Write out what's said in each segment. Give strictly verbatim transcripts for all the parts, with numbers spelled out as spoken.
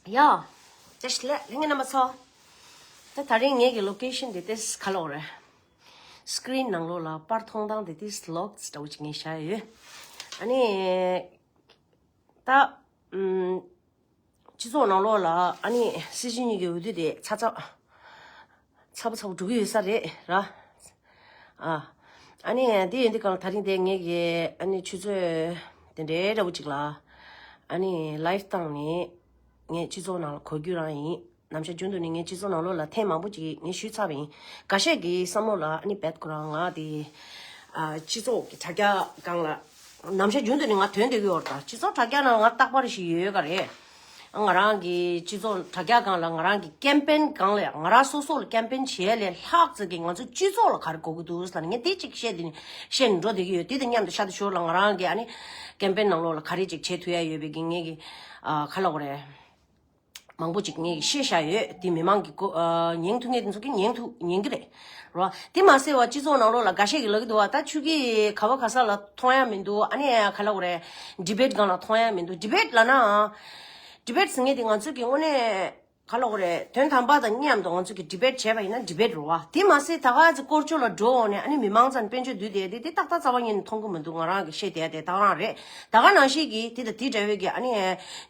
ཡ། བཀྲ་ཤིས་བདེ་ལེགས་ལྷན་རྒྱས་རྣམ་པ་ཚོ། ད་དེ་རིང་ངེད་ཀྱི་ལོ་ཀེ་ཤན་དེ་ཏིས་ག་ལབ་དགོས་རེད། སི་ཀི་རིན་ནང་ལོགས་ལ་པར་མཐོང་སྟངས་དེ་ཏིས་ལོག་ཙམ་འདྲ་བོ་ཅིག་ངས་བཞག་ཡོད། ཨ་ནི། ད། ཨུམ། སྤྱི་ཚོགས་ནང་ལོགས་ལ་ཨ་ནི་སྲིད་སྤྱི་གཉིས་ཀྱི་འོས་བསྡུ་དེ་ཚ་ཚ། ཚ་པོ་ཚ་པོ་འགྲོ་གི་ཡོད་ས་རེད་ར། ཨ། ཨ་ནི་དེ་ཡིན་དུས་གང་ལ་དེ་རིང་དེ་ངེད་ཀྱི་ཨ་ནི་ཆུ་ཚོད་དེ་འདྲའི་འདྲ་བོ་ཅིག་ལ་ཨ་ནི་ལའིབ་བཏང་ནས་ངས་སྤྱི་ཚོགས་ནང་ལ་གོ་རྒྱུ་རང་ཡིན། ནམ་ཞག་རྒྱུན་དུ་ནས་ངས་སྤྱི་ཚོགས་ནང་ལོགས་ལ་ཐེངས་མང་པོ་ཅིག་ངས་ཞུས་ཚར་བ་ཡིན། འགའ་ཤས་ཀྱི་བསམ་བློ་ལ་ཨ་ནི་བེད་ཁོ་རང་ང་དེ་ཨ་སྤྱི་ཚོགས་ཀྱི་དྲ་རྒྱ་སྒང་ལ་ནམ་ཞག་རྒྱུན་དུ་ནས་ང་དོན་འདོད་ཀྱི་ཡོད་རེད། ད་སྤྱི་ཚོགས་དྲ་རྒྱ་ནང་ང་རྟག་པར་ཞིག་ཡོད་ཡོད་ག་རེད། ང་རང་གི་སྤྱི་ཚོགས་དྲ་རྒྱ་སྒང་ལ་ང་རང་གི་ཀེམ་པེན་སྒང་ལ་ང་རང་སོ་སོ་ལ་ཀེམ་པེན་བྱེད་ལས་ལྷག་ཙམ་གྱི་ང་ཚོ་སྤྱི་ཚོགས་ལ་ག་རེ་དགོས་ཀྱི་འདུག་ཟེར་ན་ངས་དེ་གཅིག་བཤད་དེ་ནས་བཤད་ནས་འགྲོ་བསྡད་ཀྱི་ཡོད། དེ་དང་མཉམ་དུ་ཤ་དུ་ཞོར་ལ་ང་རང་གི་ཨ་ནི་ཀེམ་པེན་ནང་ལོགས་ལ་ག་རེ་ཅིག་བྱེད་ཐུབ་ཡ་ཡོད་པའི་གི་ངས་གི་ཨ་ག་ལབ་དགོས་རེད། མང་པོ་ཅིག་ངས་ཤེས་བཞག་ཡོད། དེ་མི་མང་གི་གོ་ཨ་ཉན་ཐུབ་མཁན་དེ་ཚོ་གིས་ཉན་ཐུབ་ཉན་གི་རེད་རོ། དེ་མ་ཟད་པ་སྤྱི་ཚོགས་ནང་ལོགས་ལ་འགའ་ཤས་ཀྱིས་ལབ་ཀྱི་འདུག་བ། ད་ཆུ་གི་ག་བ་ག་ས་ལ་མཐོང་ཡ་མི་འདུག་ཨ་ནི་ག་ལབ་དགོས་རེད། ཌི་བེཊ་སྒང་ལ་མཐོང་ཡ་མི་འདུག་ཌི་བེཊ་ལབ་ན། ཌི་བེཊ་ཟེར་མཁན་དེ་ང་ཚོ་གི་དངོས་གནས་ག་ལབ་དགོས་རེད། དོན་དམ་པ་དང་མཉམ་དུ་ང་ཚོ་གི་ཌི་བེཊ་བྱས་པ་ཡིན་ན་ཌི་བེཊ་རེད་བ། དེ་མ་ཟད་ད་ག་ཚོད་སྐོར་ཅོག་ལ་འགྲོ་འོང་ནས་ཨ་ནི་མི་མང་ཚོ་ནས་དཔལ་འབྱོར་བསྡུས་བསྡད་དེ་དེ་ཏག་ཏག་རྩ་བ་ཉིད་ནས་མཐོང་གི་མི་འདུག་ང་རང་གི་ཤེས་བསྡད་དེ་ད་ག་རང་རེད། ད་ག་ནང་བཞིན་གྱི་དེ་དང་དེ་འདྲ་བའི་གི་ཨ་ནི་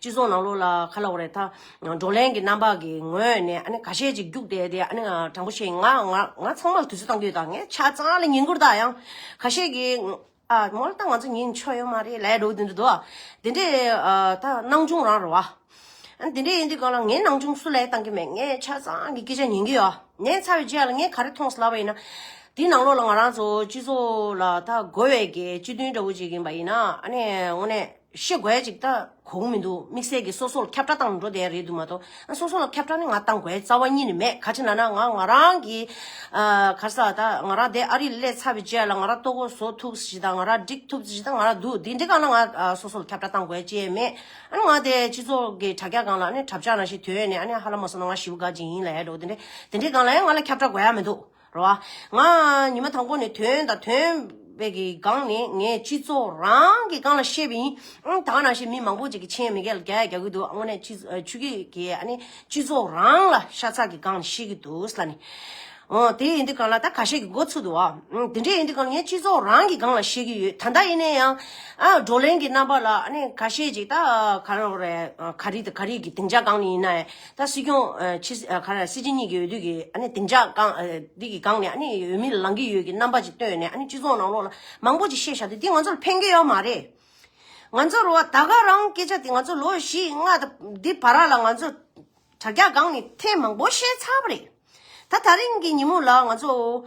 སྤྱི་ཚོགས་ནང་ལོགས་ལ་ག་ལབ་དགོས་རེད། ད་བགྲོ་གླེང་གི་རྣམ་པ་གི་ངོས་ནས་ཨ་ནི་ཁ་ཤས་ཅིག་རྒྱུགས་བསྡད་དེ་ཨ་ནི་ང་དྲང་པོ་བཤད་ང་ང་ང་ཚང་མ་ལ་དུས་ཚོད་བཏང་གི་ཡོད། ད་ངས་ཆ་ཚང་ལ་ཉན་དགོས་རེད། ད་ཡང་ཁ་ཤས་ཀྱིས་ཨ་མོ་ལ་ད་ང་ཚོ་ཉན་ཆོག་ཡོད་མ་རེད་ལབ་འགྲོ་གི་འདུག་དེ་འདྲ་ཨ་ད་སྣང་ཆུང་རང་རེད་བ། ཨ་ནི་དེ་འདྲ་ཡིན་དུས་གང་ལ་ངས་སྣང་ཆུང་སུ་ལ་བཏང་གི་མེད། ངས་ཆ་ཚང་གི་སྐད་ཆ་ཉན་གི་ཡོད། ཉན་ཚར་བའི་རྗེས་ལ་ངས་ག་རེ་མཐོང་སོང་ལབ་པ་ཡིན་ན། དེའི་ནང་ལོགས་ལ་ང་རང་ཚོ་སྤྱི་ཚོགས་ལ་ད་དགོས་པའི་གི་སྤྱི་དོན་འདྲ་བོ་ཅིག་ཡིན་པ་ཡིན་ན་ཨ་ནི་དངོས་གནས་ཤེས་དགོས་ཡ་ཅིག་ད་གོ་གི་མི་འདུག་དམིགས་བསལ་གྱི་སོ་སོ་ལ་ཁྱབ་བསྒྲགས་བཏང་འགྲོ་བསྡད་རེད་འདུག་མ་གཏོགས་ཨ་སོ་སོ་ལ་ཁྱབ་བསྒྲགས་ནི་ང་བཏང་དགོས་ཡ་རྩ་བ་ཉིད་ནས་མེད། ག་ཅི་ལབ་ན་ང་ང་རང་གི་ཨ་ག་རེ་ཟེར་ད་ང་རང་དེ་ཨ་རི་ལ་སླེབས་ཚར་བའི་རྗེས་ལ་ང་རང་ལྟོ་གོས་བཟོ་ཐུབ་ཟིག་དང་ང་རང་སྒྲིག་ཐུབ་ཟིག་དང་ང་རང་འདུག་དེ་འདྲའི་སྒང་ལ་ང་ཨ་སོ་སོ་ལ་ཁྱབ་བསྒྲགས་བཏང་དགོས་ཡ་ཅི་ཡང་མེད། ཨ་ནི་ང་དེ་སྤྱི་ཚོགས་ཀྱི་དྲ་རྒྱ་སྒང་ལ་ཨ་ནི་གྲབས་ཆག་ནང་བཞིན་དོན་ནས་ཨ་ནི་ཧ་ལམ་མ་སོང་ན་ང་ཞེ་པོ་དགའ་ཅིག་ཡིན་ལབ་ཡ་འདྲ་བོ་དེ་འདྲ་དེ་འདྲའི་སྒང་ལ་ཡང་ང་ལ་ཁྱབ་བསྒྲགས་དགོས་ཡ་མི་འདུག་རེད་བ། ང་ཉི་མ་དང་པོ་ནས་དོན་དང་དོན་པའི་གི་སྒང་ནས་ངས་སྤྱི་ཚོགས་རང་གི་སྒང་ལ་བཤད་པ་ཡིན། ཨང་ད་ག་ནང་བཞིན་མི་མང་པོ་ཅིག་གིས་མཆན་མི་སྒེར་ལ་རྒྱག་ཡ་རྒྱག་གི་འདུག་དངོས་གནས་སྤྱི་ཆུ་སྐྱིད་ཀྱིས་ཨ་ནི་སྤྱི་ཚོགས་རང་ལ་ཤ་ཚ་གི་སྒང་ནས་བཤད་ཀྱི་འདུག་ཟེར་ནས། འོ་དེ་ཡིན་དུས་གང་ལ་ད་ཁ་ཤས་ཀྱིས་མགོ་ཚོས་འདུག་ཨ། ཨང་དེ་འདྲས་ཡིན་དུས་གང་ངས་སྤྱི་ཚོགས་རང་གི་སྒང་ལ་བཤད་ཀྱི་ཡོད། ད་ལྟ་ཡིན་ན་ཡང་ཨ་བགྲོ་གླེང་གི་རྣམ་པ་ལ་ཨ་ནི་ཁ་ཤས་ཅིག་ད་ག་རེ་རེད། ག་རེ་དང་ག་རེ་གི་སྡིངས་ཆ་སྒང་ནས་ཡིན་ན་ཡང་ད་སྲིད་སྐྱོང་ཕྱི་ག་རེ་སྲིད་སྤྱི་གཉིས་ཀྱི་འོས་བསྡུ་གི་ཨ་ནི་སྡིངས་ཆ་སྒང་འདི་གི་སྒང་ནས་ཨ་ནི་འོས་མི་ལ་ལངས་ཀྱི་ཡོད་ཀྱི་རྣམ་པ་ཅིག་བཏོན་ནས་ཨ་ནི་སྤྱི་ཚོགས་ནང་ལོགས་ལ་མང་པོ་ཅིག་བཤད་བཞག་དུས་འདི་ང་ཚོ་ལ་ཕན་གྱི་ཡོད་མ་རེད། ང་ཚོ་རུ་བ་ད་ག་རང་སྐད་ཆ་དེ་ང་ཚོ་ལོ་བཞི་ལྔ་དང་འདི་བར་ལ་ང་ཚོ་དྲ་རྒྱ་སྒང་ནས་ཐེངས་མང་པོ་བཤད་ཚར་བ་རེད། ད་དེ་རིང་གི་ཉིན་མོ་ལ་ང་ཚོ་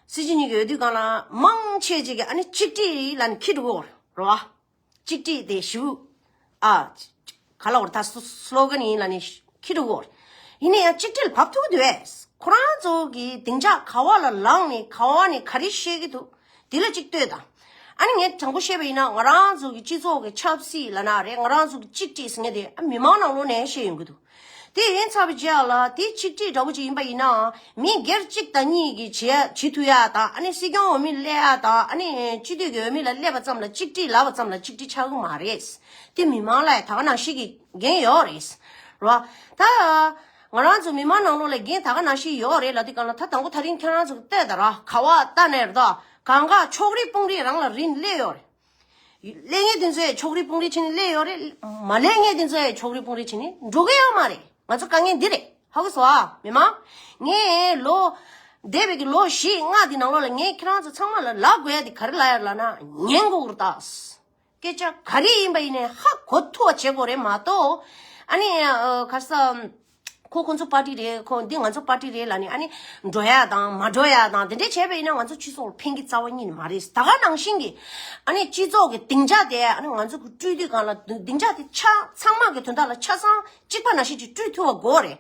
སྲིད་སྤྱི་གཉིས་ཀྱི་འོས་བསྡུ་སྒང་ལ་མང་ཆེ་ཅིག་གིས་ཨ་ནི་གཅིག་སྒྲིལ་ལབ་ནས་འཁྱེར་འགྲོ་གི་ཡོད་རེད་བ། གཅིག་སྒྲིལ་དེ་ཞུ། ཨ། ག་ལ་བར་ད་སུ་སི་ལོ་གན་ཡིན་ལབ་ནས་འཁྱེར་འགྲོ་གི་ཡོད་རེད། ཡིན་ན་ཡང་གཅིག་སྒྲིལ་བབས་ཐུབ་ཀྱི་འདུག་གས། ཁོ་རང་ཚོ་གི་སྡིངས་ཆ་ག་བ་ལ་ལངས་ནས་ག་བ་ནས་ག་རེ་བཤད་ཀྱི་འདུག་དེ་ལ་གཅིག་ལྟོས་དང་། ཨ་ནི་ངས་དྲང་པོ་བཤད་པ་ཡིན་ན་ང་རང་ཚོ་གི་སྤྱི་ཚོགས་ཀྱི་ཆབ་སྲིད་ལབ་ན་རེད། ང་རང་ཚོ་གི་གཅིག་སྒྲིལ་ཟེར་མཁན་དེ་ཨ་མི་མང་ནང་ལོགས་ནས་བཤད་ཡོང་གི་འདུག་དེ་ཡིན་ཚར་བའི་རྗེས་ལ་དེ་གཅིག་སྒྲིལ་འདྲ་བོ་ཅིག་ཡིན་པ་ཡིན་ནའང་མི་སྒེར་གཅིག་དང་གཉིས་ཀྱིས་བྱེད་བྱེད་ཐུབ་ཡ་དང་ཨ་ནི་སྲིད་སྐྱོང་འོས་མི་སླེབས་ཡ་དང་ཨ་ནི་སྤྱི་འཐུས་ཀྱི་འོས་མི་ལ་སླེབས་པ་ཙམ་ལ་གཅིག་སྒྲིལ་ལབ་པ་ཙམ་ལ་གཅིག་སྒྲིལ་ཆགས་ཀྱི་མ་རེད། དེ་མི་མང་ལ་ད་ག་ནང་བཞིན་གྱི་འགན་ཡོད་རེད། རེད་བ། ད་ང་རང་ཚོ་མི་མང་ནང་ལོགས་ལ་འགན་ད་ག་ནང་བཞིན་ཡོད་རེད་ལབ་དུས་གང་ལ་ད་དང་པོ་དེ་རིང་ཁྱེད་རང་ཚོ་ལྟོས་དང་ར་ག་བ་ལྟ་ནས་རེད་ད་གང་ག་ཕྱོགས་རིས་དཔུང་རིས་རང་ལ་རིམ་སླེབས་ཡོད་རེད། སླེབས་མཁན་དེ་ཚོས་ཕྱོགས་རིས་དཔུང་རིས་བྱས་ནས་སླེབས་ཡོད་རེད། མ་སླེབས་མཁན་དེ་ཚོས་ཕྱོགས་རིས་དཔུང་རིས་བྱས་ནས་འགྲོ་གི་ཡོད་མ་རེད། ང་ཚོ་དཀའ་ངལ་འདི་རེད། ཧ་གོ་སོང་ཨ། མི་མང་། ངས་ལོ། འདས་པའི་གི་ལོ་བཞི་ལྔ་འདི་ནང་ལོགས་ལ་ངས་ཁྱེད་རང་ཚོ་ཚང་མ་ལ་ལབ་དགོས་ཡ་དེ་ག་རེ་ལབ་ཡ་ལབ་ན་ཉན་དགོས་རེད་ད། སྐད་ཆ་ག་རེ་ཡིན་པ་ཡིན་ནའི་ཧ་གོ་ཐུབ་པ་བྱེད་དགོས་རེད་མ་གཏོགས། ཨ་ནི་ཨ་ག་རེ་ཟེར། ཁོ་ཁོ་ཚོ་པར་ཏི་རེད། ཁོ་འདི་ང་ཚོ་པར་ཏི་རེད་ལབ་ནས་ཨ་ནི་འགྲོ་ཡ་དང་མ་འགྲོ་ཡ་དང་དེ་འདྲས་བྱས་པ་ཡིན་ན་ང་ཚོ་སྤྱི་ཚོགས་ལ་ཕན་གྱི་རྩ་བ་ཉིད་ནས་མ་རེད། ད་ག་ནང་བཞིན་གྱི་ཨ་ནི་སྤྱི་ཚོགས་ཀྱི་སྡིངས་ཆ་དེ་ཨ་ནི་ང་ཚོ་གི་སྤྲུལ་དུས་གང་ལ་སྡིངས་ཆ་དེ་ཆ་ཚང་མ་གི་དོན་དག་ལ་ཆ་ཚང་གཅིག་པ་ནང་བཞིན་གྱི་སྤྲུལ་ཐུབ་པ་དགོས་རེད།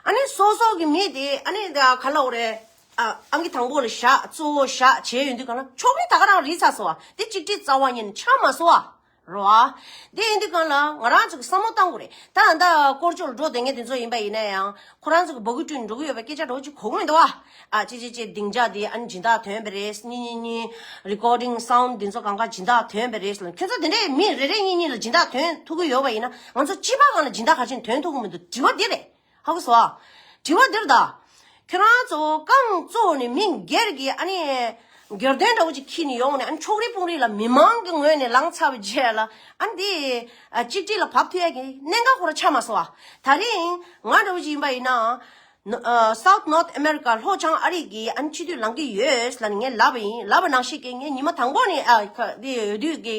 ཨ་ནི་སོ་སོ་གི་མི་དེ་ཨ་ནི་ག་ལ་འོ་རེད། ཨ་ཨང་ཀི་དང་པོ་ལ་བཞག་གཙོ་བོ་བཞག་བྱས་ཡོང་དུས་གང་ལ་ཕྱོགས་རིས་ད་ག་རང་རིས་ཚར་སོང་བ་དེ་གཅིག་སྒྲིལ་རྩ་བ་ཉིད་ནས་ཆགས་མ་སོང་བ། རོ་ཨ། དེ་ཡིན་དུས་གང་ལ་ང་རང་ཚོ་གི་བསམ་བློ་བཏང་དགོས་རེད། ད་ད་སྐོར་སྐྱོད་འགྲོ་བསྡད་མཁན་དེ་ཚོ་ཡིན་པ་ཡིན་ན་ཡང་ཁོ་རང་ཚོ་གི་འབོད་སྐུལ་སྤྲད་འགྲོ་གི་ཡོད་པའི་སྐད་ཆ་འདྲ་བོ་ཅིག་གོ་གི་མི་འདུག་ཨ། ཨ་ཅི་ཅི་ཅི་སྡིངས་ཆ་དེ་ཨ་ནི་སྦྱིན་བདག་ཐོན་པ་རེད། གཉིས་གཉིས་གཉིས་recording sound་དེ་ཚོ་གང་ག་སྦྱིན་བདག་ཐོན་པ་རེད་ལ། ཁྱོད་ཚོ་དེ་འདྲས་མི་རེ་རེ་གཉིས་གཉིས་ལ་སྦྱིན་བདག་ཐོན་ཐུབ་ཀྱི་ཡོད་པ་ཡིན་ན་ང་ཚོ་སྤྱི་པ་གང་ལ་སྦྱིན་བདག་ག་ཅིག་ཐོན་ཐུབ་ཀྱི་མི་འདུག་དྲི་བ་འདི་རེད། ཧ་གོ་སོང་ཨ། དྲི་བ་འདིར་ད། ཁྱོད་རང་ཚོ་རྐང་བཙུགས་ནས་མི་སྒེར་གྱི་ཨ་ནི། སྒེར་དོན་འདྲ་བོ་ཅིག་ཁྱེར་ནས་ཡོང་ནས་ཨ་ནི་ཕྱོགས་རིས་དཔུང་རིས་ལ་མི་མང་གི་ངོས་ནས་ལངས་ཚར་བའི་རྗེས་ལ་ཨ་ནི་དེ། གཅིག་སྒྲིལ་ལ་བབས་ཐུབ་ཡ་གི་གནད་འགག་ཁོ་རང་ཆགས་མ་སོང་ཨ། ད་རིང་ང་འདྲ་བོ་ཅིག་ཡིན་པ་ཡིན་ན། South North America ལྷོ་བྱང་ཨ་རི་གི་ཨ་ནི་སྤྱི་འཐུས་ལངས་ཀྱི་ཡོད་ལབ་ནས་ངས་ལབ་པ་ཡིན། ལབ་པ་ནང་བཞིན་གྱི་ངས་ཉི་མ་དང་པོ་ནས་ཨ་ཁ་དེ་འོས་བསྡུ་གི་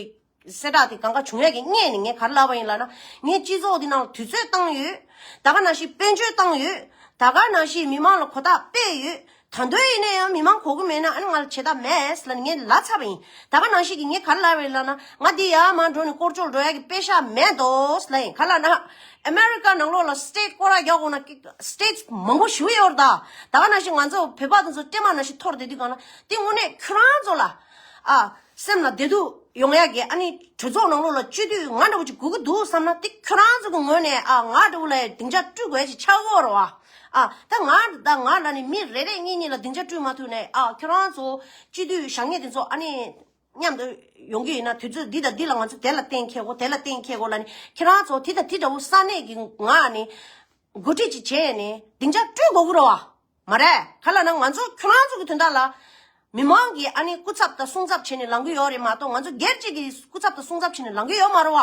གསལ་བསྒྲགས་དེ་གང་ག་བྱུང་ཡས་ཀྱི་སྔས་ནས་ངས་ག་རེ་ལབ་པ་ཡིན་ལབ་ན། ངས་སྤྱི་ཚོགས་འདི་ནང་ལ་དུས་ཚོད་བཏང་ཡོད། ད་ག་ནང་བཞིན་དཔལ་འབྱོར་བཏང་ཡོད། ད་ག་ནང་བཞིན་མི་མང་ལ་གོ་རྟོགས་སྤེལ་ཡོད། ད་དུང་ཡིན་ན་ཡང་མི་མང་གོ་གི་མེད་ན་ཨ་ནི་ང་ལ་བྱེད་ཐབས་མེད་ལབ་ནས་ངས་ལབ་ཚར་བ་ཡིན། ད་ག་ནང་བཞིན་གྱི་ངས་ག་རེ་ལབ་པ་ཡིན་ལབ་ན། ང་འདི་ཡར་མར་འགྲོ་ནས་སྐོར་ཅོག་འགྲོ་ཡ་གི་པེ་ཤ་མེད་དོ་ལབ་ཡིན། ག་ལབ་ན། ཨ་མེ་རི་ཀ་ནང་ལོགས་ལ་སི་ཊེ་ཊི་སྐོར་ར་རྒྱག་དགོས་ན་སི་ཊེ་ཊི་མང་པོ་ཞིག་ཡོད་རེད་ད། ད་ག་ནང་བཞིན་ང་ཚོ་བོད་པ་དེ་ཚོ་སྤྲེལ་མ་ནང་བཞིན་འཐོར་བསྡད་དུས་གང་ལ་དེ་དངོས་གནས་ཁྱོད་རང་ཚོ་ལ། ཨ། སེམས་ལ་བདེ་སྡུག་ཡོང་ཡ་གི་ཨ་ནི་གྲོས་ཚོགས་ནང་ལོགས་ལ་སྤྱི་འཐུས་ང་འདྲ་བོ་ཅིག་དགོས་ཀྱི་འདུག་བསམ་ན་དེ་ཁྱོད་རང་ཚོ་གི་ངོས་ནས་ཨ་ང་འདྲ་བོ་ལ་སྡིངས་ཆ་སྤྲོད་དགོས་ཡ་ཅིག་ཆགས་ཡོད་རེད་བ། ཨ། ད་ང་ད་ང་ལ་ནི་མི་རེ་རེ་གཉིས་གཉིས་ལ་སྡིངས་ཆ་སྤྲོད་མ་ཐུབ་ནས་ཨ་ཁྱོད་རང་ཚོ་སྤྱི་འཐུས་བཞེངས་མཁན་དེ་ཚོ་ཨ་ནི་མཉམ་དུ་ཡོང་གི་ཡིན་ན་དུས་ཚོད་འདི་དང་འདི་ལ་ང་ཚོ་དེ་ལ་གཏན་འཁེལ་དགོས་དེ་ལ་གཏན་འཁེལ་དགོས་ལབ་ནས་ཁྱོད་རང་ཚོ་དེ་དང་དེ་འདྲ་བོ་ས་གནས་ཀྱི་ང་ནི་འགོ་ཁྲིད་ཅིག་བྱས་ནས་སྡིངས་ཆ་སྤྲོད་དགོས་ཀྱི་རེད་བ། མ་རེད། ག་ལབ་ན་ང་ཚོ་ཁྱོད་རང་ཚོ་གི་དོན་དག་ལ་མི་མང་གིས་ཨ་ནི་སྐུ་ཚབ་དང་སྲུང་ཚབ་བྱས་ནས་ལངས་ཀྱི་ཡོད་རེད་མ་གཏོགས་ང་ཚོ་སྒེར་གཅིག་གིས་སྐུ་ཚབ་དང་སྲུང་ཚབ་བྱས་ནས་ལངས་ཀྱི་ཡོད་མ་རེད་བ།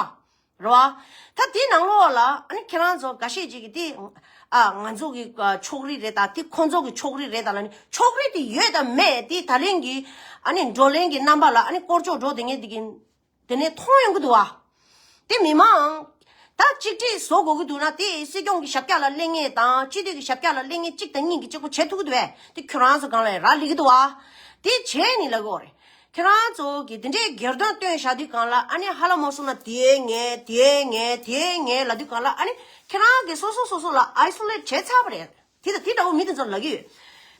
རེད་བ། ད་དེའི་ནང་ལོགས་ལ་ཨ་ནི་ཁྱེད་རང་ཚོ་འགའ་ཤས་ཅིག་གིས་དེ། ཨ། ང་ཚོ་གི་ཨ་ཕྱོགས་རིས་རེད་ད། དེ་ཁོ་ཚོ་གི་ཕྱོགས་རིས་རེད་ད་ལབ་ནས་ཕྱོགས་རིས་དེ་ཡོད་དང་མེད་དེ་ད་ལན་གྱི་ཨ་ནི་བགྲོ་གླེང་གི་རྣམ་པ་ལ་ཨ་ནི་སྐོར་ཅོག་འགྲོ་དེ་ངས་དེ་གི་དེ་ནས་མཐོང་ཡོང་གི་འདུག་བ། དེ་མི་མང་། ད་གཅིག་སྒྲིལ་བཟོ་དགོས་ཀྱི་འདུག་ན་དེ་སྲིད་སྐྱོང་གི་ཞབས་བཀྱག་ལ་སླེབས་མཁན་དང་སྤྱི་འཐུས་ཀྱི་ཞབས་བཀྱག་ལ་སླེབས་མཁན་གཅིག་དང་གཉིས་ཀྱིས་གཅིག་པོ་བྱེད་ཐུབ་ཀྱི་འདུག་བས། དེ་ཁྱོད་རང་ཚོ་སྒང་ལ་རག་ལས་ཀྱི་འདུག་བ། དེ་བྱས་ནས་ལབ་དགོས་རེད། ཁྱོད་རང་ཚོ་གིས་དེ་འདྲའི་སྒེར་དོན་བཏོན་བཞག་དུས་སྒང་ལ་ཨ་ནི་ཧ་ལམ་མ་སོང་ན་དེ་ངས་དེ་ངས་དེ་ངས་ལབ་དུས་སྒང་ལ་ཨ་ནི་ཁྱོད་རང་གིས་སོ་སོ་སོ་སོ་ལ་ཨའི་སོ་ལེ་ཊི་བྱས་ཚར་བ་རེད། དེ་དང་དེ་འདྲ་བོ་མི་དེ་ཚོར་ལབ་ཀྱི་ཡོད།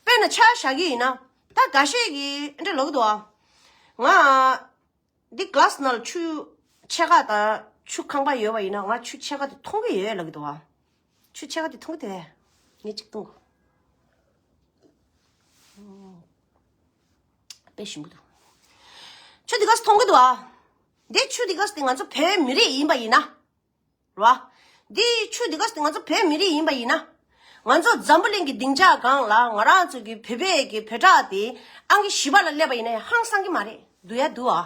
དཔེར་ན་ཆ་བཞག་གི་ཡིན་ན། ད་འགའ་ཤས་ཀྱིས་འདྲ་ལབ་ཀྱི་འདུག་བ། ང་འདི་ག་ལ་སི་ནང་ལ་ཆུ་ཕྱེད་ཀ་དང་ཆུ་ཁང་པ་ཡོད་པ་ཡིན་ན་ང་ཆུ་ཕྱེད་ཀ་དེ་འཐུང་གི་ཡོད་ལབ་ཀྱི་འདུག་བ། ཆུ་ཕྱེད་ཀ་དེ་འཐུང་གི་དེ་ངས་གཅིག་འཐུང་གོ། དཔེ་ཞིམ་པོ་འདུག་ཆུ་འདི་ག་སི་འཐུང་གི་འདུག་བ། འདི་ཆུ་འདི་ག་སི་དེ་ང་ཚོ་བོད་མི་རིགས་ཡིན་པ་ཡིན་ན། རེད་བ། འདི་ཆུ་འདི་ག་ང་ཚོ་བོད་མི་རིགས་ཡིན་པ་ཡིན་ན། ང་ཚོ་འཛམ་བུ་གླིང་གི་སྡིངས་ཆ་སྒང་ལ་ང་རང་ཚོ་གི་བོད་པའི་གི་བོད་ཁྲག་དེ་ཨང་ཀི་བཞི་པ་ལ་སླེབས་པ་ཡིན་ན་ཧང་སང་གི་མ་རེད། འདུག་ཡ་འདུག་ཨ།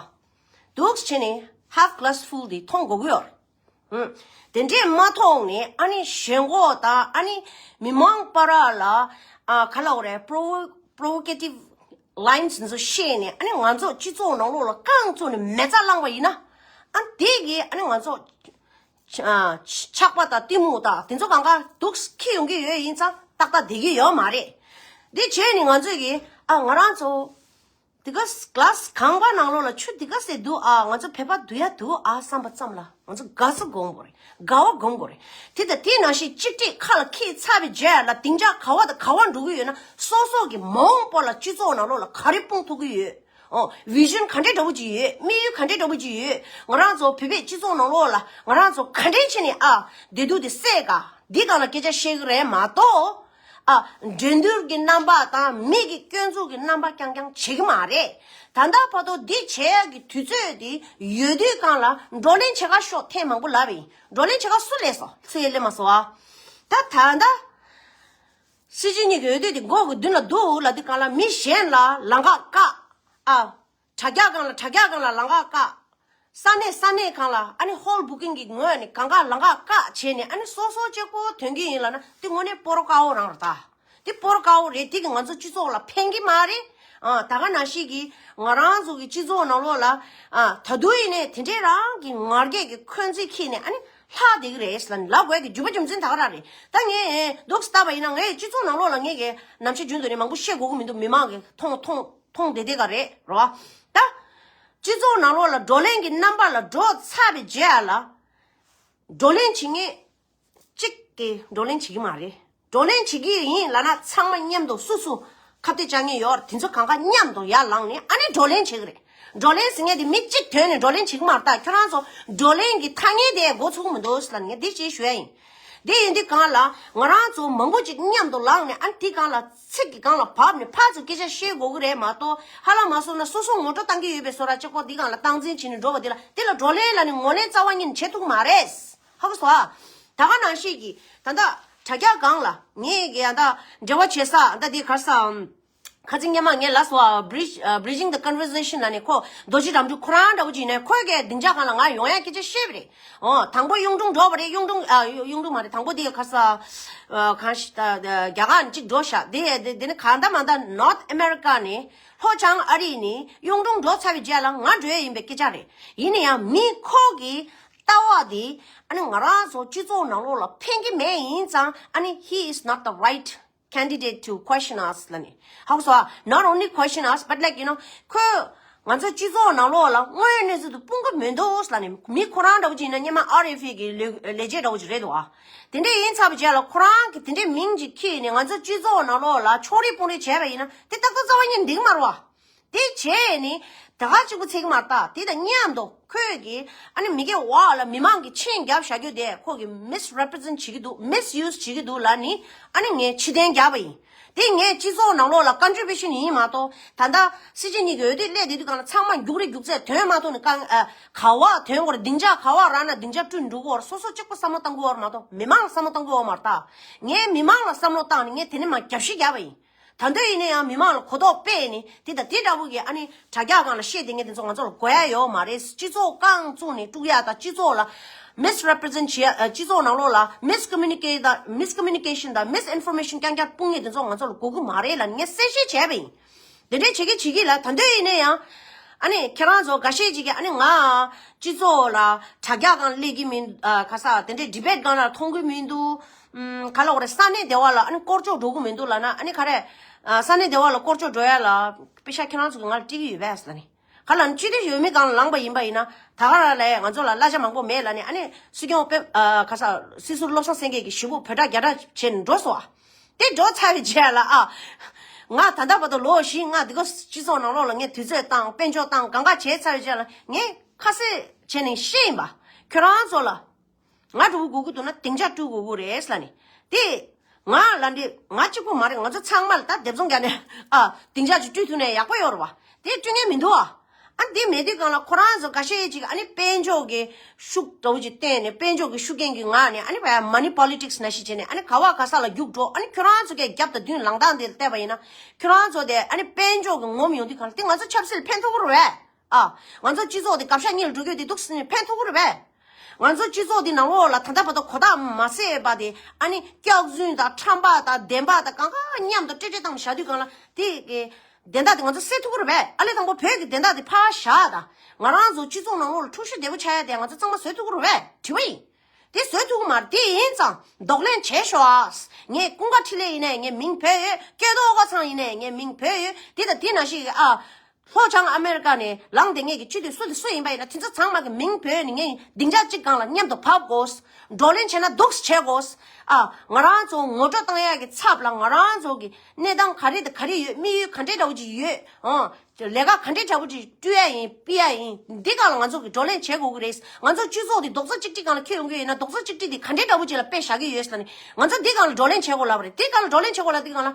འདུག་སེ་བྱས་ནས་half glass full དེ་མཐོང་དགོས་ཀྱི་ཡོད་རེད། ཧུམ། དེ་འདྲས་མ་མཐོང་ནས་ཨ་ནི་ཞེན་ཁོག་དང་ཨ་ནི་མི་མང་བར་ལ་ཨ་ག་ལབ་དགོས་རེད། པྲོ་བོ་ཀེ་ཊིབ་ལའིན་སི་འདི་ཚོ་བཤད་ནས་ཨ་ནི་ང་ཚོ་སྤྱི་ཚོགས་ནང་ལོགས་ལ་རྐང་བཙུགས་ནས་མེ་བཙའ་བསླངས་པ་ཡིན་ན། ཨ་དེ་གིས་ཨ་ནི་ང་ཚོ་ཆགས་པ་དང་གཏི་མུག་དང་དེ་ཚོ་གང་ག་འདུག་སེ་འཁྱེར་ཡོང་གི་ཡོད་ཡིན་ཙང་ཏག་ཏག་བསྡད་ཀྱི་ཡོད་མ་རེད། དེ་བྱས་ནས་ང་ཚོས་ཀྱིས་ཨ་ང་རང་ཚོ་དེ་ག་ག་ལ་སི་གང་པ་ནང་ལོགས་ལ་ཆུ་དེ་ག་སེ་འདུག་ཨ། ང་ཚོ་བོད་པ་འདུག་ཡ་འདུག་ཨ་བསམ་པ་ཙམ་ལ་ང་ཚོ་དགའ་ས་སྒོམ་དགོས་རེད། དགའ་བ་སྒོམ་དགོས་རེད། དེ་དང་དེ་ནང་བཞིན་གཅིག་སྒྲིལ་ཁ་ལ་འཁྱེར་ཚར་བའི་རྗེས་ལ་སྡིངས་ཆ་ག་བ་དང་ག་བ་འགྲོ་གི་ཡོད་ན་སོ་སོ་གི་མ་འོངས་པ་ལ་སྤྱི་ཚོགས་ནང་ལོགས་ལ་ག་རེ་སྤུངས་ཐུབ་ཀྱི་ཡོད། ཨོ། བི་ཞན་ག་འདྲའི་འདྲ་བོ་ཅིག་ཡོད། དམིགས་ཡུལ་ག་འདྲའི་འདྲ་བོ་ཅིག་ཡོད། ང་རང་ཚོ་བོད་པའི་སྤྱི་ཚོགས་ནང་ལོགས་ལ་ང་རང་ཚོ་ག་འདྲའི་བྱས་ནས་ཨ་བདེ་སྡུག་དེ་སེལ་ག་འདི་སྒང་ལ་སྐད་ཆ་བཤད་གི་རེད་མ་གཏོགས། ཨ། འགྲན་བསྡུར་གྱི་རྣམ་པ་དང་མི་གི་སྐྱོན་འཛུགས་ཀྱི་རྣམ་པ་རྐྱང་རྐྱང་བྱེད་ཀྱི་མ་རེད། ད་ལྟ་བར་དུ་འདི་བྱེད་ཡག་གི་དུས་ཚོད་དེ་ཡོད་དུས་སྒང་ལ་བགྲོ་གླེང་བྱེད་ག་ཤོག་ཐེངས་མང་པོ་ལབ་པ་ཡིན། བགྲོ་གླེང་བྱེད་ག་སུ་སླེབས་སོང་། སུ་ཡང་སླེབས་མ་སོང་ཨ། ད་ད་ལྟ། སྲིད་སྤྱི་གཉིས་ཀྱི་འོས་བསྡུ་དེ་མགོ་གི་མདུན་ལ་འདུག་ལབ་དུས་སྒང་ལ་མི་གཞན་ལ་ལམ་ཁ་བཀག་ཨ། དྲ་རྒྱ་སྒང་ལ་དྲ་རྒྱ་སྒང་ལ་ལམ་ཁ་བཀག་ས་གནས་ས་གནས་སྒང་ལ་ཨ་ནི་ཧོལ་བུ་ཀིང་གི་ངོས་ནས་གང་ག་ལམ་ཁ་བཀག་བྱས་ནས་ཨ་ནི་སོ་སོ་གཅིག་པོ་ཐོན་གྱི་ཡིན་ལབ་ན་དེ་དངོས་གནས་སྤོ་རོ་དཀར་པོ་རང་རེད་ད། དེ་སྤོ་རོ་དཀར་པོ་རེད། དེ་གི་ང་ཚོ་སྤྱི་ཚོགས་ལ་ཕན་གྱི་མ་རེད། ཨ། ད་ག་ནང་བཞིན་གྱི་ང་རང་ཚོ་གི་སྤྱི་ཚོགས་ནང་ལོགས་ལ་ཨ་ད་དུང་ཡིན་ནའི་དེ་འདྲའི་རང་གི་ང་རྒྱལ་གྱི་འཁོན་འཛིན་འཁྱེར་ནས་ཨ་ནི་ལྷག་བསྡད་ཀྱི་རེད་ལབ་ལབ་དགོས་ཀྱི་རྒྱུ་མ་རྒྱུ་མཚན་ད་ག་རང་རེད། ད་ངས་འདུག་སེ་བལྟས་པ་ཡིན་ན་ངའི་སྤྱི་ཚོགས་ནང་ལོགས་ལ་ངས་གི་ནམ་ཞིག་རྒྱུན་དུ་ནས་མང་པོ་བཤད་དགོས་ཀྱི་མི་འདུག་མི་མང་གི་མཐོང་མཐོང་མཐོང་བསྡད་བསྡད་ག་རེད་རོ། ད་སྤྱི་ཚོགས་ནང་ལོགས་ལ་བགྲོ་གླེང་གི་རྣམ་པ་ལ་འགྲོ་ཚར་བའི་རྗེས་ལ་བགྲོ་གླེང་བྱེད་མཁན་གཅིག་གིས་བགྲོ་གླེང་བྱེད་ཀྱི་མ་རེད། བགྲོ་གླེང་བྱེད་ཀྱི་ཡིན་ལབ་ན་ཚང་མ་མཉམ་དུ་སུ་སུ་ཁ་གཏད་བཅག་མཁན་ཡོད་རེད། དེ་ཚོ་གང་ག་མཉམ་དུ་ཡར་ལངས་ནས་ཨ་ནི་བགྲོ་གླེང་བྱེད་ཀྱི་རེད། བགྲོ་གླེང་ཟེར་མཁན་དེ་མི་གཅིག་ཐོན་ནས་བགྲོ་གླེང་བྱེད་ཀྱི་མ་རེད། ད་ཁྱོད་རང་ཚོ་བགྲོ་གླེང་གི་ཐ་སྙད་དེ་འགོ་ཚུགས་ཀྱི་མི་འདུག་ལབ་ནས་ངས་འདི་ཅིག་ཞུ་ཡ་ཡིན། དེ་ཡིན་དུས་གང་ལ་ང་རང་ཚོ་མང་པོ་ཅིག་མཉམ་དུ་ལངས་ནས་ཨ་ནི་དེ་གང་ལ་ཚིག་གི་གང་ལ་བབས་ནས་ཕར་ཚུར་སྐད་ཆ་བཤད་དགོས་ཀྱི་རེད་མ་གཏོགས། ཧ་ལམ་མ་སོང་ན་སོ་སོ་ངོ་སྤྲོད་བཏང་གི་ཡོད་པའི་བཟོ་འདྲ་གཅིག་པོ་འདི་གང་ལ་སྟངས་འཛིན་བྱས་ནས་འགྲོ་བ་འདི་ལ་དེ་ལ་བགྲོ་གླེང་ལབ་ནས་ངོས་ལེན་རྩ་བ་ཉིད་ནས་བྱེད་ཐུབ་ཀྱི་མ་རེད། ཧ་གོ་སོང་ཨ། ད་ག་ནང་བཞིན་གྱི་ད་ལྟ་དྲ་རྒྱ་སྒང་ལ་ངས་ཀྱི་ད་ལྟ་འབྲེལ་བ་བྱེད་ས་ད་འདི་ག་ས། ཁ་ཚིག་སྔོན་མ་ངས་ལབ་སོང་ཨ། Bridge- ཨ། Bridging the Conversation ལབ་ནས་ཁོ་རྡོ་རྗེ་འགྲམ་ཕྲུག་ཁོ་རང་འདྲ་བོ་ཅིག་ཡིན་ནའི་ཁོས་ཀྱི་སྡིངས་ཆ་སྒང་ལ་ང་ཡོང་ཡ་སྐད་ཆ་བཤད་པ་རེད། ཨོ། དང་པོ་གཡུང་དྲུང་འགྲོ་བ་རེད། གཡུང་དྲུང་། ཨ། གཡུང་དྲུང་མ་རེད། དང་པོ་དེ་ག་ས། ཨ། གང་ཞིག་ད་རྒྱ་གར་ནས་གཅིག་འགྲོ་ཤག་དེ་དེ་དེ་ནི་གང་ལྟར་མ་ལྟར་North America ནས་ལྷོ་བྱང་ཨ་རི་ནས་གཡུང་དྲུང་འགྲོ་ཚར་བའི་རྗེས་ལ་ང་འགྲོ་ཡ་ཡིན་པའི་སྐད་ཆ་རེད། ཡིན་ན་ཡང་མི་ཁོ་གི་ལྟ་བ་དེ་ཨ་ནི་ང་རང་ཚོ་སྤྱི་ཚོགས་ནང་ལོགས་ལ་ཕན་གྱི་མེད་ཡིན་ཙང་ཨ་ནི་he is not the right candidate to question us ལབ་ནས། ཧ་གོ་སོང་ཨ། Not only question us, but, like, you know, ཁོས་ང་ཚོ་སྤྱི་ཚོགས་ནང་ལོགས་ལ་དངོས་ཡོད་གནས་ཚུལ་དེ་སྤུངས་ཀྱི་མི་འདུག་ལབ་ནས། མི་ཁོ་རང་འདྲ་བོ་ཅིག་ཡིན་ན་སྔོན་མ་ཨར་ཨེཕ་ཨེ་གི་ལས་ལས་བྱེད་འདྲ་བོ་ཅིག་རེད་འདུག་ཨ། དེ་འདྲས་ཡིན་ཚར་བའི་རྗེས་ལ་ཁོ་རང་གིས་དེ་འདྲས་མིང་ཅིག་ཁྱེར་ནས་ང་ཚོ་སྤྱི་ཚོགས་ནང་ལོགས་ལ་ཕྱོགས་རིས་སྤུངས་རིས་བྱས་པ་ཡིན་ན་དེ་ཏག་ཏག་རྩ་བ་ཉིད་འགྲིག་མ་རེད་བ། དེ་བྱས་ནས་ད་ག་གཅིག་པུ་ཚིག་མ་ལྟ་དེ་དང་མཉམ་དུ་ཁོས་ཀྱིས་ཨ་ནི་མི་སྒེར་འོག་ལ་མི་མང་གི་ཆིངས་བརྒྱབ་བཞག་རྒྱུ་དེ་ཁོ་གིས་misrepresent བྱེད་ཀྱི་འདུག misuse བྱེད་ཀྱི་འདུག་ལབ་ནི་ཨ་ནི་ངས་ཕྱིར་འཐེན་བརྒྱབ་པ་ཡིན། དེ་ངས་སྤྱི་ཚོགས་ནང་ལོགས་ལ་contribution ཡིན་མ་གཏོགས། ད་ལྟ་སྲིད་སྤྱི་གཉིས་ཀྱི་འོས་བསྡུ་སླེབས་བསྡད་དུས་གང་ལ་ཚང་མ་རྒྱུགས་རེ་རྒྱུགས་ཚད་དོན་མ་ཐུག་ནས་གང་ཨ་ག་བ་དོན་སྐོར་སྡིངས་ཆ་ག་བ་རག་ན་སྡིངས་ཆ་བསྐྲུན་འགྲོ་གི་ཡོད་རེད། སོ་སོ་གཅིག་པུ་བསམ་བློ་བཏང་གི་ཡོད་རེད་མ་གཏོགས་མི་མང་ལ་བསམ་བློ་བཏང་གི་ཡོད་མ་རེད་ད། ངས་མི་མང་ལ་བསམ་བློ་བཏང་ནས་ངས་དེ་ནས་མར་རྒྱབ་བཤིག་བརྒྱབ་པ་ཡིན། ད་འདོད་ཡིན་ན་ཡང་མི་མང་ལ་གོ་རྟོགས་སྤེལ་ནས་དེ་དང་དེ་འདྲ་བོ་གི་ཨ་ནི་དྲ་རྒྱ་སྒང་ལ་བཤད་བསྡད་མཁན་དེ་ཚོ་ང་ཚོ་ལ་དགོས་ཡ་ཡོད་མ་རེད། སྤྱི་ཚོགས་རྐང་བཙུགས་ནས་དཀྲུག་ཡ་དང་སྤྱི་ཚོགས་ལ་misrepresent བྱེད་ཡ། སྤྱི་ཚོགས་ནང་ལོགས་ལ་miscommunicate དང་miscommunication དང་misinformation རྐྱང་རྐྱང་སྤུངས་མཁན་དེ་ཚོ་ང་ཚོ་ལ་དགོས་ཀྱི་མ་རེད་ལབ་ནས་ངས་གསལ་བཤད་བྱས་པ་ཡིན། དེ་འདྲས་བྱེད་ཀྱི་བྱེད་ཀྱི་ལ་ད་འདོད་ཡིན་ན་ཡང་ཨ་ནི་ཁྱེད་རང་ཚོ་འགའ་ཤས་ཅིག་གིས་ཨ་ནི་ང་སྤྱི་ཚོགས་ལ་དྲ་རྒྱ་སྒང་སླེབས་ཀྱི་མིན། ཨ། ག་ས་དེ་འདྲས་debate སྒང་ལ་མཐོང་གི་མི་འདུག་ཨམ། ག་ལ་བ་རེད། ས་གནས་སྡེ་བ་ལ་ཨ་ནི་སྐོར་ཅོག་འགྲོ་གི་མི་འདུག་ལབ་ན་ཨ་ནི་ག་རེ། ཨ། ས་གནས་སྡེ་བ་ལ་སྐོར་ཅོག་འགྲོ་ཡ་ལ་པེ་ཤ་ཁྱེད་རང་ཚོ་གི་ང་ལ་སྤྲད་ཀྱི་ཡོད་པས་ལབ་ནི། ག་ལ་ནི་སྤྱི་བདེ་ཞུ་མི་སྒང་ལ་ལངས་པ་ཡིན་པ་ཡིན་ན་ད་ག་རང་ལས་ང་ཚོ་ལ་གླ་ཆ་མང་པོ་མེད་ལབ་ནི་ཨ་ནི་སྲིད་སྐྱོང་དཔེ། ཨ། ག་ས་སྲིད་ཟུར་བློ་བཟང་སེང་གེ་གི་ཞུ་སྦུག་བོད་ཕྲག་བརྒྱ་ཕྲག་བྱས་ནས་འགྲོ་སོང་ཨ། དེ་འགྲོ་ཚར་བའི་རྗེས་ལ་ཨ། ང་ད་ལྟ་བར་དུ་ལོ་བཞི་ལྔ་འདི་ག་སྤྱི་ཚོགས་ནང་ལོགས་ལ་ངས་དུས་ཚོད་བཏང་དཔལ་འབྱོར་བཏང་གང་ག་བྱས་ཚར་བའི་རྗེས་ལ་ངས་ཁ་གསལ་བྱས་ནས་བཤད་ཡིན་པ། ཁྱོད་རང་ཚོ་ལ་ང་འགྲོ་དགོས་ཀྱི་འདུག་ན་སྡིངས་ཆ་སྤྲུལ་དགོས་ཀྱི་རེད་ལབ་ནས་དེ། ང་ལ་འདི་ང་གཅིག་པུ་མ་རེད། ང་ཚོ་ཚང་མ་ལ་ད་སྡེབ་ཚོང་རྒྱག་ནས་ཨ་སྡིངས་ཆ་ཅིག་སྤྲུལ་ཐུབ་ན་ཡག་པོ་ཡོད་རེད་བ། དེ་སྤྲུལ་མཁན་མི་འདུག་ཨ། ཨ་འདི་མེད་དུས་སྒང་ལ་ཁོ་རང་ཚོ་འགའ་ཤས་ཅིག་ཨ་ནི་དཔལ་འབྱོར་གྱི་ཤུགས་འདྲ་བོ་ཅིག་བསྟན་ནས་དཔལ་འབྱོར་གྱི་ཤུགས་རྐྱེན་གྱིས་ང་ནས་ཨ་ནི་བ་money politics ནང་བཞིན་བྱས་ནས་ཨ་ནི་ག་བ་ག་ས་ལ་རྒྱུགས་འགྲོ། ཨ་ནི་ཁྱོད་རང་ཚོ་གས་རྒྱབ་དང་མདུན་ལངས་སྟངས་དེ་ལ་བལྟས་པ་ཡིན་ན་ཁྱོད་རང་ཚོ་དེ་ཨ་ནི་དཔལ་འབྱོར་གྱི་ངོམ་ཡོང་དུས་སྒང་ལ་དེ་ང་ཚོ་ཆབ་སྲིད་ལ་ཕན་ཐོགས་ཀྱི་རེད་པས། ཨ། ང་ཚོ་སྤྱི་ཚོགས་དེ་དགའ་ཤ་གཉིས་ལ་འགྲོ་རྒྱུ་དེ་འདུག་ཟེར་ནས་ཕན་ཐོགས་ཀྱི་རེད་པས། ང་ཚོ་སྤྱི་ཚོགས་དེ་ནང་ལོགས་ལ་ད་ལྟ་བར་དུ་གོ་རྟགས་མ་སད་པ་དེ་ཨ་ནི་སྐྱག་རྫུན་དང་ཁྲམ་པ་དང་བདེན་པ་དང་གང་ག་མཉམ་དུ་སྤྲེལ་སྤྲེལ་བཏང་བཞག་དུས་སྒང་ལ་དེ་གི་བདེན་མཐའ་དེ་ང་ཚོ་སེལ་ཐུབ་ཀྱི་རེད་པས། ཨ་ལས་དང་པོ་བོད་ཀྱི་བདེན་མཐའ་དེ་ཕར་བཞག་དང་། ང་རང་ཚོ་སྤྱི་ཚོགས་ནང་ལོགས་ལ་འཁྲུག་ཤོས་བདེ་པོ་ཆགས་ཡ་དེ་ང་ཚོ་གཙང་མ་བཟོ་ཐུབ་ཀྱི་རེད་པས། དྲི་བ་ཡིན། དེ་བཟོ་ཐུབ་ཀྱི་མ་རེད། དེ་ཡིན་ཙང་གདོང་ལེན་བྱེད་ཤོག་ཨ། ངས་ཀུན་དགའ་འཕྲིན་ལས་ཡིན་ནའི་ངའི་མིང་བོས་ཡོད། སྐལ་རྡོར་ཨོ་དཀར་ཚང་ཡིན་ནའི་ངའི་མིང་བོས་ཡོད། དེ་དང་དེ་ནང་བཞིན་ཨ། ལྷོ་བྱང་ཨ་མེ་རི་ཀ་ནས་ལངས་བསྡད་མཁན་གྱི་སྤྱི་འཐུས་སུ་དང་སུ་ཡིན་པ་ཡིན་ན་དེ་ཚོ་ཚང་མ་གི་མིང་བོས་ནས་ངས་སྡིངས་ཆ་གཅིག་སྒང་ལ་མཉམ་དུ་བབས་དགོས། བགྲོ་གླེང་བྱས་ན་འདུག་སེ་བྱེད་དགོས། ཨ། ང་རང་ཚོ་ངོ་སྤྲོད་བཏང་ཡག་གི་ཚབ་ལ་ང་རང་ཚོ་གི་གནས་སྟངས་ག་རེ་དང་ག་རེ་ཡོད། དམིགས་ཡུལ་ག་འདྲའི་འདྲ་བོ་ཅིག་ཡོད། ཨང་། ལས་ཀ་ག་འདྲའི་འདྲ་བོ་ཅིག་བསྐྲུན་ཡ་ཡིན་སྤེལ་ཡ་ཡིན། འདི་སྒང་ལ་ང་ཚོ་གི་བགྲོ་གླེང་བྱེད་དགོས་ཀྱི་རེད། ང་ཚོ་སྤྱི་ཚོགས་འདི་རྡོག་རྩ་གཅིག་སྒྲིལ་སྒང་ལ་འཁྱེར་ཡོང་གི་ཡོད་ན་རྡོག་རྩ་གཅིག་སྒྲིལ་འདི་ག་འདྲའི་འདྲ་བོ་ཅིག་ལ་སྤེལ་བཞག་གི་ཡོད་ཟེར་ནས་ང་ཚོ་འདི་སྒང་ལ་བགྲོ་གླེང་བྱེད་དགོས་ལབ་པ་རེད། འདི་སྒང་ལ་བགྲོ་གླེང་བྱེད་དགོས་ལབ་འདི་སྒང་ལ།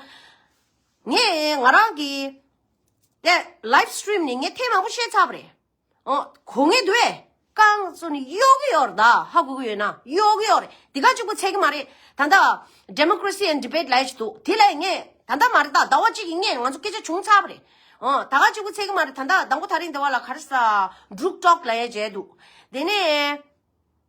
ངས་ང་རང་གི་དེ་live stream ནས་ངས་ཐེངས་མང་པོ་བཤད་ཚར་བ་རེད། ཨོ། གོ་ངེས་འདུག་ཨེ། རྐང་བཙུགས་ནས་གཡོག་གི་ཡོད་རེད་ད། ཧ་གོ་གི་ཡོད་ན་གཡོག་གི་ཡོད་རེད། འདི་ག་གཅིག་པུ་ཚད་ཀྱི་མ་རེད། ད་ལྟ་democracy and debate ལབ་ཡ་ཅིག་འདུག་དེ་ལ་ངས་ད་ལྟ་མ་རེད་ད། ཟླ་བ་གཅིག་གི་སྔོན་ང་ཚོ་སྐད་ཆ་བྱུང་ཚར་བ་རེད། ཨོ། ད་ག་གཅིག་པུ་ཚད་ཀྱི་མ་རེད། ད་ལྟ་དང་པོ་ཐག་རིང་དེ་བ་ལ་ག་རེ་ཟ། Druk Talk ལབ་ཡ་བྱས་འདུག་དེ་ནས།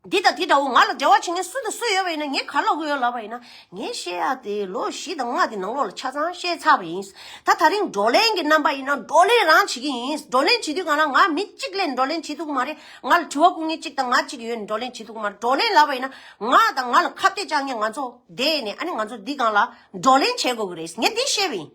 འདི་དང་འདི་འདྲ་བོ་ང་ལ་འབྲེལ་བ་བྱེད་མཁན་སུ་དང་སུ་ཡོད་པ་ཡིན་ན་ངས་ག་ལབ་ཀྱི་ཡོད་ལབ་པ་ཡིན་ན། ངས་བཤད་ཡ་དེ་ལོ་བཞི་དང་ལྔ་དེ་ནང་ལོགས་ལ་ཆ་ཚང་བཤད་ཚར་བ་ཡིན། ད་ད་རིང་བགྲོ་གླེང་གི་རྣམ་པ་ཡིན་ན་བགྲོ་གླེང་རང་བྱེད་ཀྱི་ཡིན། བགྲོ་གླེང་བྱེད་དུས་གང་ལ་ང་མི་གཅིག་ལས་བགྲོ་གླེང་བྱེད་ཐུབ་ཀྱི་མ་རེད། ང་ལ་དྲི་བ་བསྐུར་མཁན་གཅིག་དང་ང་གཅིག་ཡོད་ནས་བགྲོ་གླེང་བྱེད་ཐུབ་ཀྱི་མ་རེད། བགྲོ་གླེང་ལབ་པ་ཡིན་ན་ང་དང་ང་ལ་ཁ་གཏད་བཅག་མཁན་ང་ཚོ་བསྡད་ནས་ཨ་ནི་ང་ཚོ་འདི་སྒང་ལ་བགྲོ་གླེང་བྱེད་དགོས་ཀྱི་རེད། ངས་འདི་བཤད་པ་ཡིན།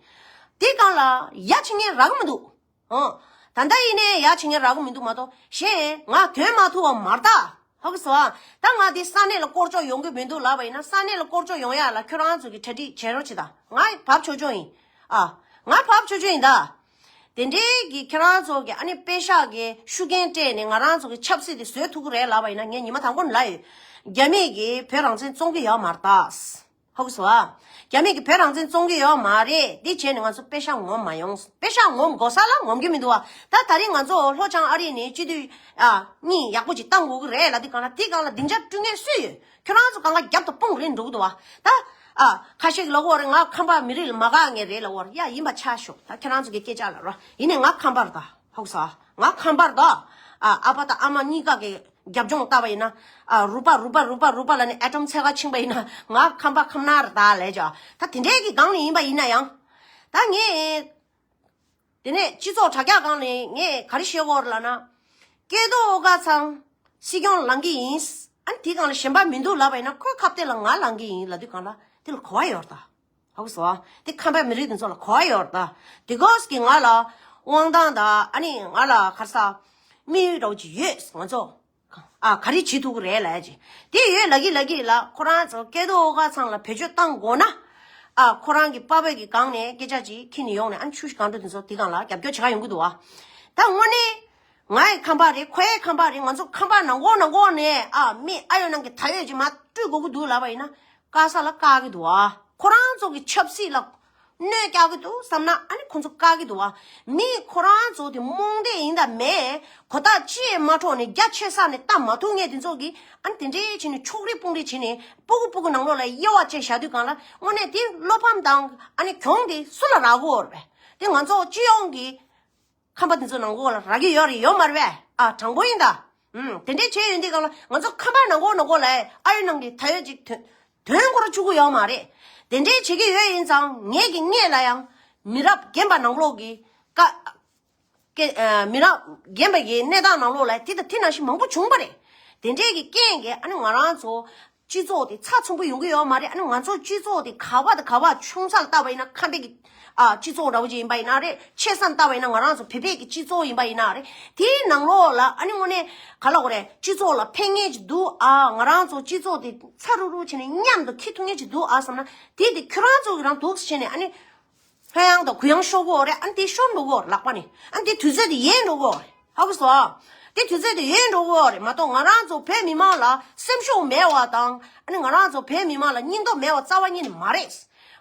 འདི་སྒང་ལ་ཡ་བྱེད་མཁན་རག་གི་མི་འདུག་ཨོ། ད་ལྟ་ཡིན་ནའི་ཡ་བྱེད་མཁན་རག་གི་མི་འདུག་མ་གཏོགས་གཞན་ང་དོན་མ་ཐུབ་པ་མ་རེད་ད། ཧ་གོ་སོང་ཨ། ད་ང་འདི་ས་གནས་ལ་སྐོར་ཅོག་ཡོང་གི་མི་འདུག་ལབ་པ་ཡིན་ན་ས་གནས་ལ་སྐོར་ཅོག་ཡོང་ཡ་ལ་ཁྱོད་རང་ཚོ་གི་གྲ་སྒྲིག་བྱེད་རོགས་བྱེད་ད། ང་བབས་ཆོག་ཆོག་ཡིན། ཨ། ང་བབས་ཆོག་ཆོག་ཡིན་ད། དེ་འདྲའི་གི་ཁྱེད་རང་ཚོ་གི་ཨ་ནི་པེ་ཤག་གི་ཤུགས་རྐྱེན་སྤྲད་ནས་ང་རང་ཚོ་གི་ཆབ་སྲིད་དེ་བཟོས་ཐུབ་ཀྱི་རེད་ལབ་པ་ཡིན་ན། ངས་ཉི་མ་དང་པོ་ནས་ལབ་ཡོད། རྒྱ་མིས་གི་བོད་རང་བཙན་བཙོང་གི་ཡོད་མ་རེད་ད། ཧ་གོ་སོང་ཨ། རྒྱ་མིས་གི་བོད་རང་བཙན་བཙོང་གི་ཡོད་མ་རེད། འདི་བྱས་ནས་ང་ཚོ་པེ་ཤག་ངོམ་མ་ཡོང་། པེ་ཤག་ངོམ་དགོས་ས་ལ་ངོམ་གི་མི་འདུག་བ། ད་ད་རིང་ང་ཚོ་ལྷོ་བྱང་ཨ་རི་ནས་སྤྱི་འཐུས་ཨ་གཉིས་ཡག་པོ་ཅིག་བཏང་དགོས་ཀྱི་རེད་ལབ་དུས་སྒང་ལ། དེ་སྒང་ལ་སྡིངས་ཆ་སྤྲོད་མཁན་སུ་ཡོད། ཁྱོད་རང་ཚོ་སྒང་ག་རྒྱབ་དང་དཔུང་རེད་འགྲོ་གི་འདུག་བ། ད་ཨ་ཁ་ཤས་ཀྱིས་ལབ་ཀྱི་ཡོད་རེད། ང་ཁམས་པ་མི་རིགས་ལ་མ་དགའ་མཁན་རེད་ལབ་ཀྱི་ཡོད་རེད། ཡ་ཡིན་པ་ཆ་ཞོག་ད་ཁྱོད་རང་ཚོ་གི་སྐད་ཆ་ལ་རོ། ཡིན་ནའི་ང་ཁམས་པ་རེད་ད། ཧ་གོ་སོང་ཨ། ང་ཁམས་པ་རེད་ད། ཨ་ཨ་ཕ་དང་ཨ་མ་གཉིས་ཀ་གི་རྒྱབ་ལྗོངས་བལྟས་པ་ཡིན་ན། ཨ་རུ་པ་རུ་པ་རུ་པ་རུ་པ་ལབ་ནས་ཨེ་ཊོམ་ཚད་ཀ་ཕྱིན་པ་ཡིན་ན། ང་ཁམས་པ་ཁམས་ནག་རེད་ད་ལབ་བྱས། ད་དེ་འདྲའི་གི་སྒང་ནས་ཡིན་པ་ཡིན་ན་ཡང་། ད་ངས་དེ་ནས་སྤྱི་ཚོགས་དྲ་རྒྱ་སྒང་ནས་ངས་ག་རེ་བཤད་ཀྱི་ཡོད་རེད་ལབ་ན། སྐལ་རྡོར་དབུ་དཀར་ཚང་སྲིད་སྐྱོང་ལངས་ཀྱི་ཡིན། ཨ་ནི་དེ་སྒང་ལ་གཞན་པ་མི་འདུག་ལབ་པ་ཡིན་ན། ཁོའི་ཁ་གཏད་ལ་ང་ལངས་ཀྱི་ཡིན་ལབ་དུས་སྒང་ལ་དེ་ལ་གོ་བ་ཡོད་རེད་ད། ཧ་གོ་སོང་ཨ། དེ་ཁམས་པའི་མི་རིགས་དེ་ཚོ་ལ་གོ་བ་ཡོད་རེད་ད། དེ་གོས་ཀྱི་ང་ལ་དབང་ཐང་དང་ཨ་ནི་ང་ལ་ག་རེ་ཟ། དམིགས་ཡུལ་འདྲ་བོ་ཅིག་ཡོད། ང་ཚོ་ཨ་ག་རེ་བྱེད་ཐུབ་ཀྱི་རེད་ལབ་ཀྱི་དེ་ཡོད་ལབ་ཀྱི་ལབ་ཀྱི་ལ། ཁོ་རང་ཚོ་སྐལ་རྡོར་དབུ་དཀར་ཚང་ལ་བེད་སྤྱོད་བཏང་དགོས་ན། ཨ་ཁོ་རང་གི་པ་ཕ་གི་སྒང་ནས་སྐད་ཆ་ཅིག་ཁྱེར་ནས་ཡོང་ནས། ཨ་ནི་ཆུ་བཞི་སྒང་དྲུག་དེ་ཚོ་དེ་སྒང་ལ་རྒྱབ་སྐྱོར་བྱེད་ག་ཡོང་གི་འདུག་བ། ད་དངོས་གནས་ང་ཡི་ཁམས་པ་རེད། ཁོ་ཡི་ཁམས་པ་རེད། ང་ཚོ་ཁམས་པ་ནང་ཁོག་ནང་ཁོག་ནས་ཨ་མི་ཨ་ཡོད་ནང་གི་ད་ཡོད་ཅིག་མར་སྤྲོད་དགོས་ཀྱི་འདུག་ལབ་པ་ཡིན་ན། བཀག་ས་ལ་བཀག་གི་འདུག་བ། ཁོ་རང་ཚོ་གི་ཆབ་སྲིད་ལ་གནོད་རྒྱག་གི་འདུག་བསམ་ན། ཨ་ནི་ཁོ་ཚོ་བཀག་གི་འདུག་བ། མི་ཁོ་རང་ཚོ་དེ་རྨོངས་དད་ཡིན་དང་མེད། གོ་རྟོགས་ཅི་ཡང་མ་འཕྲོག་ནས་རྒྱ་ཆེ་ས་ནས་ལྟ་མ་ཐུབ་མཁན་དེ་ཚོ་གིས་ཨ་ནི་དེ་འདྲའི་བྱས་ནས་ཕྱོགས་རིས་དཔུང་རིས་བྱས་ནས་སྤུ་གུ་སྤུ་གུ་ནང་ལོགས་ལ་དབྱེ་བ་བཅད་བཞག་དུས་སྒང་ལ། དངོས་གནས་དེ་བློ་ཕམ་དང་ཨ་ནི་གྱོང་དེ་སུ་ལ་རག་གི་ཡོད་རེད། དེ་ང་ཚོ་སྤྱི་ཡོངས་ཀྱི་ཁམས་པ་དེ་ཚོ་ནང་ལོགས་ལ་རག་གི་ཡོད་རེད། ཡོད་མ་རེད་པས། ཨ་དྲང་པོ་ཡིན་ད། ཨུམ། དེ་འདྲའི་བྱས་ཡོད་དུས་སྒང་ལ་ང་ཚོ་ཁམས་པ་ནང་ལོགས་ནང་ལོགས་ལ་ཨ་ཡོད་ནང་གི་ད་ཡོད་ཅིག་དོན་དོན་སྐོར་བཅུག་གི་ཡོད་མ་རེད། དེ་འདྲའི་བྱེད་ཀྱི་ཡོད་ཡིན་ཙང་། ངེད་ཀྱི་སྔོན་ལ་ཡང་མི་རབས་རྒན་པ་ནང་ལོགས་ཀྱི་ཀ་ཀེ་ཨ་མི་རབས་རྒན་པ་གི་གནས་སྟངས་ནང་ལོགས་ལ་དེ་དང་དེ་ནང་བཞིན་མང་པོ་བྱུང་པ་རེད། དེ་འདྲའི་གི་རྐྱེན་གྱིས་ཨ་ནི་ང་རང་ཚོ་སྤྱི་ཚོགས་དེ་ཚགས་ཚུད་པོ་ཡོང་གི་ཡོད་མ་རེད། ཨ་ནི་ང་ཚོ་སྤྱི་ཚོགས་དེ་ག་བ་དང་ག་བ་ཆུང་ས་ལ་བལྟས་པ་ཡིན་ན་ཁམས་པའི་གི་ཨ་སྤྱི་ཚོགས་འདྲ་བོ་ཅིག་ཡིན་པ་ཡིན་ན་རེད། ཆེ་ས་ལ་བལྟས་པ་ཡིན་ན་ང་རང་ཚོ་བོད་པའི་གི་སྤྱི་ཚོགས་ཡིན་པ་ཡིན་ན་རེད། དེའི་ནང་ལོགས་ལ་ཨ་ནི་དངོས་གནས་ག་ལབ་དགོས་རེད། སྤྱི་ཚོགས་ལ་ཕན་མཁན་ཅིག་འདུག་ཨ། ང་རང་ཚོ་སྤྱི་ཚོགས་དེ་ཚ་རུག་རུག་བྱས་ནས་མཉམ་དུ་འཁྱེར་ཐུབ་མཁན་ཅིག་འདུག་ཨ་བསམ་ན། དེ་དེ་ཁྱོད་རང་ཚོ་གི་རང་འདུག་སེ་བྱས་ནས་ཨ་ནི། ལྷོད་ཡངས་དང་གུ་ཡངས་ཤོར་གི་ཡོད་རེད། ཨ་ནི་དེ་ཤོར་འགྲོ་གི་ཡོད་རེད། ལག་པ་ནས་ཨ་ནི་དེ་དུས་ཚོད་དེ་ཡལ་འགྲོ་གི་ཡོད་རེད། ཧ་གོ་སོང་། དེ་དུས་ཚོད་དེ་ཡལ་འགྲོ་གི་ཡོད་རེད་མ་གཏོགས། ང་རང་ཚོ་བོད་མི་མང་ལ་སེམས་ཤུགས་མེད་པ་དང་། ཨ་ནི་ང་རང་ཚོ་བོད་མི་མང་ལ་སྙིང་སྟོབས་མེད་པ་རྩ་བ་ཉིད་ནས་མ་རེད།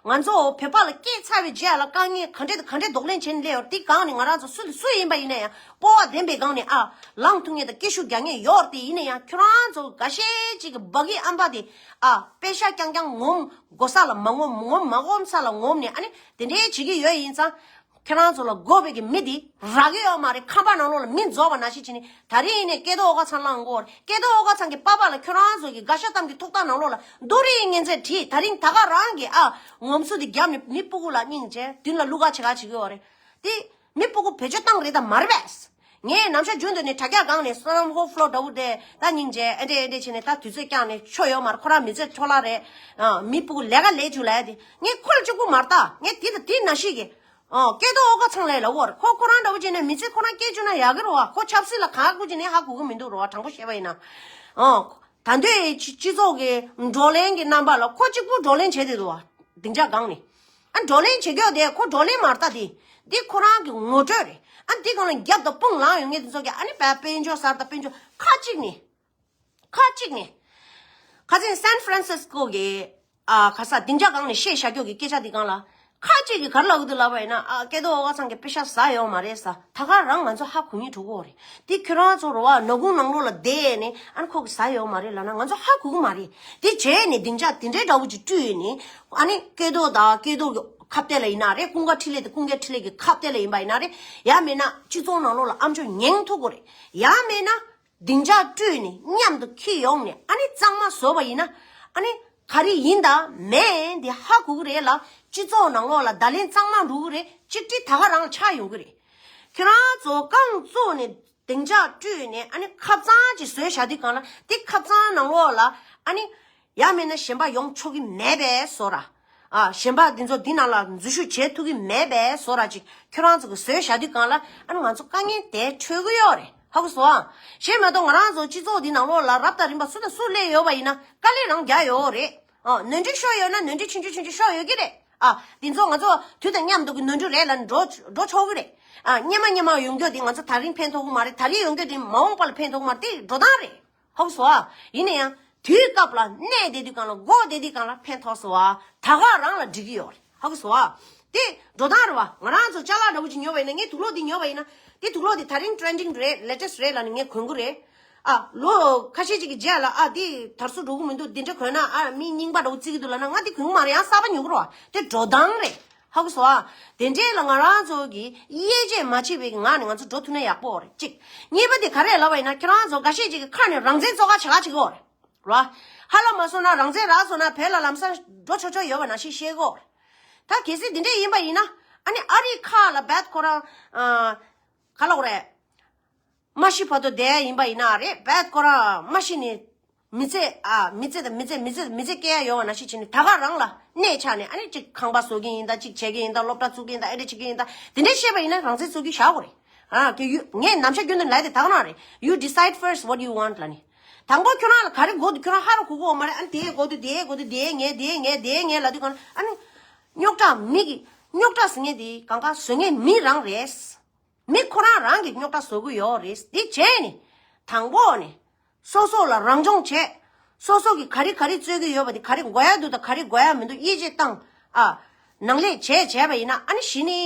ང་ཚོ་བོད་པ་ལ་སྐྱེས་ཚར་བའི་རྗེས་ལ་དཀའ་ངལ་ག་འདྲ་དང་ག་འདྲ་གདོང་ལེན་བྱས་ནས་སླེབས་ཡོད་རེད། དེ་སྒང་ནས་ང་རང་ཚོ་སུ་དང་སུ་ཡིན་པ་ཡིན་ན་ཡང་སྤོབས་པ་ལྡན་པའི་སྒང་ནས་ཨ་ལངས་ཐུབ་མཁན་དང་སྐད་ཤུགས་རྒྱག་མཁན་ཡོད་རེད། དེ་ཡིན་ན་ཡང་ཁྱོད་རང་ཚོ་འགའ་ཤས་ཅིག་གི་འབའ་གི་ཨམ་པ་དེ་ཨ་པེ་ཤག་རྐྱང་རྐྱང་ངོམ་དགོས་ས་ལ་མ་ངོམ། ངོམ་མ་ངོམ་ས་ལ་ངོམ་ནས་ཨ་ནི་དེ་འདྲའི་བྱེད་ཀྱི་ཡོད་ཡིན་ཙང་། ཁྱེད་རང་ཚོ་ལ་དགོས་པའི་གི་མི་དེ་རག་གི་ཡོད་མ་རེད། ཁམས་པ་ནང་ལོགས་ལ་མི་རྫོགས་པ་ནང་བཞིན་བྱས་ནས། ད་རིང་ཡིན་ནའི་སྐལ་རྡོར་དབུ་དཀར་ཚང་ལངས་དགོས་རེད། སྐལ་རྡོར་དབུ་དཀར་ཚང་གི་པ་ཕ་ལ་ཁྱོད་རང་ཚོ་གི་དགའ་ཤོས་གཏམ་གྱི་ཐོག་ཐག་ནང་ལོགས་ལ་རྡོ་རིང་ངན་ཚད་བྲིས། ད་རིང་ད་ག་རང་གི་ཨ་ངོམ་སོ་དེ་རྒྱབ་ནས་མི་སྤུ་གུ་ལ་སྙིང་རྗེ་མདུན་ལ་བླུག་ག་བྱེད་ག་བྱེད་ཀྱི་ཡོད་རེད། དེ་མི་སྤུ་གུ་བེད་སྤྱོད་བཏང་རེད་དམ་མ་རེད་པས། ངས་ནམ་ཞག་རྒྱུན་དུ་ནས་དྲ་རྒྱ་སྒང་ནས་སོ་ནམ་ཧོ་ཕློ་འདྲ་བོ་དེ་ད་སྙིང་རྗེ་ཨེ་འདྲས་ཨེ་འདྲས་བྱས་ནས་ད་དུས་ཚོད་བསྐྱངས་ནས་ཆོ་ཡོད་མ་རེད། ཁོ་རང་མི་ཚེ་འཕྲོ་བརླག་རེད། ཨ་མི་སྤུ་གུ་ལས་ཀ་ལས་བཅུག་ལབ་ཡ་དེ་ངས་ཁོ་ལ་གཅིག་པུ་མ་རེད་ད། ངས་དེ་དང་དེ་ནང་བཞིན་གི་ཨ་སྐལ་རྡོར་དབུ་དཀར་ཚང་ལ་ལབ་དགོས་རེད། ཁོ་ཁོ་རང་འདྲ་བོ་བྱས་ནས་མི་ཚེ་ཁོ་རང་སྐྱེལ་བཅུག་ན་ཡག་གི་རེད་བ། ཁོ་ཆབ་སྲིད་ལ་གང་ཡག་པོ་བྱས་ནས་ཧ་གོ་གི་མི་འདུག་རེད་བ། དྲང་པོ་བཤད་པ་ཡིན་ན། ཨ་ད་འདོད་སྤྱི་སྤྱི་ཚོགས་ཀྱི་བགྲོ་གླེང་གི་རྣམ་པ་ལ་ཁོ་གཅིག་པུ་བགྲོ་གླེང་བྱས་བསྡད་འདུག་བ། སྡིངས་ཆ་སྒང་ནས། ཨ་བགྲོ་གླེང་བྱེད་རྒྱུ་དེ་ཁོ་བགྲོ་གླེང་མ་རེད་ད། དེ་འདི་ཁོ་རང་གི་ངོ་སྤྲོད་རེད། ཨ་འདི་སྒང་ལ་རྒྱབ་དང་དཔུང་ལངས་ཡོང་མཁན་དེ་ཚོ་གིས་ཨ་ནི་བས་དཔལ་འབྱོར་གསར་དང་དཔལ་འབྱོར་ཁ་གཅིག་ནས། ཁ་གཅིག་ནས། ཁ་སང་སན་ཧྥ་རན་སིས་ཀོ་གི་ཨ་ག་ས་སྡིངས་ཆ་སྒང་ནས་བཤད་བཞག་རྒྱུ་གི་སྐད་ཆ་འདི་སྒང་ལ། ཁ་གཅིག་གིས་ག་རེ་ལབ་ཀྱི་འདུག་ལབ་པ་ཡིན་ན། ཨ་སྐལ་རྡོར་དབུ་དཀར་ཚང་གིས་པེ་ཤག་ཟ་ཡོད་མ་རེད་ཟེར། ད་ག་རང་ང་ཚོ་ཧ་གོ་སྙིང་བྲོ་གི་ཡོད་རེད། དེ་ཁྱོད་རང་ཚོ་རེད་བ། ནག་ཁུང་ནང་ལོགས་ལ་བསྡད་ནས་ཨ་ནི་ཁོ་གིས་ཟ་ཡོད་མ་རེད་ལབ་ན་ང་ཚོ་ཧ་གོ་གི་མ་རེད། དེ་བྱས་ནས་སྡིངས་ཆ་དེ་འདྲའི་འདྲ་བོ་ཅིག་བསྐྲུན་ནས། ཨ་ནི་སྐལ་རྡོར་དང་སྐལ་རྡོར་གི་ཁ་གཏད་ལ་ཡིན་ན་རེད། ཀུན་དགའ་འཕྲིན་ལས་དང་ཀུན་དགའ་འཕྲིན་ལས་ཀྱི་ཁ་གཏད་ལ་ཡིན་པ་ཡིན་ན་རེད། ཡང་མིན་ན་སྤྱི་ཚོགས་ནང་ལོགས་ལ་ཨ་མཆོག་ཉན་ཐུབ་དགོས་རེད། ཡང་མིན་ན། སྡིངས་ཆ་བསྐྲུན་ནས་མཉམ་དུ་འཁྱེར་ཡོང་ནས་ཨ་ནི་གཙང་མ་བཟོས་པ་ཡིན་ན། ཨ་ནི་ག་རེ་ཡིན་དང་མིན་དེ་ཧ་གོ་གི་རེད་ལ། སྤྱི་ཚོགས་ནང་ལོགས་ལ་བརྡ་ལན་གཙང་མ་འགྲོ་གི་རེད། གཅིག་སྒྲིལ་ད་ག་རང་ཆགས་ཡོང་གི་རེད། ཁྱེད་རང་ཚོ་རྐང་བཙུགས་ནས་སྡིངས་ཆ་བསྐྲུན་ནས་ཨ་ནི་ཁབ་གཙང་ཅིག་བཟོས་བཞག་དུས་སྒང་ལ། དེ་ཁབ་གཙང་ནང་ལོགས་ལ་ཨ་ནི་ཡང་མིན་ན་གཞན་པ་ཡོང་ཆོག་གི་མེད་པའི་བཟོ་འདྲ། ཨ་གཞན་པ་འདི་ཚོ་འདི་ནང་ལ་འཛུལ་ཞུགས་བྱེད་ཐུབ་ཀྱི་མེད་པའི་བཟོ་འདྲ་ཅིག་ཁྱོད་རང་ཚོ་གིས་བཟོས་བཞག་དུས་སྒང་ལ། ཨ་ནི་ང་ཚོ་དཀའ་ངལ་དེ་འཕྲད་ཀྱི་ཡོད་རེད། ཧ་གོ་སོང་ཨ། གཞན་མ་གཏོགས་ང་རང་ཚོ་སྤྱི་ཚོགས་འདི་ནང་ལོགས་ལ་རབ་དང་རིམ་པ་སུ་དང་སུ་སླེབས་ཡོད་པ་ཡིན་ན་དཀའ་ལས་རང་རྒྱག་ཡོད་རེད། ཨ་ནོར་འཁྲུལ་ཤོར་ཡོད་ན་ནོར་འཁྲུལ་ཆུང་ཆུང་ཆུང་ཆུང་ཤོར་ཡོད་ཀྱི་རེད། ཨ། དེ་ཚོ་ང་ཚོ་དུས་དང་མཉམ་དུ་གི་ནོར་འཁྲུལ་རེད་ལབ་ནས་འགྲོ་འགྲོ་ཆོག་གི་རེད། ཨ། སྔོན་མ་སྔོན་མ་ཡོང་རྒྱུ་དེ་ང་ཚོ་ད་རིང་ཕན་ཐོགས་གི་མ་རེད། ད་རིང་ཡོང་རྒྱུ་དེ་མ་འོངས་པ་ལ་ཕན་ཐོགས་གི་མ་རེད། དེ་འགྲོ་སྟངས་རེད། ཧ་གོ་སོང་ཨ། ཡིན་ན་ཡང་དུས་སྐབས་ལ་གནས་བསྡད་དུས་གང་ལ་སྒོ་བསྡད་དུས་གང་ལ་ཕན་ཐོགས་སོང་ཨ། ད་ག་རང་ལ་འགྲིག་གི་ཡོད་རེད། ཧ་གོ་སོང་ཨ། དེ་འགྲོ་སྟངས་རེད་བ། ང་རང་ཚོ་ཅ་ལག་འདྲ་བོ་ཅིག་ཉོ་བ་ཡིན་ན། ངས་དུག་ལོག་འདི་ཉོ་བ་ཡིན་ན། དེ་དུག་ལོག་འདི་ད་རིང་ཊེན་ཌིང་རེད། ལེ་ཊེ་སི་ཊི་རེད་ལབ་ནས་ངས་གོན་གི་རེད། ཨ། ལོ་ཁ་ཤས་ཅིག་གི་རྗེས་ལ། ཨ། འདི་དར་སོ་འགྲོ་གི་མི་འདུག་འདི་འདྲ་གོན་ན། ཨ། མི་རྙིང་པ་འདྲ་བོ་བརྩི་གི་འདུག་ལབ་ན། ང་འདི་གོན་གི་མ་རེད། ཡང་གསར་པ་ཉོ་གི་རེད་བ། དེ་འགྲོ་སྟངས་རེད། ཧ་གོ་སོང་ཨ། དེ་འདྲས་ལ་ང་རང་ཚོ་གི་དབྱེ་འབྱེད་མ་བྱས་པའི་ངང་ནས་ང་ཚོ་འགྲོ་ཐུབ་ན་ཡག་པོ་རེད། གཅིག་གཉིས་པ་དེ་ག་རེ་ལབ་པ་ཡིན་ན། ཁྱེད་རང་ཚོ་འགའ་ཤས་ཅིག་གི་ཁ་ནས་རང་བཙན་བཙོག་ཁ་བྱེད་ཁ་བྱེད་ཀྱི་ཡོད་རེད། ར། ཧ་ལམ་མ་སོང་ན། རང་བཙན་རག་སོང་ན་བོད་ལ་ལམ་སང་འགྲོ་ཆོག་ཆོག་ཡོད་པ་ནང་བཞིན་བཤད་གོ། ད་གལ་སྲིད་འདི་འདྲས་ཡིན་པ་ཡིན་ན། ཨ་ནི་ཨ་རིའི་ཁག་ལ་བད་ཁོ་རང་། ཨ། ག་ལབ་དགོས་རེད། མ་ཤི་བར་དུ་བསྡད་ཡ་ཡིན་པ་ཡིན་ན་རེད། བད་ཁོ་རང་མ་ཤི་ནས་མི་ཚེ། ཨ། མི་ཚེ་དང་མི་ཚེ་མི་ཚེ་མི་ཚེ་སྐྱེལ་ཡ་ཡོད་པ་ནང་བཞིན་བྱས་ནས། ད་ག་རང་ལ་གནས་ཆགས་ནས། ཨ་ནི་གཅིག་ཁང་པ་བཟོ་གི་ཡིན་ད། གཅིག་བྱེད་ཀྱི་ཡིན་ད། སློབ་གྲྭ་བཙུགས་ཀྱི་ཡིན་ད། ཨེ་འདྲས་བྱེད་ཀྱི་ཡིན་ད། དེ་འདྲས་བཤད་པ་ཡིན་ན་རང་བཙན་རྩོད་རྒྱུ་བཞག་དགོས་རེད། ཨ། ཀྱི་ཡུ། ངས་ནམ་ཞག་རྒྱུན་དུ་ལབ་དེ་ད་ག་རང་རེད། You decide first what you want ལབ་ནི། དང་པོ་ཁྱོད་རང་ལ་ག་རེ་དགོས་འདུག་ཁྱོད་རང་ཧ་རུ་གོ་གི་ཡོད་མ་རེད། ཨ་ནི་དེ་དགོས་འདུག་དེ་དགོས་འདུག་དེ་ངས། དེ་ངས། དེ་ངས་ལབ་དུས་གང་། ཨ་ནི་རྙོག་དྲ། མི་གི་རྙོག་དྲ་ཟེར་མཁན་དེ་གང་ག་བཟོ་མཁན་མི་རང་རེད། མི་ཁོ་རང་རང་གི་རྙོག་དྲ་བཟོ་གི་ཡོད་རེད། དེ་བྱས་ནས་དང་པོ་ནས་སོ་སོ་ལ་རང་སྦྱོང་བྱས། སོ་སོ་གི་ག་རེ་ག་རེ་རྩོད་ཀྱི་ཡོད་པ་དེ། ག་རེ་དགོས་ཡ་འདུག་དང་ག་རེ་དགོས་ཡ་མི་འདུག་དབྱེ་འབྱེད་བཏང་། ཨ། ནང་ལས་བྱས་བྱས་པ་ཡིན་ན། ཨ་ནི་གཞི་ནས་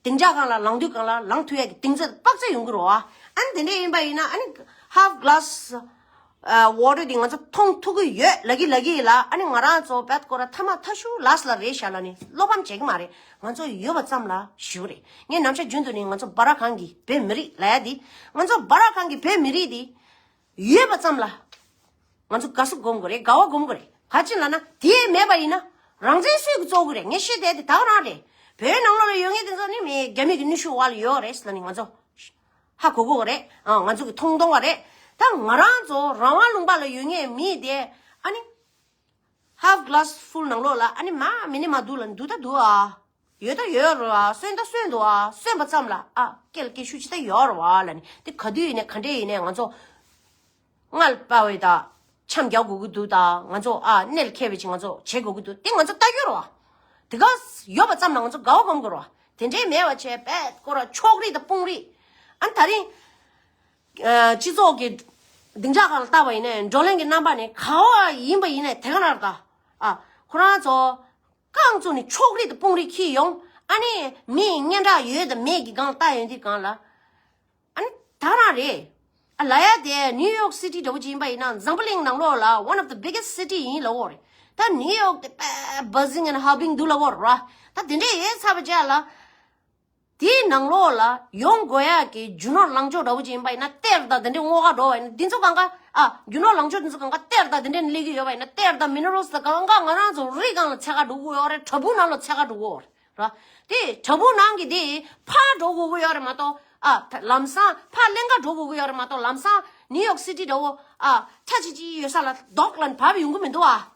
སྡིངས་ཆ་སྒང་ལ་ལངས་དུས་སྒང་ལ་ལངས་ཐུབ་ཡ་གི་གཏིང་ཚད་དཔག་ཚད་ཡོང་གི་རེད་བ། ཨ་ནི་དེ་འདྲ་ཡིན་པ་ཡིན་ན། ཨ་ནི་half glass water དེ་ང་ཚོ་མཐོང་ཐུབ་ཀྱི་ཡོད་ལབ་ཀྱི་ལབ་ཀྱི་ལ། ཨ་ནི་ང་རང་ཚོ་བད་ཁོ་རང་ཐ་མ་ཐ་ཤུ་ལཱསི་ལ་རེད་ཤག་ལབ་ནས་བློ་ཕམ་བྱེད་ཀྱི་མ་རེད། ང་ཚོ་ཡོད་པ་ཙམ་ལ་ཞུ་རེད། ངས་ནམ་ཞག་རྒྱུན་དུ་ནས་ང་ཚོ་སྦ་ར་གང་གི་བོད་མི་རིགས་ལབ་ཡ་དེ། ང་ཚོ་སྦ་ར་གང་གི་བོད་མི་རིགས་དེ་ཡོད་པ་ཙམ་ལ་ང་ཚོ་དགའ་བསུ་སྒོམ་དགོས་རེད། དགའ་བ་སྒོམ་དགོས་རེད། ག་ཅི་ལབ་ན། དེ་མེད་པ་ཡིན་ན་རང་བཙན་སུས་ཀྱིས་རྩོད་དགོས་རེད། ངས་བཤད་བསྡད་དེ་ད་ག་རང་རེད། བོད་ནང་ལོགས་ལ་ཡོད་མཁན་དེ་ཚོ་ནི་མི་རྒྱ་མི་གི་ནུས་ཤུགས་འོག་ལ་ཡོད་རེད་ལབ་ནི་ང་ཚོ་ཧ་གོ་གོ་རེད། ཨ། ང་ཚོ་གི་མཐོང་མཐོང་བ་རེད། ད་ང་རང་ཚོ་རང་དབང་ལུང་པ་ལ་ཡོད་མཁན་མི་དེ། ཨ་ནི་half glass full ནང་ལོགས་ལ། ཨ་ནི་མ་མི་ནི་མ་འདུག་ལ་འདུག་ད་འདུག་ཨ། ཡོད་ད་ཡོད་རེད་ཨ། སོན་ད་སོན་འདུག་ཨ། སོན་པ་ཙམ་ལ། ཨ། སྐད་ལ་སྐད་ཤུགས་ཅིག་ད་ཡོད་རེད་བ་ལབ་ནི། དེ་ག་དུས་ཡིན་ནའི་ག་འདྲས་ཡིན་ནའི་ང་ཚོ་མངལ་སྤར་བའི་ད་འཆམ་རྒྱག་དགོས་ཀྱི་འདུག་ད་ང་ཚོ། ཨ། གནད་འཁེལ་བའི་ཅིག་ང་ཚོ་བྱེད་དགོས་ཀྱི་འདུག་དེ་ང་ཚོ་ལྟ་རྒྱུ་རེད་བ། དེ་ག་ཡོད་པ་ཙམ་ལ་ང་ཚོ་དགའ་བ་སྒོམ་དགོས་རེད་བ། དེ་འདྲས་མེད་པ་བྱས་བད་ཁོ་རང་ཕྱོགས་རིས་དང་དཔུང་རིས། ཨ། ད་རིང་ཨ། སྤྱི་ཚོགས་ཀྱི་སྡིངས་ཆ་སྒང་ལ་བལྟས་པ་ཡིན་ནའི་བགྲོ་གླེང་གི་རྣམ་པ་ནས་ག་བ་ཡིན་པ་ཡིན་ནའི་དེ་ག་ནང་ལྟ། ཨ། ཁོ་རང་ཚོ་རྐང་བཙུགས་ནས་ཕྱོགས་རིས་དང་དཔུང་རིས་འཁྱེར་ཡོང་། ཨ་ནི་མི་སྙན་གྲགས་ཡོད་དང་མེད་ཀྱི་སྒང་ལ་བལྟ་ཡོང་དུས་སྒང་ལ། ཨ་ནི་ད་རང་རེད། ཨ། ལབ་ཡ་དེ་ནིའུ་ཡོག་སི་ཊི་འདྲ་བོ་ཅིག་ཡིན་པ་ཡིན་ན། འཛམ་བུ་གླིང་ནང་ལོགས་ལ་one of the biggest city ཡིན་ལབ་ཀྱི་ཡོད་རེད། ད་ནིའུ་ཡོག་དེ་དཔེ་buzzing and hubbing འདུག་ལབ་ཀྱི་ཡོད་རེད། ད་དེ་འདྲས་ཡོད་ཚར་བའི་རྗེས་ལ། དེའི་ནང་ལོགས་ལ་ཡོང་དགོས་ཡག་གི་རྒྱུ་ནོར་ལངས་ཕྱོགས་འདྲ་བོ་ཅིག་ཡིན་པ་ཡིན་ན། གཏེར་དང་དེ་འདྲའི་དངོས་ཁག་འགྲོ་བ་ཡིན་ན། འདི་ཚོ་གང་ག། ཨ། རྒྱུ་ནོར་ལངས་ཕྱོགས་འདི་ཚོ་གང་ག་གཏེར་དང་དེ་འདྲ་ནས་སླེབས་ཀྱི་ཡོད་པ་ཡིན་ན། གཏེར་དང་མི་ནི་རལ་སི་དང་གང་ག་ང་རང་ཚོ་རི་སྒང་ལ་འཚོལ་ག་འགྲོ་གི་ཡོད་རེད། བྲག་ཕུག་ནང་ལ་འཚོལ་ག་འགྲོ་གི་ཡོད་རེད། ར། དེ་བྲག་ཕུག་ནང་གི་དེ་ཕར་འགྲོ་དགོས་ཀྱི་ཡོད་རེད་མ་གཏོགས། ཨ། ལམ་སང་ཕར་གླིང་ག་འགྲོ་དགོས་ཀྱི་ཡོད་རེད་མ་གཏོགས། ལམ་སང་ནིའུ་ཡོག་སི་ཊི་འདྲ་བོ། ཨ། ཁྲ་ཆི་ཆི་ཡོད་ས་ལ་རྡོག་ལ་བབས་ཡོང་གི་མི་འདུག་ཨ།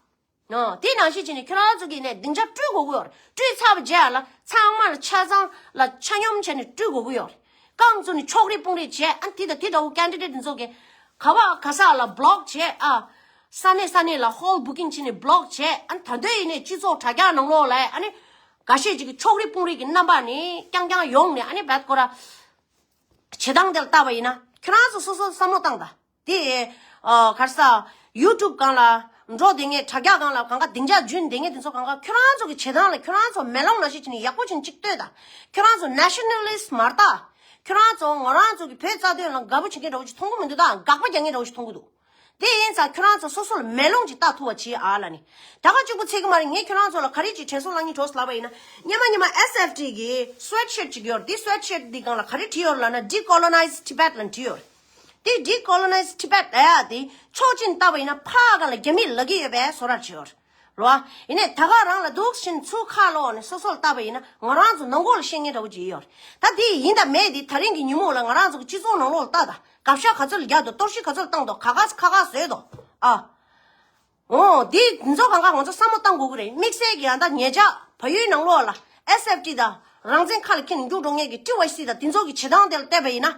ཨོ། དེ་ནང་བཞིན་བྱས་ནས་ཁྱོད་རང་ཚོ་གིས་ནས་སྡིངས་ཆ་སྤྲོད་དགོས་ཀྱི་ཡོད་རེད། སྤྲོད་ཚར་བའི་རྗེས་ལ་ཚང་མ་ལ་ཆ་ཚང་ལ་ཆ་སྙོམས་བྱས་ནས་སྤྲོད་དགོས་ཀྱི་ཡོད་རེད། རྐང་བཙུགས་ནས་ཕྱོགས་རིས་དཔུང་རིས་བྱས། ཨ། དེ་དང་དེ་འདྲ་བོ་ཀེན་ཌི་ཌེ་ཊི་འདི་ཚོ་གིས་ག་བ་ག་ས་ལ་བྷི་ལོག་བྱས། ཨ། ས་གནས་ས་གནས་ལ་ཧོལ་བུ་ཀིང་བྱས་ནས་བྷི་ལོག་བྱས། ཨ། ད་དུང་ཡིན་ནའི་སྤྱི་ཚོགས་དྲ་རྒྱ་ནང་ལོགས་ལ། ཨ་ནི་འགའ་ཤས་ཅིག་གིས་ཕྱོགས་རིས་དཔུང་རིས་ཀྱི་རྣམ་པ་ནས་རྐྱང་རྐྱང་ཡོང་ནས། ཨ་ནི་བད་ཁོ་ར་བྱེད་སྟངས་དེ་ལ་བལྟས་པ་ཡིན་ན། ཁྱོད་རང་ཚོ་སོ་སོ་བསམ་བློ་བཏང་དང་། དེ། ཨ། ག་རེ་ཟ། ཡུ་ཊུབ་སྒང་ལ་འགྲོ་བསྡད་མཁན། དྲ་རྒྱ་སྒང་ལ་གང་ག་སྡིངས་ཆ་འཇུས་བསྡད་མཁན་དེ་ཚོ་གང་ག་ཁྱོད་རང་ཚོ་གི་བྱེད་སྟངས་ལ་ཁྱོད་རང་ཚོ་མེ་ལོང་ནང་བཞིན་བྱས་ནས་ཡག་པོ་བྱས་ནས་གཅིག་ལྟོས་དང་། ཁྱོད་རང་ཚོ་ནེ་ཤ་ནལ་ལི་སི་ཊི་མ་རེད་ད། ཁྱོད་རང་ཚོ་ང་རང་ཚོ་གི་བོད་རྩ་དོན་ལ་དགའ་པོ་བྱེད་མཁན་འདྲ་བོ་ཞིག་མཐོང་གི་མི་འདུག་ད་དགག་པ་རྒྱག་མཁན་འདྲ་བོ་ཞིག་མཐོང་གི་འདུག་དེ་ཡིན་ཙང་ཁྱོད་རང་ཚོ་སོ་སོ་ལ་མེ་ལོང་ཅིག་ལྟ་ཐུབ་པ་བྱེད་ཨ་ལབ་ནི། ད་ག་གཅིག་པུ་ཚད་ཀྱི་མ་རེད། ངས་ཁྱོད་རང་ཚོ་ལ་ག་རེ་ཅིག་དྲན་གསོ་བསླང་སྙིང་བྲོ་སོང་ལབ་པ་ཡིན་ན། སྔོན་མ་སྔོན་མ་ཨེས་ཨེཕ་ཊི་གི་སུ་ཝེ་ཊི་ཤར་ཊི་ཅིག་ཡོད་རེད། དེ་སུ་ཝེ་ཊི་ཤར་ཊི་འདི་སྒང་ལ་ག་རེ་བྲིས་ཡོད་རེད་ལབ་ན། Decolonize Tibet ལབ་བྲིས་ཡོད་རེད། དེ་Decolonize Tibet ལབ་ཡ་དེ་ཕྱོགས་གཅིག་ནས་བལྟས་པ་ཡིན་ན་ཕར་སྒང་ལ་རྒྱ་མིས་ལབ་ཀྱི་ཡོད་པའི་བཟོ་འདྲ་བྲིས་ཡོད་རེད། རེད་བ། ཡིན་ནའི་ད་ག་རང་ལ་འདུག་བཞིན་ཚུར་ཁ་ལོག་ནས་སོ་སོར་བལྟས་པ་ཡིན་ན་ང་རང་ཚོ་ནང་ཁོག་ལ་ཤེས་མཁན་འདྲ་བོ་ཅིག་ཡོད་རེད། ད་དེ་ཡིན་དང་མེད་དེ་ད་རིང་གི་ཉིན་མོ་ལ་ང་རང་ཚོ་གི་སྤྱི་ཚོགས་ནང་ལོགས་ལ་ལྟ་དང་། དགག་བཞག་ག་ཚོད་ལ་རྒྱག་འདུག་གཏོར་བཤིག་ག་ཚོད་ལ་བཏང་འདུག་ཁ་ཁ་ཁ་ཁ་བཟོས་འདུག་ཨ། འོ། དེ་ཚོ་གང་ག་ང་ཚོ་བསམ་བློ་བཏང་དགོས་ཀྱི་རེད། དམིགས་བསལ་གྱི་ཡང་ད་ཉེ་ཆར་བལ་ཡུལ་ནང་ལོགས་ལ་ཨེས་ཨེཕ་ཊི་དང་རང་བཙན་ཁ་ལ་འཁྱེར་ནས་རྒྱུགས་འགྲོ་མཁན་གྱི་ཊི་ཝའི་སི་དང་དེ་ཚོ་གི་བྱེད་སྟངས་དེ་ལ་བལྟས་པ་ཡིན་ན།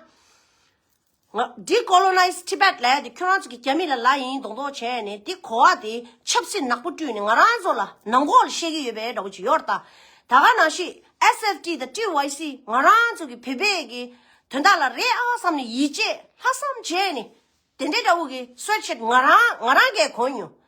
ང་Decolonize Tibet ལབ་ཡ་དེ་ཁྱོད་རང་ཚོ་གི་རྒྱ་མི་ལ་ལབ་ཡིན་མདོག་མདོག་བྱས་ནས་དེ་གོ་བ་དེ་ཆབ་སྲིད་ནག་པོ་བསྐྲུན་ནས་ང་རང་ཚོ་ལ་ནང་ཁོག་ལ་བཤད་ཀྱི་ཡོད་པའི་འདྲ་པོ་ཅིག་ཡོད་རེད་ད། ད་ག་ནང་བཞིན་S F T དང་T Y C ང་རང་ཚོ་གི་བོད་པའི་གི་དོན་དག་ལ་རེད་ཨ་བསམ་ནས་ཡིད་ཆེས་ལྷག་བསམ་བྱས་ནས་དེ་འདྲའི་འདྲ་པོ་གི་སུའེ་ཤརཊ་ང་རང་ང་རང་གིས་གོན་མྱོང་།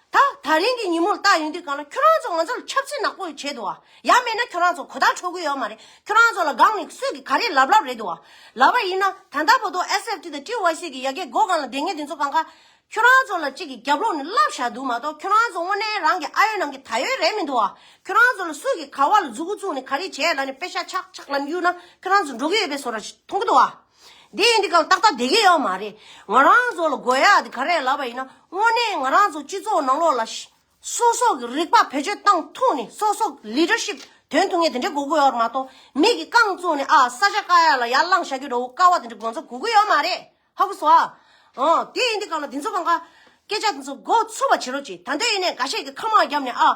ད་ད་རིང་གི་ཉིན་མོར་ལྟ་ཡོང་དུས་གང་ལ་ཁྱོད་རང་ཚོ་ང་ཚོ་ལ་ཆབ་སྲིད་ནག་པོ་བྱས་འདུག་བ། ཡང་མེད་ན་ཁྱོད་རང་ཚོ་གོ་བརྡ་འཕྲོད་ཀྱི་ཡོད་མ་རེད། ཁྱོད་རང་ཚོ་ལ་སྒང་ནས་སུས་ཀྱིས་ག་རེ་ལབ་ལབ་རེད་འདུག་བ། ལབ་པ་ཡིན་ན་ད་ལྟ་བར་དུ་S F T དང་T Y C གི་ཡ་གི་སྒོ་སྒང་ལ་བསྡད་མཁན་དེ་ཚོ་གང་ག་ཁྱོད་རང་ཚོ་ལ་གཅིག་གིས་རྒྱབ་ལོག་ནས་བསླབ་བཞག་འདུག་མ་གཏོགས་ཁྱོད་རང་ཚོ་དངོས་གནས་རང་གི་ཨ་ཡོད་ནང་གི་ད་ཡོད་རེད་མི་འདུག་བ། ཁྱོད་རང་ཚོ་ལ་སུས་ཀྱིས་ག་བ་ལ་མཛུ་གུ་བཙུགས་ནས་ག་རེ་བྱས་ལབ་ནས་པེ་ཤ་ཆག་ཆག་ལབ་གཡུག་ན་ཁྱོད་རང་ཚོ་འགྲོ་གི་ཡོད་པའི་བཟོ་འདྲ་ཞིག་མཐོང་གི་འདུག་བ། འདི་ཡིན་འདི་གང་ཏག་ཏག་བསྡད་ཀྱི་ཡོད་མ་རེད། ང་རང་ཚོ་ལ་དགོས་ཡག་འདི་ག་རེ་ལབ་པ་ཡིན་ན་དངོས་གནས་ང་རང་ཚོ་སྤྱི་ཚོགས་ནང་ལོགས་ལ་ཤ་སོ་སོ་གི་རིག་པ་བེད་སྤྱོད་བཏང་ཐུབ་ནས་སོ་སོ་ལི་ཌར་ཤིབ་འདོན་ཐུབ་མཁན་དེ་འདྲ་དགོས་ཀྱི་ཡོད་རེད་མ་གཏོགས་མི་གི་རྐང་བཙུགས་ནས་ཨ་ས་ཆ་བཀག་ཡག་ལ་ཡར་ལངས་བཞག་གི་འདྲ་བོ་དཀའ་བ་དེ་འདྲ་ང་ཚོ་དགོས་ཀྱི་ཡོད་མ་རེད། ཧ་གོ་སོང་ཨ། ཨོ་དེ་ཡིན་འདི་གང་ལ་འདི་ཚོ་གང་ག་སྐད་ཆ་འདི་ཚོ་མགོ་ཚུགས་པ་བྱེད་རོགས་གྱིས། ད་འདོད་ཡིན་ནས་འགའ་ཤས་ཀྱི་ཁ་མང་བརྒྱབ་ནས་ཨ།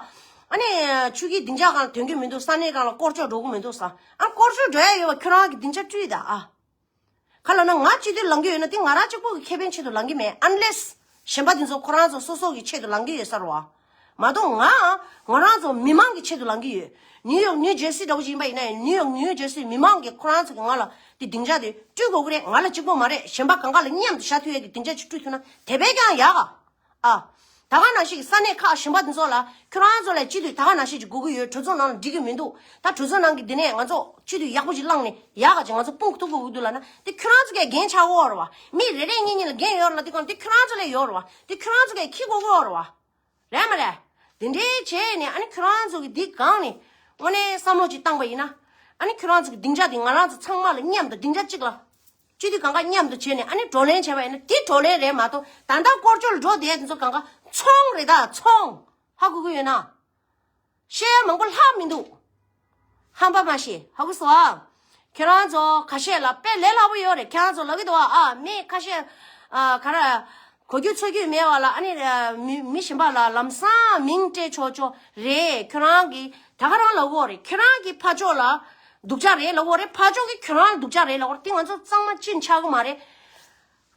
ཨ་ནི་ཆུ་ཁྱི་སྡིངས་ཆ་གང་ལ་ཐོན་གྱི་མི་འདུག་ས་གནས་གང་ལ་སྐོར་ཅོག་འགྲོ་གི་མི་འདུག་ས། ཨ་སྐོར་ཅོག་འགྲོ་ཡ་ཡོད་པ་ཁྱོད་རང་གི་སྡིངས་ཆ་བཀྲུས་ད་ཨ། ག་ལ་ན་ང་སྤྱི་འཐུས་ལངས་ཀྱི་ཡོད་ན་དེ་ང་རང་གཅིག་པོ་གི་ཁེ་ཕན་ཆེད་དུ་ལངས་ཀྱི་མེད། Unless གཞན་པ་དེ་ཚོ་ཁོ་རང་ཚོ་སོ་སོ་གི་ཆེད་དུ་ལངས་ཀྱི་ཡོད་ས་རེད་བ། མ་གཏོགས་ང་ང་རང་ཚོ་མི་མང་གི་ཆེད་དུ་ལངས་ཀྱི་ཡོད། ནིའུ་ཡོག་ནིའུ་ཇར་སི་འདྲ་བོ་ཞིག་ཡིན་པ་ཡིན་ན་ཡང་ནིའུ་ཡོག་ནིའུ་ཇར་སི་མི་མང་གི་ཁོ་རང་ཚོ་གི་ང་ལ་དེ་སྡིངས་ཆ་དེ་སྤྲུལ་དགོས་ཀྱི་རེད། ང་ལ་གཅིག་པོ་མ་རེད། གཞན་པ་གང་ག་ལ་མཉམ་དུ་བཞག་ཐུབ་ཡས་ཀྱི་སྡིངས་ཆ་ཅིག་སྤྲུལ་ཐུབ་ན་དེ་བས་ཀྱང་ཡག་ག་ཨ། ད་ག་ནང་བཞིན་གྱི་ས་གནས་ཁག་གཞན་པ་འདི་ཚོ་ལ་ཁྱོད་རང་ཚོ་ལ་སྤྱི་འཐུས་ད་ག་ནང་བཞིན་གྱི་དགོས་ཀྱི་ཡོད། གྲོས་ཚོགས་ནང་ལ་འགྲིག་གི་མི་འདུག་ད་གྲོས་ཚོགས་ནང་གི་འདི་ནས་ང་ཚོ་སྤྱི་འཐུས་ཡག་པོ་ཞིག་བླངས་ནས་ཡག་ག་ཅིག་ང་ཚོ་དཔུང་གི་ཐུག་དགོས་ཀྱི་འདུག་ལབ་ན་དེ་ཁྱོད་རང་ཚོ་གས་འགན་ཆགས་ཀྱི་ཡོད་རེད་བ། མི་རེ་རེ་གཉིས་གཉིས་ལ་འགན་ཡོད་རེད་ལ་དེ་གང་དེ་ཁྱོད་རང་ཚོ་ལ་ཡོད་རེད་བ། དེ་ཁྱོད་རང་ཚོ་གས་འཁྱེར་དགོས་ཀྱི་ཡོད་རེད་བ། རེད་མ་རེད། དེ་འདྲའི་བྱས་ནས་ཨ་ནི་ཁྱོད་རང་ཚོ་གི་འདི་སྒང་ནས་དངོས་གནས་བསམ་བློ་ཅིག་བཏང་པ་ཡིན་ན། ཨ་ནི་ཁྱོད་རང་ཚོ་གི་སྡིངས་ཆ་དེ་ང་རང་ཚོ་ཚང་མ་ལ་མཉམ་དུ་སྡིངས་ཆ་གཅིག་ལ། སྤྱི་འཐུས་གང་ག་མཉམ་དུ་བྱས་ནས་ཨ་ནི་བགྲོ་གླེང་བྱས་པ་ཡིན་ན་དེ་བགྲོ་གླེང་རེད་མ་གཏོགས་ད་ལྟ་སྐོར་སྐྱོད་ལ་འགྲོ་བསྡད་དེ་ཚོ་གང་ག་ཚོང་རེད་ད་ཚོང་། ཧ་གོ་གི་ཡོད་ན། བཤད་ཡ་མང་པོ་ལྷག་མི་འདུག་ཧམ་པ་མ་བཤད་ཧ་གོ་སོང་ཨ། ཁྱེད་རང་ཚོ་ཁ་ཤས་ལ་དཔེ་ལས་སླ་པོ་ཡོད་རེད། ཁྱེད་རང་ཚོ་ལབ་ཀྱི་འདུག་ཨ། ཨ་མི་ཁ་ཤས་ཨ་ག་ར་གོ་རྒྱུ་ཚོར་རྒྱུ་མེད་པ་ལ་ཨ་ནི་ཨ་མི་མི་གཞན་པ་ལ་ལམ་སང་མིང་སྤྲད་ཆོག་ཆོག་རེད། ཁྱོད་རང་གི་ད་ག་རང་ལབ་ཀྱི་ཡོད་རེད། ཁྱོད་རང་གི་ཕར་ཕྱོགས་ལ་སྡུག་ཅག་རེད་ལབ་ཀྱི་ཡོད་རེད། ཕར་ཕྱོགས་ཀྱི་ཁྱོད་རང་ལ་སྡུག་ཅག་རེད་ལབ་ཀྱི་ཡོད་རེད། དེ་ང་ཚོ་གཙང་མ་ཅི་ཆགས་ཀྱི་མ་རེད།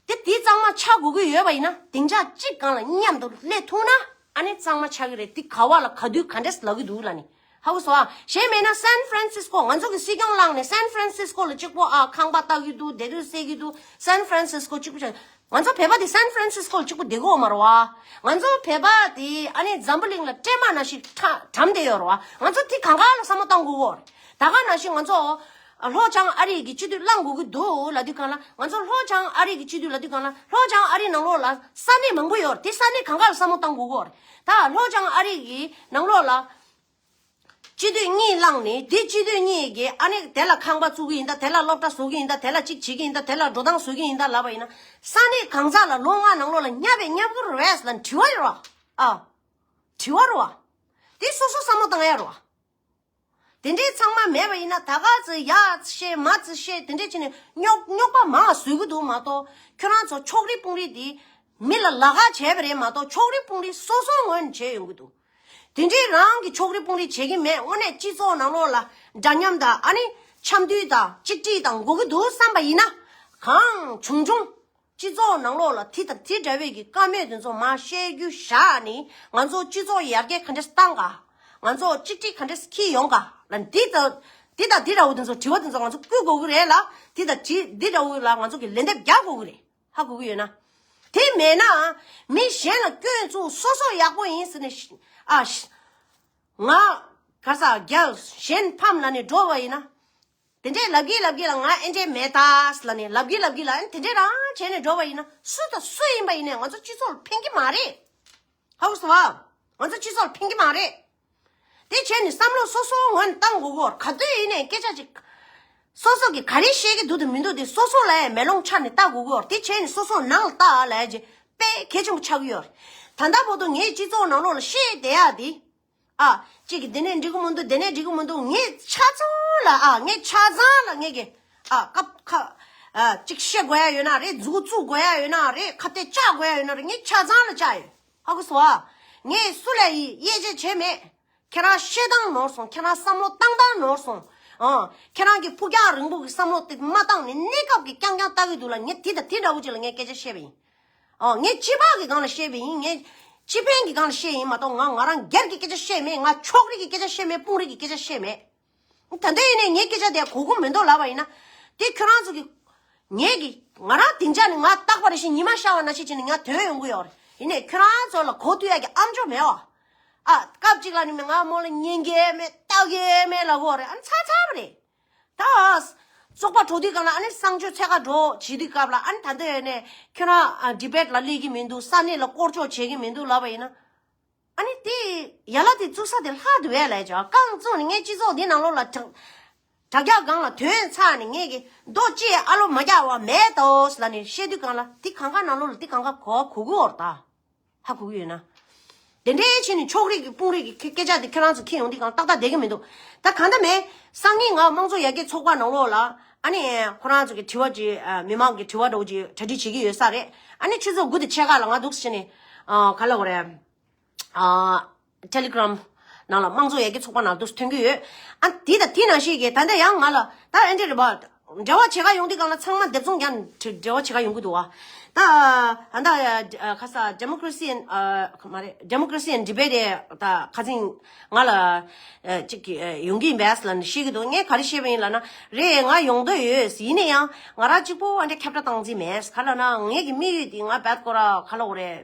དེ་དེ་གཙང་མ་ཆགས་དགོས་ཀྱི་ཡོད་པ་ཡིན་ན་སྡིངས་ཆ་གཅིག་སྒང་ལ་མཉམ་དུ་སླེབས་ཐུབ་ན་ཨ་ནི་གཙང་མ་ཆགས་ཀྱི་རེད། དེ་ག་བ་ལ་ག་དུས་ག་འདྲས་ལབ་ཀྱི་འདུག་ལབ་ནི་ཧ་གོ་སོང་ཨ། གཞན་མེད་ན་སན་ཧྥ་རན་སིས་ཀོ་ང་ཚོ་གི་སྲིད་སྐྱོང་ལངས་ནས་སན་ཧྥ་རན་སིས་ཀོ་ལ་གཅིག་པོ་ཨ་ཁང་པ་བཏགས་ཀྱི་འདུག་བསྡད་དུས་བསད་ཀྱི་འདུག་སན་ཧྥ་རན་སིས་ཀོ་གཅིག་པོ་ཆགས། ང་ཚོ་བོད་པ་དེ་སན་ཧྥ་རན་སིས་ཀོ་ལ་གཅིག་པོ་བསྡད་ཀྱི་ཡོད་མ་རེད་བ། ང་ཚོ་བོད་པ་དེ་ཨ་ནི་འཛམ་བུ་གླིང་ལ་སྲན་མ་ནང་བཞིན་གྲམ་བསྡད་ཡོད་རེད་བ། ང་ཚོ་དེ་གང་ག་ལ་བསམ་བློ་བཏང་དགོས་ཀྱི་ཡོད་རེད། ད་ག་ནང་བཞིན་ང་ཚོ་ལྷོ་བྱང་ཨ་རི་གི་སྤྱི་འཐུས་བླངས་དགོས་ཀྱི་འདུག་ལབ་དུས་གང་ལ་ང་ཚོ་ལྷོ་བྱང་ཨ་རི་གི་སྤྱི་འཐུས་ལབ་དུས་གང་ལ་ལྷོ་བྱང་ཨ་རི་ནང་ལོགས་ལ་ས་གནས་མང་པོ་ཡོད་རེད། དེ་ས་གནས་གང་ག་ལ་བསམ་བློ་བཏང་དགོས་ཀྱི་ཡོད་རེད། ད་ལྷོ་བྱང་ཨ་རི་གི་ནང་ལོགས་ལ་སྤྱི་འཐུས་གཉིས་བླངས་ནས་དེ་སྤྱི་འཐུས་གཉིས་ཀྱིས་ཨ་ནི་དེ་ལ་ཁང་པ་བཙུགས་ཀྱི་ཡིན་ད། དེ་ལ་སློབ་གྲྭ་བཟོ་གི་ཡིན་ད། དེ་ལ་གཅིག་བྱེད་ཀྱི་ཡིན་ད། དེ་ལ་འགྲོ་སྟངས་བཟོ་གི་ཡིན་ད་ལབ་པ་ཡིན་ན་ས་གནས་གང་ཟག་ལ་ལོ་ལྔ་ནང་ལོགས་ལ་ཉབ་པའི་ཉབ་གི་རེད་ལབ་དྲི་བ་ཡོད་རེད་བ། ཨ། དྲི་བ་རེད་བ། དེ་སོ་སོ་བསམ་བློ་བཏང་ཡ་རེད་བ། དེ་འདྲའི་ཚང་མ་མེད་པ་ཡིན་ན་ད་ག་ཚོད་ཡ་བཤད་མ་ཚོད་བཤད་དེ་འདྲས་བྱས་ནས་རྙོག་རྙོག་པ་མང་བཟོ་གི་འདུག་མ་གཏོགས་ཁྱོད་རང་ཚོ་ཕྱོགས་རིས་དཔུང་རིས་དེ་མི་ལ་ལ་ཁ་བྱས་པ་རེད་མ་གཏོགས་ཕྱོགས་རིས་དཔུང་རིས་སོ་སོའི་ངོས་ནས་བྱས་ཡོང་གི་འདུག་དེ་འདྲའི་རང་གི་ཕྱོགས་རིས་དཔུང་རིས་བྱེད་ཀྱི་མེད། དངོས་གནས་སྤྱི་ཚོགས་ནང་ལོགས་ལ་འདྲ་མཉམ་དང་ཨ་ནི་འཆམ་མཐུན་དང་གཅིག་སྒྲིལ་དང་དགོས་ཀྱི་འདུག་བསམ་པ་ཡིན་ན་གང་བྱུང་བྱུང་། སྤྱི་ཚོགས་ནང་ལོགས་ལ་དེ་དང་དེ་འདྲ་བའི་གི་བཀའ་མོལ་དེ་ཚོ་མར་བཤད་རྒྱུ་བཞག་ནས་ང་ཚོ་སྤྱི་ཚོགས་ཡར་རྒྱས་ག་འདྲས་བཏང་ག་ང་ཚོ་གཅིག་སྒྲིལ་ག་འདྲས་འཁྱེར་ཡོང་ག་ལ་འདི་དང་འདི་དང་འདི་འདྲ་བོ་དེ་ཚོ་དྲི་བ་དེ་ཚོ་ང་ཚོ་བསྐུལ་དགོས་ཀྱི་རེད་ལ། དེ་དང་དྲི་འདི་འདྲ་བོ་ལ་ང་ཚོ་གི་ལན་འདེབས་རྒྱག་དགོས་ཀྱི་རེད། ཧ་གོ་གི་ཡོད་ན། དེ་མེད་ན་མི་གཞན་ལ་སྐྱོན་བཙུགས་སོ་སོ་ཡག་པོ་ཡིན་ཟེར་ནས་ཨ་ང་ག་ས་རྒྱལ་གཞན་ཕམ་ལ་ནས་འགྲོ་བ་ཡིན་ན། དེ་འདྲས་ལབ་གི་ལབ་གི་ལ་ང་ཨེ་འདྲས་མེད་ད་ལ་ནས་ལབ་གི་ལབ་གི་ལ་ཨེ་དེ་འདྲས་རང་བྱས་ནས་འགྲོ་བ་ཡིན་ན་སུ་དང་སུ་ཡིན་པ་ཡིན་ནས་ང་ཚོ་སྤྱི་ཚོགས་ལ་ཕན་གི་མ་རེད། ཧ་གོ་སོང་ཨ། ང་ཚོ་སྤྱི་ཚོགས་ལ་ཕན་གི་མ་རེད། དེ་བྱས་ནས་བསམ་བློ་སོ་སོའི་ངོས་ནས་བཏང་དགོས་གོ་ག་དུས་ཡིན་ནས་སྐད་ཆ་ཅིག་སོ་སོ་གི་ག་རེ་བཤད་གི་འདུག་དང་མི་འདུག་དེ་སོ་སོ་ལ་ཡང་མེ་ལོང་འཕྱར་ནས་བལྟ་དགོས་གོ་དེ་བྱས་ནས་སོ་སོ་ནང་ལ་བལྟ་ལབ་ཡ་ཅིག་དཔེ་གལ་ཆེན་པོ་ཆགས་ཀྱི་ཡོད་རེད། ད་ལྟ་བར་དུ་ངས་སྤྱི་ཚོགས་ནང་ལོགས་ལ་བཤད་བསྡད་ཡ་དེ། ཨ། གཅིག་གིས་འདི་ནས་འགྲིག་གི་མི་འདུག་འདི་ནས་འགྲིག་གི་མི་འདུག་ངས་ཆ་ཚང་ལ་ཨ་ངས་ཆ་ཚང་ལ་ངས་ཀྱི་ཨ་ཀ་ཁ་ཨ་གཅིག་བཤད་དགོས་ཡ་ཡོད་ན་རེད། མཛུ་གུ་བཙུགས་དགོས་ཡ་ཡོད་ན་རེད། ཁ་གཏད་བཅག་དགོས་ཡ་ཡོད་ན་རེད། ངས་ཆ་ཚང་ལ་བཅག་ཡོད། ཧ་གོ་སོང་ཨ། ངས་སུ་ལ་ཡི་དབྱེ་འབྱེད་བྱས་མེད། ཁྱེད་རང་བཤད་སྟངས་ནོར་སོང་། ཁྱེད་རང་བསམ་བློ་བཏང་སྟངས་ནོར་སོང་ ཨོ། ཁྱེད་རང་གི་ཕུགས་རྒྱང་རིང་པོ་གི་བསམ་བློ་དེ་མ་བཏང་ནས་གནས་སྐབས་ཀྱི་རྐྱང་རྐྱང་ལྟ་གི་འདུག་ལ། ངས་དེ་དང་དེ་འདྲ་བོ་ཅིག་ལ་ངས་སྐད་ཆ་བཤད་པ་ཡིན། ཨོ། ངས་སྤྱི་ཕན་གྱི་སྒང་ལ་བཤད་པ་ཡིན། ངས་སྤྱི་ཕན་གྱི་སྒང་ལ་བཤད་ཡིན་མ་གཏོགས། ང་ང་རང་སྒེར་གྱི་སྐད་ཆ་བཤད་མེད། ང་ཕྱོགས་རིས་ཀྱི་སྐད་ཆ་བཤད་མེད། དཔུང་རིས་ཀྱི་སྐད་ཆ་བཤད་མེད། ད་ལྟ་ཡིན་ནའི་ངའི་སྐད་ཆ་དེ་གོ་གི་མི་འདུག་ལབ་པ་ཡིན་ན། དེ་ཁྱོད་རང་ཚོ་གི། ངེད་ཀྱི། ང་རང་སྡིངས་ཆ་ནས་ང་རྟག་པར་བཞིན་ཉི་མ་ཤར་བ་ནང་བཞིན་བྱས་ནས་ང་ཐོན་ཡོང་གི་ཡོད་རེད། ཡིན་ནའི་ཁྱོད་རང་ཚོ་ལ་གོ་ཐུབ་ཡ་གི་ཨམ་ཅོག་མེད་བ། ཨ། སྐབས་གཅིག་ལ་ནི་མི་ང་མོ་ལ་ཉན་གི་མེད། ལྟ་གི་མེད་ལབ་གོ་རེད། ཨ་ནི་ཚར་ཚར་བ་རེད། ད་བཙོག་པ་འགྲོ་དུས་སྒང་ལ། ཨ་ནི་གསང་སྤྱོད་ཚད་ག་འགྲོ་བྱེད་དུས་སྐབས་ལ། ཨ་ནི་ད་ལྟ་ཡོད་ནས་ཁྱོད་རང་ཌི་བེཊ་ལ་སླེབས་ཀྱི་མི་འདུག། ས་གནས་ལ་སྐོར་ཕྱོགས་བྱེད་ཀྱི་མི་འདུག་ལབ་པ་ཡིན་ན། ཨ་ནི་དེ་ཡ་ལ་དེ་བཙུགས་ས་དེ་ལྷག་འདུག་བས་ལས་ཀྱང་། རྐང་བཙུགས་ནས་ངས་སྤྱི་ཚོགས་འདི་ནང་ལོགས་ལ་དྲ་དྲ་རྒྱ་སྒང་ལ་ཐོན་ཚར་ནས། ངས་ཀྱི་རྡོ་གཅིག་ཨ་ལོ་མ་རྒྱག་པ་མེད་དོ་ལབ་ནས་བཤད་དུས་སྒང་ལ། དེ་གང་ག་ནང་ལོགས་ལ་དེ་གང་ག་གོ་གོ་གི་ཡོད་རེད་ད། ཧ་གོ་གི་ཡོད་ན། དེ་འདྲའི་ཆེ་ནས་ཕྱོགས་རིས་ཀྱི་དཔུང་རིས་ཀྱི་སྐད་ཆ་དེ་ཁྱེད་རང་ཚོ་འཁྱེར་ཡོང་དུས་སྒང་ཏག་ཏག་བསྡད་ཀྱི་མི་འདུག། ད་གང་ལྟར་མེད། སང་ཉིན་ང་དམངས་གཙོ་ཡར་རྒྱས་ཚོགས་པ་ནང་ལོགས་ལ། ཨ་ནི་ཁོ་རང་ཚོ་གི་དྲི་བ་ཅིག། ཨ། མི་མང་གི་དྲི་བ་འདྲ་བོ་ཅིག་གྲ་སྒྲིག་བྱེད་ཀྱི་ཡོད་ས་རེད། ཨ་ནི་ཆུ་ཚོད་དགུ་དང་ཕྱེད་ཀ་ལ་ང་འདུག་སེ་བྱས་ནས། ཨ། ག་ལབ་དགོས་རེད། ཨ། ཊེ་ལི་གྷི་རམ་ནང་ལ། དམངས་གཙོ་ཡར་རྒྱས་ཚོགས་པ་ནང་འདུག་སེ་ཐོན་གྱི་ཡོད། ཨ། དེ་དང་དེ་ནང་བཞིན་གྱི་ད་ལྟ་ཡང་ང་ལ་ད་ཨེ་འདྲ་རེད་པ། འབྲེལ་བ་བྱེད་ག་ཡོང་དུས་སྒང་ལ་ཚང་མ་སྡེབ་ཚོང་རྒྱག་ནས་འབྲེལ་བ་བྱེད་ག་ཡོང་གི་འདུག་བ། ད་ཨ་ད་ཁ་ས་Democracy and། ཨ། མ་རེད། Democracy and Debate དེ་ད་ཁ་སང་ང་ལ་ཅིག་ཡོང་གི་ཡིན་པས་ལབ་ནས་བཤད་ཀྱི་འདུག། ངས་ག་རེ་བཤད་པ་ཡིན་ལབ་ན། རེད། ང་ཡོང་འདོད་ཡོད། ཡིན་ན་ཡང་ང་རང་གཅིག་པོ་ཨ་འདྲ་ཁྱབ་བསྒྲགས་བཏང་རྩིས་མེད། ག་ལབ་ན་ངེད་ཀྱི་དམིགས་ཡུལ་དེ། ང་རྦད་ཁོ་ར་ག་ལབ་དགོས་རེད།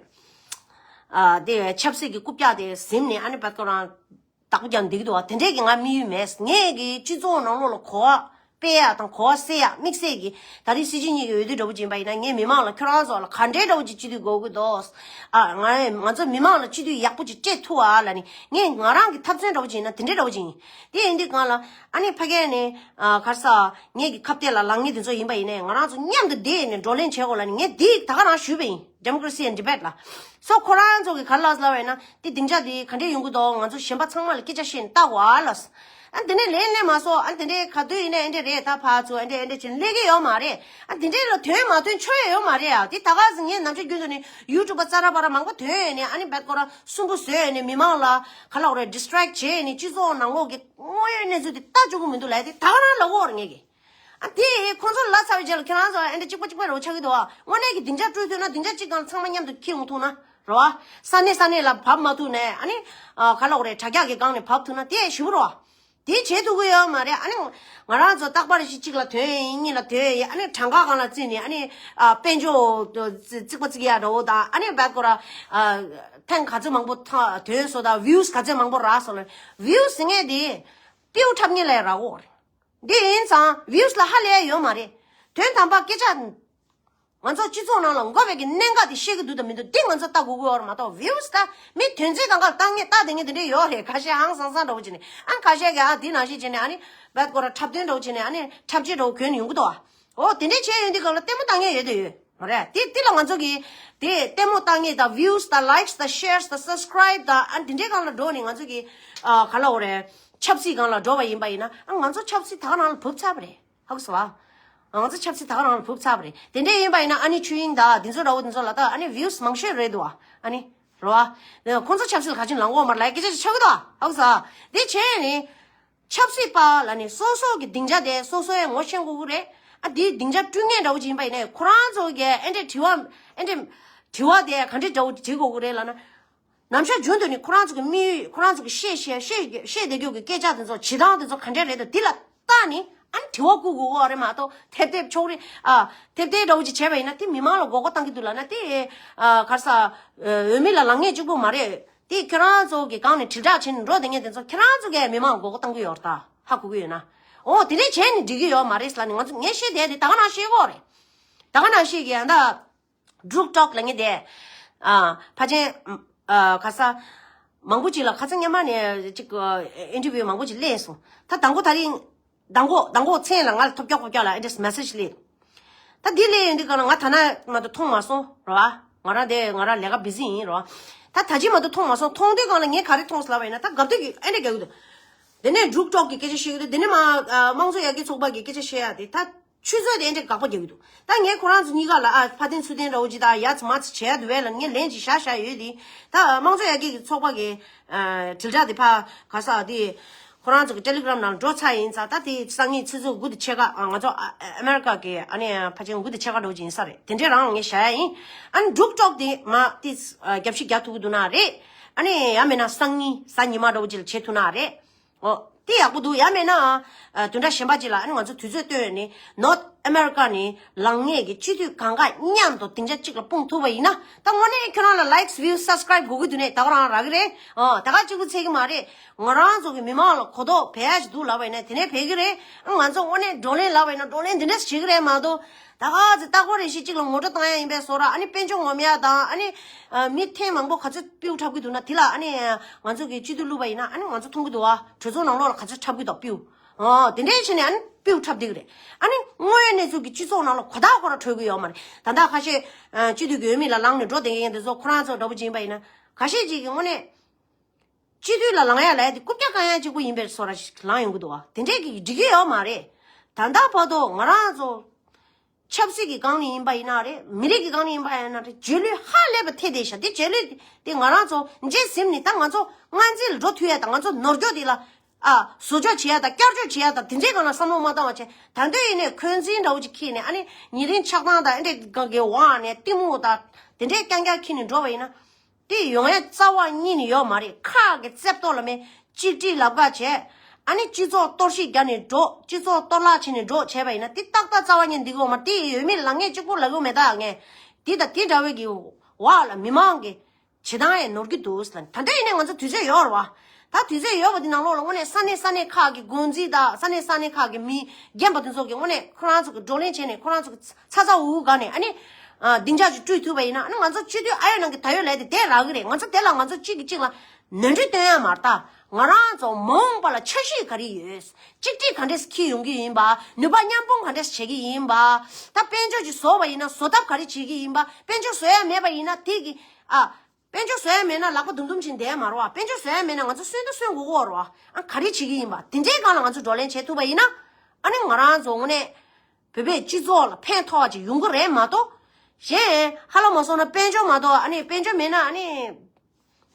ཨ། དེ་ཆབ་སྲིད་ཀྱི་རྐུབ་བཀྱག་དེ་ཟིན་ནས། ཨ་ནི་རྦད་ཁོ་རང་བདག་པོ་རྒྱག་འདི་གི་འདུག་བ། དེ་འདྲས་ཀྱི་ང་དམིགས་ཡུལ་མེད། ངེད་ཀྱི་སྤྱི་ཚོགས་ནང་ལོགས་ལ་གོ་བ་སྤེལ་ཡ་དང་གོ་བ་སེལ་ཡ། དམིགས་བསལ་གྱི་ད་རེས་སྲིད་སྤྱི་གཉིས་ཀྱི་འོས་བསྡུ་འདྲ་བོ་ཅིག་ཡིན་པ་ཡིན་ན། ངས་མི་མང་ལ། ཁྱོད་རང་ཚོ་ལ་ག་འདྲས་འདྲ་བོ་ཅིག་སྤྱི་འཐུས་དགོས་ཀྱི་འདུག། ཨ། ང་ང་ཚོ་མི་མང་ལ་སྤྱི་འཐུས་ཡག་པོ་ཅིག་སྤྲད་ཐུབ་ཨ་ལབ་ནས། ངས་ང་རང་གི་འཐབ་རྩོད་འདྲ་བོ་ཅིག་ཡིན་ན་དེ་འདྲས་འདྲ་བོ་ཅིག་ཡིན། དེ་ཡིན་དུས་སྒང་ལ་ཨ་ནི་ཕ་གི་ནས། ཨ། ག་རེ་ཟ། ངེད་ཀྱི་ཁ་གཏད་ལ་ལངས་མཁན་དེ་ཚོ་ཡིན་པ་ཡིན་ནའི། ང་རང་ཚོ་མཉམ་དུ་བསྡད་ནས་བགྲོ་གླེང་བྱེད་དགོས་ལབ་ནས། ངས་འདི་ད་ག་རང་ཞུས་པ་ཡིན། Democracy and Debate ལ། སོ་ཁོ་རང་ཚོ་གི་ག་རེ་ལབ་ལབ་པ་ཡིན་ན། དེ་སྡིངས་ཆ་དེ་ག་འདྲས་ཡོང་གི་འདུག། ང་ཚོ་གཞན་པ་ཚང་མ་ལ་སྐད་ཆ་བཤད་ནས་ལྟ་དགོས་ཨ་ལབ། ཨ། དེ་ནས་ལན་སླེབས་མ་སོང་། ཨ། དེ་འདྲས་ག་དུས་ཡིན་ནའི་ཨེ་འདྲས་རེད། ད་ཕར་ཚུར་ཨེ་འདྲས་ཨེ་འདྲས་བྱས་ནས་སླེབས་ཀྱི་ཡོད་མ་རེད། ཨ། དེ་འདྲས་ལ་ཐོན་མ་ཐོན་ཆོ་ཡ་ཡོད་མ་རེད་ཨ། དེ་ད་ག་ཟེ་ངས་ནམ་ཞག་རྒྱུན་དུ་ནས་ཡུ་ཊུབ་པ་ཙ་ར་པ་ར་མང་པོ་ཐོན་ནས། ཨ་ནི་རྦད་ཁོ་ར་སུན་པོ་བཟོས་ནས་མི་མང་ལ་ག་ལབ་དགོས་རེད། ཌིས་ཊེག་བྱས་ནས་སྤྱི་ཚོགས་ནང་ལོགས་ཀྱི་དངོས་ཡོད་གནས་ཚུལ་དེ་ལྟ་བཅུག་གི་མི་འདུག་ལབ། དེ་ད་ག་རང་ལབ་དགོས་རེད་ངེད་ཀྱིས། ཨ། དེ་ཁོང་ཚོ་ལབ་ཚར་བའི་རྗེས་ལ་ཁྱེད་རང་ཚོ་ཨེ་འདྲ་གཅིག་པ་གཅིག་པ་རེ་བ་ཆགས་ཀྱི་འདུག་ཨ། དངོས་གནས་ཀྱི་སྡིངས་ཆ་སྤྲོད་ཐུབ་ན། སྡིངས་ཆ་གཅིག་སྒང་ཚང་མ་མཉམ་དུ་འཁྱེར་ཡོང་ཐུབ་ན་རེད་བ། ས་གནས་ས་གནས་ལ་བབས་མ་ཐུབ་ནས། ཨ་ནི། ཨ། ག་ལབ་དགོས་རེད། དྲ་རྒྱ་གི་སྒང་ནས་བབས་ཐུབ་ན་དེ་ཞེ་པོ་རེད་བ། དེ་བྱེད་ཐུབ་ཀྱི་ཡོད་མ་རེད། ཨ་ནི་ང་རང་ཚོ་རྟག་པར་གཅིག་གཅིག་ལ་ཐོན་ཡིན། གཉིས་ལ་ཐོན་ཡིན། ཨ་ནི་གྲངས་ཀ་སྒང་ལ་བརྩིས་ནས། ཨ་ནི། ཨ། དཔལ་འབྱོར་རྩིག་པ་རྩིག་ཡ་འདྲ་བོ་དང་། ཨ་ནི་རྦད་ཁོ་ར། ཨ། ཐེངས་ག་ཚོད་མང་པོ་ཐོན་སོང་དང་། བིའུ་སི་ག་ཚོད་མང་པོ་རག་སོང་ལ། བིའུ་སི་ཟེར་མཁན་དེ་ཏིའུ་འཁྲབ་མཁན་ལས་རག་གོ་རེད། འདི་ཡིན་ཙང་བིའུ་སི་ལ་ཧ་ལས་ཡོད་མ་རེད། དོན་དམ་པ་སྐད་ཆ། ང་ཚོ་སྤྱི་ཚོགས་ནང་ལ་འགོ་བའི་གི་གནད་འགག་དེ་ཤེས་ཀྱི་འདུག་དང་མི་འདུག་འདི་ང་ཚོ་ལྟ་དགོས་ཀྱི་ཡོད་རེད་མ་གཏོགས། བིའུ་སི་ད་མི་དོན་ཚན་གང་ག་ལ་ལྟ་མཁན་ལྟ་བསྡད་མཁན་དེ་འདྲས་ཡོད་རེད། ཁ་ཤས་ཧང་སང་སང་འདྲ་བོ་བྱས་ནས། ཨ། ཁ་ཤས་ཀྱིས་ཨ་འདི་ནང་བཞིན་བྱས་ནས། ཨ་ནི་རྦད་ཁོ་ར་འཁྲབ་སྟོན་འདྲ་བོ་བྱས་ནས། ཨ་ནི་འཁྲབ་ཆས་འདྲ་བོ་གྱོན་ནས་ཡོང་གི་འདུག་ཨ། འོ། དེ་འདྲས་བྱས་ཡོང་དུས་སྒང་ལ་ལྟད་མོ་ལྟ་མཁན་ཡོད་དེ་ཡོད་མ་རེད། དེ་དེ་ལ་ང་ཚོ་གིས་དེ་ལྟད་མོ་ལྟ་མཁན་དང་། བིའུ་སི་དང་། ལའིག་སི་དང་། ཤེར་སི་དང་། སབ་སི་ཀ་རའིབ་དང་། ཨ། དེ་འདྲས་སྒང་ལ་འགྲོ་ནས་ང་ཚོ་གིས། ཨ། ག་ལབ་དགོས་རེད། ཆབ་སྲིད་སྒང་ལ་འགྲོ་བ་ཡིན་པ་ཡིན་ན། ཨ། ང་ཚོ་ཆབ་སྲིད་ད་ག་རང་ལ་བབས་ཚར་བ་རེད། ཧ་གོ་སོང་ཨ། ང་ཚོ་ཆབ་སྲིད་ད་ག་རང་ལ་བབས་ཚར་བ་རེད། དེ་འདྲས་ཡིན་པ་ཡིན་ན། ཨ་ནི་ཆོས་དབྱིངས་དང་དེ་ཚོ་འདྲ་བོ་དེ་ཚོ་ལ་ད། ཨ་ནི་བིའུ་སི་མང་ཤོས་རེད་འདུག་ཨ། ཨ་ནི་རེད་བ། ཁོང་ཚོ་ཆབ་སྲིད་ལ་ག་ཅིག་ལངས་གོ་མ་རེད་ལབ་སྐད་ཆ་ཅིག་ཆགས་ཀྱི་འདུག་ཨ། ཧ་གོ་སོང་ཨ། དེ་བྱས་ནས། ཆབ་སྲིད་པ་ལ་ནི་སོ་སོ་གི་སྡིངས་ཆ་དེ་སོ་སོས་ངོ་ཤེས་དགོས་ཀྱི་རེད། ཨ། དེའི་སྡིངས་ཆ་སྤྲོད་མཁན་འདྲ་བོ་ཅིག་ཡིན་པ་ཡིན་ནའི། ཁོ་རང་ཚོ་གིས་ཨེ་འདྲས་དྲི་བ། ཨེ་འདྲས་དྲི་བ་དེ་ག་འདྲས་འདྲ་བོ་དྲི་དགོས་ཀྱི་རེད་ལབ་ན། ནམ་ཞག་རྒྱུན་དུ་ནི་ཁོ་རང་ཚོ་གི་དམིགས་ཡུལ། ཁོ་རང་ཚོ་གི་བཤད་བཤད་བཤད་བཤད་བསྡད་རྒྱུ་གི་སྐད་ཆ་དེ་ཚོ། བྱེད་སྟངས་དེ་ཚོ་ག་འདྲས་རེད་འདུག། དེ་ལ་ལྟ་ནས། ཨ་ནི་དྲི་བ་བཀོད་དགོས་ཀྱི་རེད་མ་གཏོགས། ཐེབས་ཐེབས་ཕྱོགས་རིས། ཨ། ཐེབས་ཐེབས་འདྲ་བོ་ཅིག་བྱས་པ་ཡིན་ན། དེ་མི་མང་ལ་མགོ་སྐོར་བཏང་གི་འདུག་ལབ་ན། དེ། ཨ། ག་རེ་ཟ། ཨ། འོས་མི་ལ་ལངས་མཁན་གཅིག་པོ་མ་རེད། དེ་ཁྱེད་རང་ཚོ་གི་སྒང་ནས་དྲིལ་བསྒྲགས་བྱས་ནས་འགྲོ་བསྡད་མཁན་དེ་ཚོ། ཁྱེད་རང་ཚོ་གིས་མི་མང་ལ་མགོ་སྐོར་བཏང་གི་ཡོད་རེད་ད། ཧ་གོ་གི་ཡོད་ན། འོ། དེ་འདྲས་བྱས་ནས་འགྲིག་གི་ཡོད་མ་རེད་ལབ་ནས། ང་ཚོ། ངས་བཤད་བསྡད་དེ་ད་ག་ནང་བཤད་ཀྱི་ཡོད་རེད། ད་ག་ནང་བཤད་ཀྱི་ཡོད་ད། འབྲུག་ཊོག་ལབ་མཁན་དེ། ཨ། ཕལ་ཆེར། ཨ། ག་རེ་ཟ། མང་པོ་ཅིག་ལ། ཁ་སང་སྔོན་མ་ནས་ཅིག། ཨ། ཨིན་ཊར་བིའུ་མང་པོ་ཅིག་སླེབས་སོང་། ད་དང་པོ་དེ་རིང་། དང་པོ་དང་པོ་མཚན་ལ་ང་ལ་ཐོབ་རྒྱག་ཁོབ་རྒྱག་ལ་ཨེ་འདྲས་མེ་སེཇ་སླེབས། ད་འདི་སླེབས་ཡོང་དུས་སྒང་ལ་ང་ད་ནངས་མ་གཏོགས་མཐོང་མ་སོང་རེད་བ། ང་རང་དེ་ང་རང་ལས་ཀ་བི་ཟི་ཡིན་རེད་བ། ད་ད་ཅི་མ་གཏོགས་མཐོང་མ་སོང་། མཐོང་དུས་སྒང་ལ་ངས་ག་རེ་མཐོང་སོང་ལབ་པ་ཡིན་ན། ད་དགའ་སྡུག་གི་ཨེ་འདྲས་རྒྱག་གི་འདུག། དེ་ནས་འབྲུག་ཊོག་གི་སྐད་ཆ་བཤད་ཀྱི་འདུག། དེ་ནས་མ། ཨ། དམངས་གཙོ་ཡར་རྒྱས་ཚོགས་པ་གི་སྐད་ཆ་བཤད་ཡ་དེ། ད་ཆུ་ཚོད་དེ་ཨེ་འདྲས་དགག་པ་རྒྱག་གི་འདུག། ད་ངས་ཁོ་རང་ཚོ་གཉིས་ཀ་ལ། ཨ། ཕར་འཐེན་ཚུར་འཐེན་འདྲ་བོ་ཅིག་དང་། ཡ་ཙི་མ་ཙི་བྱས་འདུག་བས་ལབ། ངས་ལན་ཅིག་བཞག་བཞག་ཡོད་དེ། ད་དམངས་གཙོ་ཡར་རྒྱས་ཀྱི་ཚོགས་པ་གི། ཨ། དྲིལ་བསྒྲགས་དེ་ཕར་ག་རེ་ཟ། དེ་ ཁོ་རང་ཚོ་གི་ཊེ་ལི་གྷི་རམ་ནང་འགྲོ་ཚར་ཡིན་ཙང་། ད་དེ་སང་ཉིན་ཆུ་ཚོད་དགུ་དང་ཕྱེད་ཀ། ང་ཚོ་ཨ་ཨ་མེ་རི་ཀ་གི་ཨ་ནི་ཕལ་ཆེར་དགུ་དང་ཕྱེད་ཀ་འགྲོ་གི་ཡིན་ས་རེད། དེ་འདྲའི་རང་ངས་བཞག་ཡ་ཡིན། ཨ་ནི་འབྲུག་ཊོག་དེ་མ་དེ་རྒྱབ་ཤིག་རྒྱག་ཐུབ་ཀྱི་འདུག་ན་རེད། ཨ་ནི་ཡང་མིན་ན་སང་ཉིན་གཟའ་ཉི་མ་འདྲ་བོ་ཅིག་ལ་བྱེད་ཐུབ་ན་རེད། ཨོ། དེ་ཡག་པོ་འདུག། ཡང་མིན་ན་ཨ་བདུན་ཕྲག་གཞན་པ་ཅིག་ལ་ཨ་ནི་ང་ཚོ་དུས་ཚོད་བཏོན་ནས་North America ནས་ལངས་ངེས་ཀྱི་སྤྱི་འཐུས་གང་ག་མཉམ་དུ་སྡིངས་ཆ་གཅིག་ལ་སྤུངས་ཐུབ་པ་ཡིན་ན། ད་དངོས་གནས་ཁྱོད་རང་ལ་likes, views, subscribe དགོས་ཀྱི་འདུག་ནས། ད་ག་རང་རག་གི་རེད། ཨོ། ད་ག་གཅིག་པུ་ཚད་ཀྱི་མ་རེད། ང་རང་ཚོ་གི་མི་མང་ལ་གོ་རྟོགས་བེད་ཡ་ཞིག་འདུག་ལབ་པ་ཡིན་ན་དེ་ནས་བེད་ཀྱི་རེད། ང་ཚོ་དངོས་གནས་བགྲོ་གླེང་ལབ་པ་ཡིན་ན་བགྲོ་གླེང་འདི་འདྲས་བྱེད་ཀྱི་རེད་མ་གཏོགས། ད་ག་ཚོད་ལྟ་སྐོར་རེ་ཞིག་གཅིག་ལ་ངོ་སྤྲོད་བཏང་ཡ་ཡིན་པས་བཟོ་འདྲ། ཨ་ནི་དཔལ་འབྱོར་ངོམ་ཡ་དང་། ཨ་ནི་ཨ་མི་ཐེངས་མང་པོ་ག་ཚོད་པིའུ་འཁྲབ་ཀྱི་འདུག་ན། དེ་ལ་ཨ་ནི་ང་ཚོ་གི་སྤྱི་འཐུས་བླུགས་པ་ཡིན་ན་ཨ་ནི་ང་ཚོ་མཐོང་གི་འདུག་བ། གྲོས་ཚོགས་ནང་ལོགས་ལ་ག་ཚོད་འཁྲབ་ཀྱི་འདུག་པིའུ། ཨོ། དེ་འདྲའི་བྱས་ནས་ཨ་ནི་པིའུ་འཁྲབ་བསྡད་ཀྱི་རེད། ཨ་ནི་དངོས་ཡོད་གནས་ཚུལ་གྱི་སྤྱི་ཚོགས་ནང་ལ་གོ་བརྡ་ཁོ་རང་འཕྲོད་ཀྱི་ཡོད་མ་རེད། ད་ལྟ་ཁ་ཤས་ཨ་སྤྱི་འཐུས་ཀྱི་འོས་མི་ལ་ལངས་ནས་འགྲོ་བསྡད་མཁན་དེ་ཚོ་ཁོ་རང་ཚོ་འདྲ་པོ་ཅིག་ཡིན་པ་ཡིན་ན། ཁ་ཤས་ཅིག་གིས་དངོས་གནས་སྤྱི་འཐུས་ལ་ལངས་ཡ་ལབ་ཡ་དེ་རྐུབ་བཀྱག་བཀང་ཡ་གཅིག་པུ་ཡིན་པའི་བཟོ་འདྲ་ཞིག་ལངས་ཡོང་གི་འདུག་བ། དེ་འདྲས་ཀྱི་འགྲིག་གི་ཡོད་མ་རེད། ད་ལྟ་བར་དུ་ང་རང་ཚོ་ཆབ་སྲིད་ཀྱི་སྒང་ནས་ཡིན་པ་ཡིན་ན་རེད། མི་རིགས་ཀྱི་སྒང་ནས་ཡིན་པ་ཡིན་ན་རེད། རྗེས་ལུས་ཧ་ལས་པ་ཐེབས་བསྡད་ཤག། དེ་རྗེས་ལུས་དེ་ང་རང་ཚོ་འཇིགས་ཟིན་ནས། ད་ང་ཚོ་སྔ་འཛིན་ལ་འགྲོ་ཐུབ་ཡ་དང་། ང་ཚོ་ནོར་འཁྱོག་དེ་ལ་ཨ་བཟོ་བཅོས་བྱེད་ཡ་དང་། བསྐྱར་བཅོས་བྱེད་ཡ་དང་། དེ་འདྲའི་སྒང་ལ་བསམ་བློ་མ་བཏང་བ་བྱས། ད་དུང་ཡིན་ནའི་འཁོན་འཛིན་འདྲ་བོ་ཅིག་འཁྱེར་ནས། ཨ་ནི་ཉེ་རིང་ཆགས་སྡང་དང་ཨེ་འདྲས་སྒང་གི་འོག་ནས་གཏི་མུག་དང་དེ་འདྲའི་རྐྱང་རྐྱང་འཁྱེར་ནས་འགྲོ་བ་ཡིན་ན། དེ་ཡོང་ཡ་རྩ་བ་ཉིད་ནས་ཡོད་མ་རེད། ཁག་གི་རྩེ་ཏོག་ལ་མེད། གཅིག་སྒྲིལ་ལབ་ཁ་བྱས། ཨ་ནི་སྤྱི་ཚོགས་གཏོར་བཤིག་རྒྱག་ནས་འགྲོ། སྤྱི་ཚོགས་གཏོར་བརླག་བྱས་ནས་འགྲོ་བྱས་པ་ཡིན་ན། དེ་ཏག་ཏག་རྩ་བ་ཉིད་འདི་གོ་མ། དེ་འོས་མི་ལངས་མཁན་གཅིག་པུ་ལ་གོ་མེད། ད་ངས་དེ་དང་དེ་འདྲ་བའི་གི་འོག་ལ་མི་མང་གི་བྱེད་སྟངས་ཡང་ནོར་གྱི་འདུག་ཟེར་ལབ། ད་ལྟ་ཡིན་ནའི་ང་ཚོ་དུས་ཚོད་ཡོད་རེད་བ། ད་དུས་ཚོད་ཡོད་པ་འདི་ནང་ལོགས་ལ་དངོས་གནས་ས་གནས་ས་གནས་ཁག་གི་འགོ་འཛིན་དང་། ས་གནས་ས་གནས་ཁག་གི་མི་རྒན་པ་དེ་ཚོ་གིས་དངོས་གནས་ཁོ་རང་ཚོ་གི་བགྲོ་གླེང་བྱས་ནས། ཁོ་རང་ཚོ་གི་ཚ་ཚ་འུར་འུར་སྒང་ནས་ཨ་ནི་ཨ་སྡིངས་ཆ་ཅིག་བསྐྲུན་ཐུབ་པ་ཡིན་ན། ཨ་ནི་ང་ཚོ་སྤྱི་འཐུས་ཨ་ཡོད་ནང་གི་ད་ཡོད་ལས་དེ་དེ་རག་གི་རེད། ང་ཚོ་དེ་ལ་ང་ཚོ་གཅིག་གིས་གཅིག་ལ་ནོར་འཁྲུལ་སྟོན་ཡ་མ་རེད། ད་ང་རང་ཚོ་མ་འོངས་པ་ལ་འཆར་གཞི་ག་རེ་ཡོད། གཅིག་སྒྲིལ་ག་འདྲས་འཁྱེར་ཡོང་གི་ཡིན་པ། ནུས་པ་མཉམ་སྤུངས་ག་འདྲས་བྱེད་ཀྱི་ཡིན་པ། ད་དཔལ་འབྱོར་ཅིག་བཟོ་བ་ཡིན་ན་བཟོ་ཐབས་ག་རེ་བྱེད་ཀྱི་ཡིན་པ། དཔལ་འབྱོར་བཟོ་ཡ་མེད་པ་ཡིན་ན་དེ་གི་ཨ། དཔལ་འབྱོར་བཟོ་ཡ་མེད་ན་ལག་པ་དུམ་དུམ་བྱས་བསྡད་ཡ་མ་རེད་བ། དཔལ་འབྱོར་བཟོ་ཡ་མེད་ན་ང་ཚོ་གསོན་དང་གསོན་དགོས་ཀྱི་ཡོད་རེད་བ། ཨ་ག་རེ་བྱེད་ཀྱི་ཡིན་པ། དེ་འདྲའི་སྒང་ལ་ང་ཚོ་བགྲོ་གླེང་བྱེད་ཐུབ་པ་ཡིན་ན། ཨ་ནི་ང་རང་ཚོ་དངོས་གནས་བོད་པའི་སྤྱི་ཚོགས་ལ་ཕན་ཐོགས་པ་ཅིག་ཡོང་གི་རེད་མ་གཏོགས། གཞན་ཧ་ལམ་མ་སོང་ན་དཔལ་འབྱོར་མ་གཏོགས། ཨ་ནི་དཔལ་འབྱོར་མེད་ན་ཨ་ནི་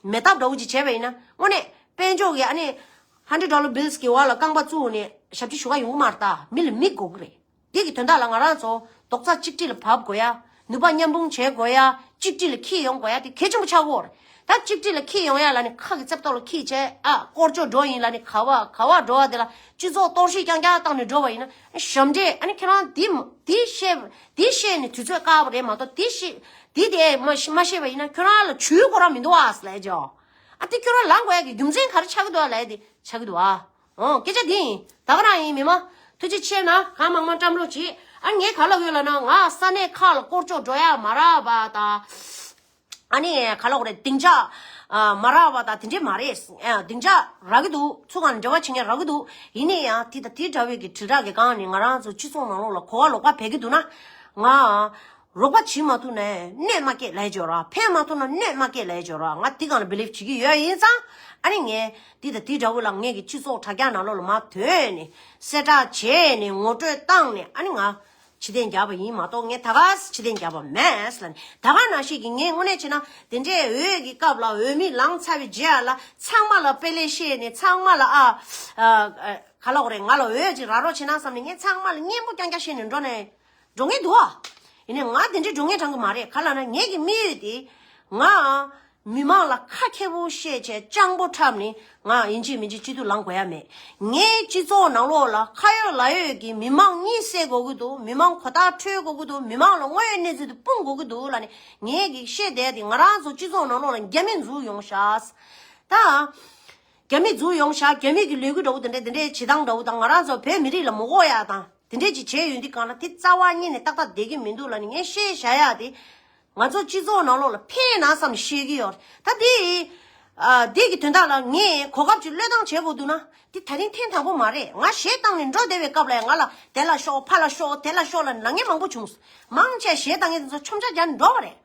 མེད་ཐབས་འདྲ་བོ་ཅིག་བྱས་པ་ཡིན་ན། དངོས་གནས་དཔལ་འབྱོར་གྱི་ཨ་ནི་hundred dollar bills གི་འོག་ལ་རྐང་པ་བཙུགས་ནས་ཞབས་ཕྱི་ཞུ་ག་ཡོང་གི་མ་རེད། ད་མི་ལ་མི་དགོས་ཀྱི་རེད། དེ་གི་དོན་དག་ལ་ང་རང་ཚོ་རྡོག་རྩ་གཅིག་སྒྲིལ་ལ་བབས་དགོས་ཡ། ནུས་པ་མཉམ་སྤུངས་བྱེད་དགོས་ཡ། གཅིག་སྒྲིལ་ལ་འཁྱེར་ཡོང་དགོས་ཡ་དེ་གལ་ཆེན་པོ་ཆགས་ཀྱི་ཡོད་རེད། ད་གཅིག་སྒྲིལ་ལ་འཁྱེར་ཡོང་ཡ་ལབ་ནས་ཁ་གི་རྩེ་ཏོག་ལ་འཁྱེར་བྱས། ཨ་སྐོར་སྐྱོད་འགྲོ་ཡིན་ལབ་ནས་ག་བ་ག་བ་འགྲོ་བ་དེ་ལ་སྤྱི་ཚོགས་གཏོར་བཤིག་རྐྱང་རྐྱང་བཏང་ནས་འགྲོ་བ་ཡིན་ན། ཞབས་འདྲེན། ཨ་ནི་ཁྱེད་རང་འདི་འདི་བཤད་འདི་བཤད་ནས་དུས་ཚོད་བཀག་པ་རེད་མ་གཏོགས། འདི་བཤད་འདི་དེ་མ་མ་བཤད་པ་ཡིན་ན་ཁྱོད་རང་ལ་ཇུས་ཁོ་རང་མི་འདུག་ཨ་ཟེར་ལབ་ཡ་ཅིག། ཨ་དེ་ཁྱོད་རང་ལངས་དགོས་ཡ་གི་རྒྱུ་མཚན་ག་རེ་ཆགས་ཀྱི་འདུག་ཨ་ལབ་ཡ་དེ་ཆགས་ཀྱི་འདུག་ཨ། ཨོ། སྐད་ཆ་འདི་ཡིན། ད་ག་རང་ཡིན། མི་མང་ཐུགས་རྗེ་ཆེ་གནང་། གང་མང་མང་བཀྲམ་རོགས་གྱིས། ཨ་ངས་ག་ལབ་ཡོད་ལབ་ན། ང་ས་གནས་ཁག་ལ་སྐོར་སྐྱོད་འགྲོ་ཡ་མ་རག་པ་དང་། ཨ་ནི་ག་ལབ་དགོས་རེད། སྡིངས་ཆ་ཨ་མ་རག་པ་དང་དེ་འདྲས་མ་རེད། ཨ་སྡིངས་ཆ་རག་གི་འདུག། ཚུར་ཁང་ནས་འབྲེལ་བ་བྱེད་མཁན་རག་གི་འདུག། ཡིན་ནའི་ཡང་དེ་དང་དེ་འདྲ་བའི་གི་དྲིལ་བསྒྲགས་ཀྱི་སྒང་ནས་ང་རང་ཚོ་སྤྱི་ཚོགས་ནང་ལོགས་ལ་གོ་བ་ལོག་པ་བྱེད་ཀྱི་འདུག་ན། ང་རོགས་པ་བྱེད་མ་ཐུབ་ན་གནོད་མ་སྐྱེལ་ལབ་ཡ་ཅིག་ཡོད་ར། ཕན་མ་ཐོགས་ན་གནོད་མ་སྐྱེལ་ལབ་ཡ་ཅིག་ཡོད་ར། ང་དེ་སྒང་ལ་བི་ལིབ་བྱེད་ཀྱི་ཡོད། ཡིན་ཙང་ཨ་ནི་ངས་དེ་དང་དེ་འདྲ་བོ་ལ་ངས་ཀྱི་སྤྱི་ཚོགས་དྲ་རྒྱ་ནང་ལོགས་ལ་མར་ཐོན་ནས་གསལ་བསྒྲགས་བྱས་ནས་ངོ་སྤྲོད་བཏང་ནས། ཨ་ནི་ང་ཕྱིར་འཐེན་རྒྱག་པ་ཡིན་མ་གཏོགས། ངས་ད་ག་ཕྱིར་འཐེན་རྒྱག་པ་མེད་ལབ་ནས། ད་ག་ནང་བཞིན་གྱི་ངས་དངོས་གནས་བྱས་ན་དེ་འདྲའི་འོས་ཀྱི་སྐབས་ལ་འོས་མི་ལངས་ཚར་བའི་རྗེས་ལ་ཚང་མ་ལ་དཔེ་ལེགས་བཤད་ནས། ཚང་མ་ལ་ཨ་ཨ་ག་ལབ་དགོས་རེད། ང་ལ་འོས་ཅིག་རག་རོགས་བྱེད་ན་བསམ་ནས་ངས་ཚང་མ་ལ་སྙན་པོ་རྐྱང་རྐྱང་བཤད་ནས་འགྲོ་ནས། འགྲོ་ངེས་འདུག་ཨ། ཡིན་ནའི་ང་དེ་འདྲའི་འགྲོ་ངེས་དྲང་གི་མ་རེད། ག་ལབ་ན་ངེད་ཀྱི་དམིགས་ཡུལ་དེ་ང་མི་མང་ལ་ཁ་ཁེ་པོ་བཤད་བྱས་སྤྱང་པོ་འཁྲབ་ནས་ང་ཡིན་གཅིག་མིན་གཅིག་སྤྱི་འཐུས་ལངས་དགོས་ཡ་མེད། ངའི་སྤྱི་ཚོགས་ནང་ལོགས་ལ་ཁ་ཡོད་ལག་ཡོད་ཀྱི་མི་མང་གཉིད་སད་དགོས་ཀྱི་འདུག། མི་མང་གོ་བརྡ་འཕྲོད་དགོས་ཀྱི་འདུག། མི་མང་ལ་དངོས་ཡོད་གནས་ཚུལ་དེ་སྤུངས་དགོས་ཀྱི་འདུག་ལབ་ནས་ངེད་ཀྱིས་བཤད་བསྡད་དེ། ང་རང་ཚོ་སྤྱི་ཚོགས་ནང་ལོགས་ལ་རྒྱ་མི་འཛུལ་ཡོང་ཤག། ད་རྒྱ་མི་འཛུལ་ཡོང་ཤག། རྒྱ་མི་གི་ལས་འགུལ་འདྲ་བོ་དེ་འདྲ་དེ་འདྲའི་བྱེད་སྟངས་འདྲ་བོ་དང་། ང་རང་ཚོ་བོད་མི་རིགས་ལ་མ་དགོས་ཡ་དང་དེ་འདྲས་ཅིག་བྱས་ཡོང་དུས་སྒང་ལ། དེ་རྩ་བ་ཉིད་ནས་ཏག་ཏག་བསྡད་ཀྱི་མི་འདུག་ལབ་ནས་ངས་བཤད་བཞག་ཡ་དེ་ང་ཚོ་སྤྱི་ཚོགས་ནང་ལོགས་ལ་ཕན་ན་བསམ་ནས་བཤད་ཀྱི་ཡོད། ད་དེ་ཨ་དེ་གི་དོན་དག་ལ་ངས་གོ་སྐབས་ཅིག་བློས་བཏང་བྱེད་དགོས་འདུག་ན། དེ་ད་རིང་ཐེངས་དང་པོ་མ་རེད། ང་གཞས་བཏང་ནས་འགྲོ་བསྡད་པའི་སྐབས་ལ་ཡང་ང་ལ་དེ་ལ་ཤོག་ཕ་ལ་ཤོག་དེ་ལ་ཤོག་ལབ་ནས་ལབ་མཁན་མང་པོ་བྱུང་། མང་ཆེ་གཞས་བཏང་མཁན་དེ་ཚོ་མཆོང་ཆ་རྒྱག་ནས་འགྲོ་བ་རེད།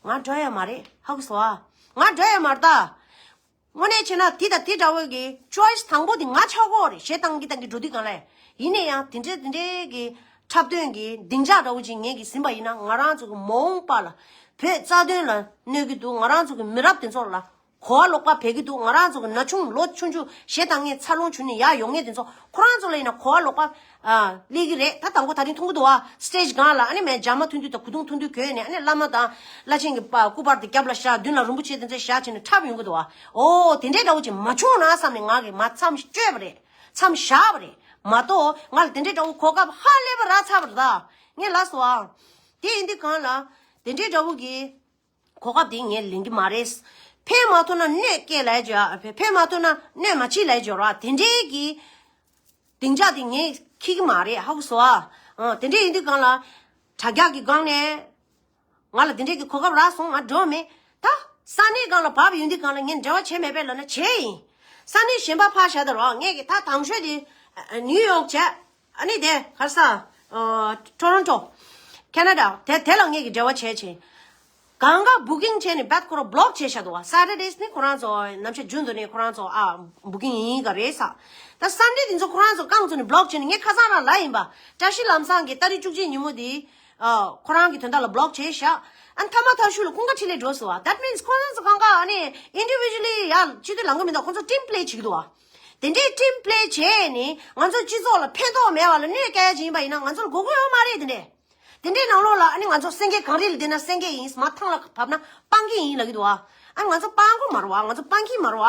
ང་འགྲོ་ཡ་མ་རེད། ཧ་གོ་སོང་ཨ། ང་འགྲོ་ཡ་མ་རེད་ད། དངོས་གནས་བྱས་ན་དེ་དང་དེ་འདྲ་བོ་གི་choice དང་པོ་དེ་ང་ཆགས་ཀྱི་ཡོད་རེད། གཞས་བཏང་གི་བཏང་གི་འགྲོ་དུས་སྒང་ལ། ཡིན་ན་ཡང་དེ་འདྲའི་དེ་འདྲའི་གི་འཁྲབ་སྟོན་གྱི་སྡིངས་ཆ་འདྲ་བོ་ཅིག་ངེད་ཀྱིས་ཟིན་པ་ཡིན་ན། ང་རང་ཚོ་གི་མ་འོངས་པ་ལ་བོད་རྩ་དོན་ལ་གནོད་ཀྱི་འདུག། ང་རང་ཚོ་གི་མི་རབས་དེ་ཚོ་ལ་ གོ་བ་ལོག་པ་བེད་ཀྱི་འདུག། ང་རང་ཚོ་གི་ན་ཆུང་ལོ་ཆུང་ཆུང་གཞས་བཏང་མཁན་འཚར་ལོངས་བྱུང་ནས་ཡར་ཡོང་མཁན་དེ་ཚོ་ཁོ་རང་ཚོ་ལ་ཡིན་ན་གོ་བ་ལོག་པ་ཨ་སླེབས་ཀྱི་རེད། ད་དང་པོ་དེ་རིང་མཐོང་གི་འདུག་བ། སི་ཊེ་ཇི་སྒང་ལ་ཨ་ནི་མེད་རྒྱ་མ་ཐུང་ཐུང་དང་གོས་ཐུང་ཐུང་ཐུང་གོན་ནས་ཨ་ནི་བླ་མ་དང་བླ་ཆེན་གྱི་པ་སྐུ་པར་དེ་རྒྱབ་ལ་བཞག། མདུན་ལ་རིན་པོ་ཆེ་དེ་ཚོ་བཞག་བྱས་ནས་འཁྲབ་ཡོང་གི་འདུག་བ། ཨོ་དེ་འདྲའི་འདྲ་བོ་ཅིག་མ་བྱུང་ན་བསམ་ནས་ང་གིས་མ་མཚམས་གཅོད་པ་རེད། མཚམས་བཞག་པ་རེད། མ་གཏོགས་ང་ལ་དེ་འདྲའི་འདྲ་བོ་གོ་སྐབས་ཧ་ལས་པ་རག་ཚར་བ་རེད་ད། ངས་ལབ་སོང་ཨ། དེ་ཡིན་དུས་གང་ལ་དེ་འདྲའི་འདྲ་བོ་གི་གོ་སྐབས་དེ་ངས་ལེན་གྱི་མ་རེད། ཕན་མ་ཐོགས་ན་གནོད་སྐྱེལ་ལབ་ཡ་ཅིག་ཨ། ཕན་མ་ཐོགས་ན་གནོད་མ་བྱེད་ལབ་ཡ་ཅིག་ཡོད་རེད་བ། དེ་འདྲའི་གི་སྡིངས་ཆ་དེ་ངས་འཁྱེར་གྱི་མ་རེད། ཧ་གོ་སོང་ཨ། ཨ་དེ་འདྲ་ཡིན་དུས་གང་ལ་དྲ་རྒྱ་གི་སྒང་ནས་ང་ལ་དེ་འདྲའི་གི་གོ་སྐབས་རག་སོང་། ང་འགྲོ་མེད་ད། ས་གནས་སྒང་ལ་བབས་ཡོང་དུས་གང་ལ་ངས་འབྲེལ་བ་བྱས་མེད་པས་ལབ་ན་བྱས་ཡིན། ས་གནས་གཞན་པ་ཕར་བཞག་ད་རོགས། ངས་གི་ད་དང་ཤོས་དེ་ཨ་ནིའུ་ཡོག་བྱས། ཨ་ནི་དེ་ག་རེ་ཟ། ཨ་ཊོ་རོན་ཊོ། ཁེ་ན་ཌ། དེ་དེ་ལ་ངས་ཀྱི་འབྲེལ་བ་བྱས་བྱས། གང་ག་བུ་ཀིང་བྱས་ནས་བད་ཁོ་ར་བྷི་ལོག་བྱས་བཞག་འདུག་བ། སེ་ཊར་ཌེ་ནི་ཁོ་རང་ཚོ་ནམ་ཞག་རྒྱུན་དུ་ནས་ཁོ་རང་ཚོ་ཨ་བུ་ཀིང་ཡིན་ག་རེད་ཟ། ད་སན་ཌེ་དེ་ཚོ་ཁོ་རང་ཚོ་རྐང་བཙུགས་ནས་བྷི་ལོག་བྱས་ནས། ངས་ཁ་སང་རང་ལབ་ཡིན་པ། བཀྲ་ཤིས་ལམ་བཟང་གི་ཏ་རིག་བཅུ་གཅིག་ཉིན་མོ་དེ་ཨ་ཁོ་རང་གི་དོན་དག་ལ་བྷི་ལོག་བྱས་བཞག། ཨ་མཐའ་མ་མཐའ་གཞུག་ལ་ཁོང་ཁ་ཁྲིད་ལས་འགྲོ་སོང་བ། That means ཁོ་རང་ཚོ་གང་ག་ཨ་ནི་ཨིན་ཌི་བི་ཇུ་ལི་ཡ་སྤྱི་འཐུས་ལངས་གི་མི་འདུག། ཁོང་ཚོ་ཊིམ་པི་ལེ་བྱེད་ཀྱི་འདུག་བ། དེ་འདྲའི་ཊིམ་པི་ལེ་བྱས་ནས་ང་ཚོ་སྤྱི་ཚོགས་ལ་ཕན་ཐོགས་མེད་པ་ལ་གནོད་སྐྱེལ་ཡ་ཅིག་ཡིན་པ་ཡིན་ན་ང་ཚོ་ལ་དགོས་མཁོ་ཡོད་མ་རེད། དེ་འདྲས། དེ་འདྲའི་ནང་ལོགས་ལ་ཨ་ནི་ང་ཚོ་སེང་གེ་གངས་རི་ལ་བསྡད་ན་སེང་གེ་ཡིན། མར་ཐང་ལ་བབས་ན་སྤང་གི་ཡིན་ལབ་ཀྱི་འདུག་ཨ། ཨ་ནི་ང་ཚོ་སྤང་དགོས་མ་རེད་བ། ང་ཚོ་སྤང་གི་མ་རེད་བ།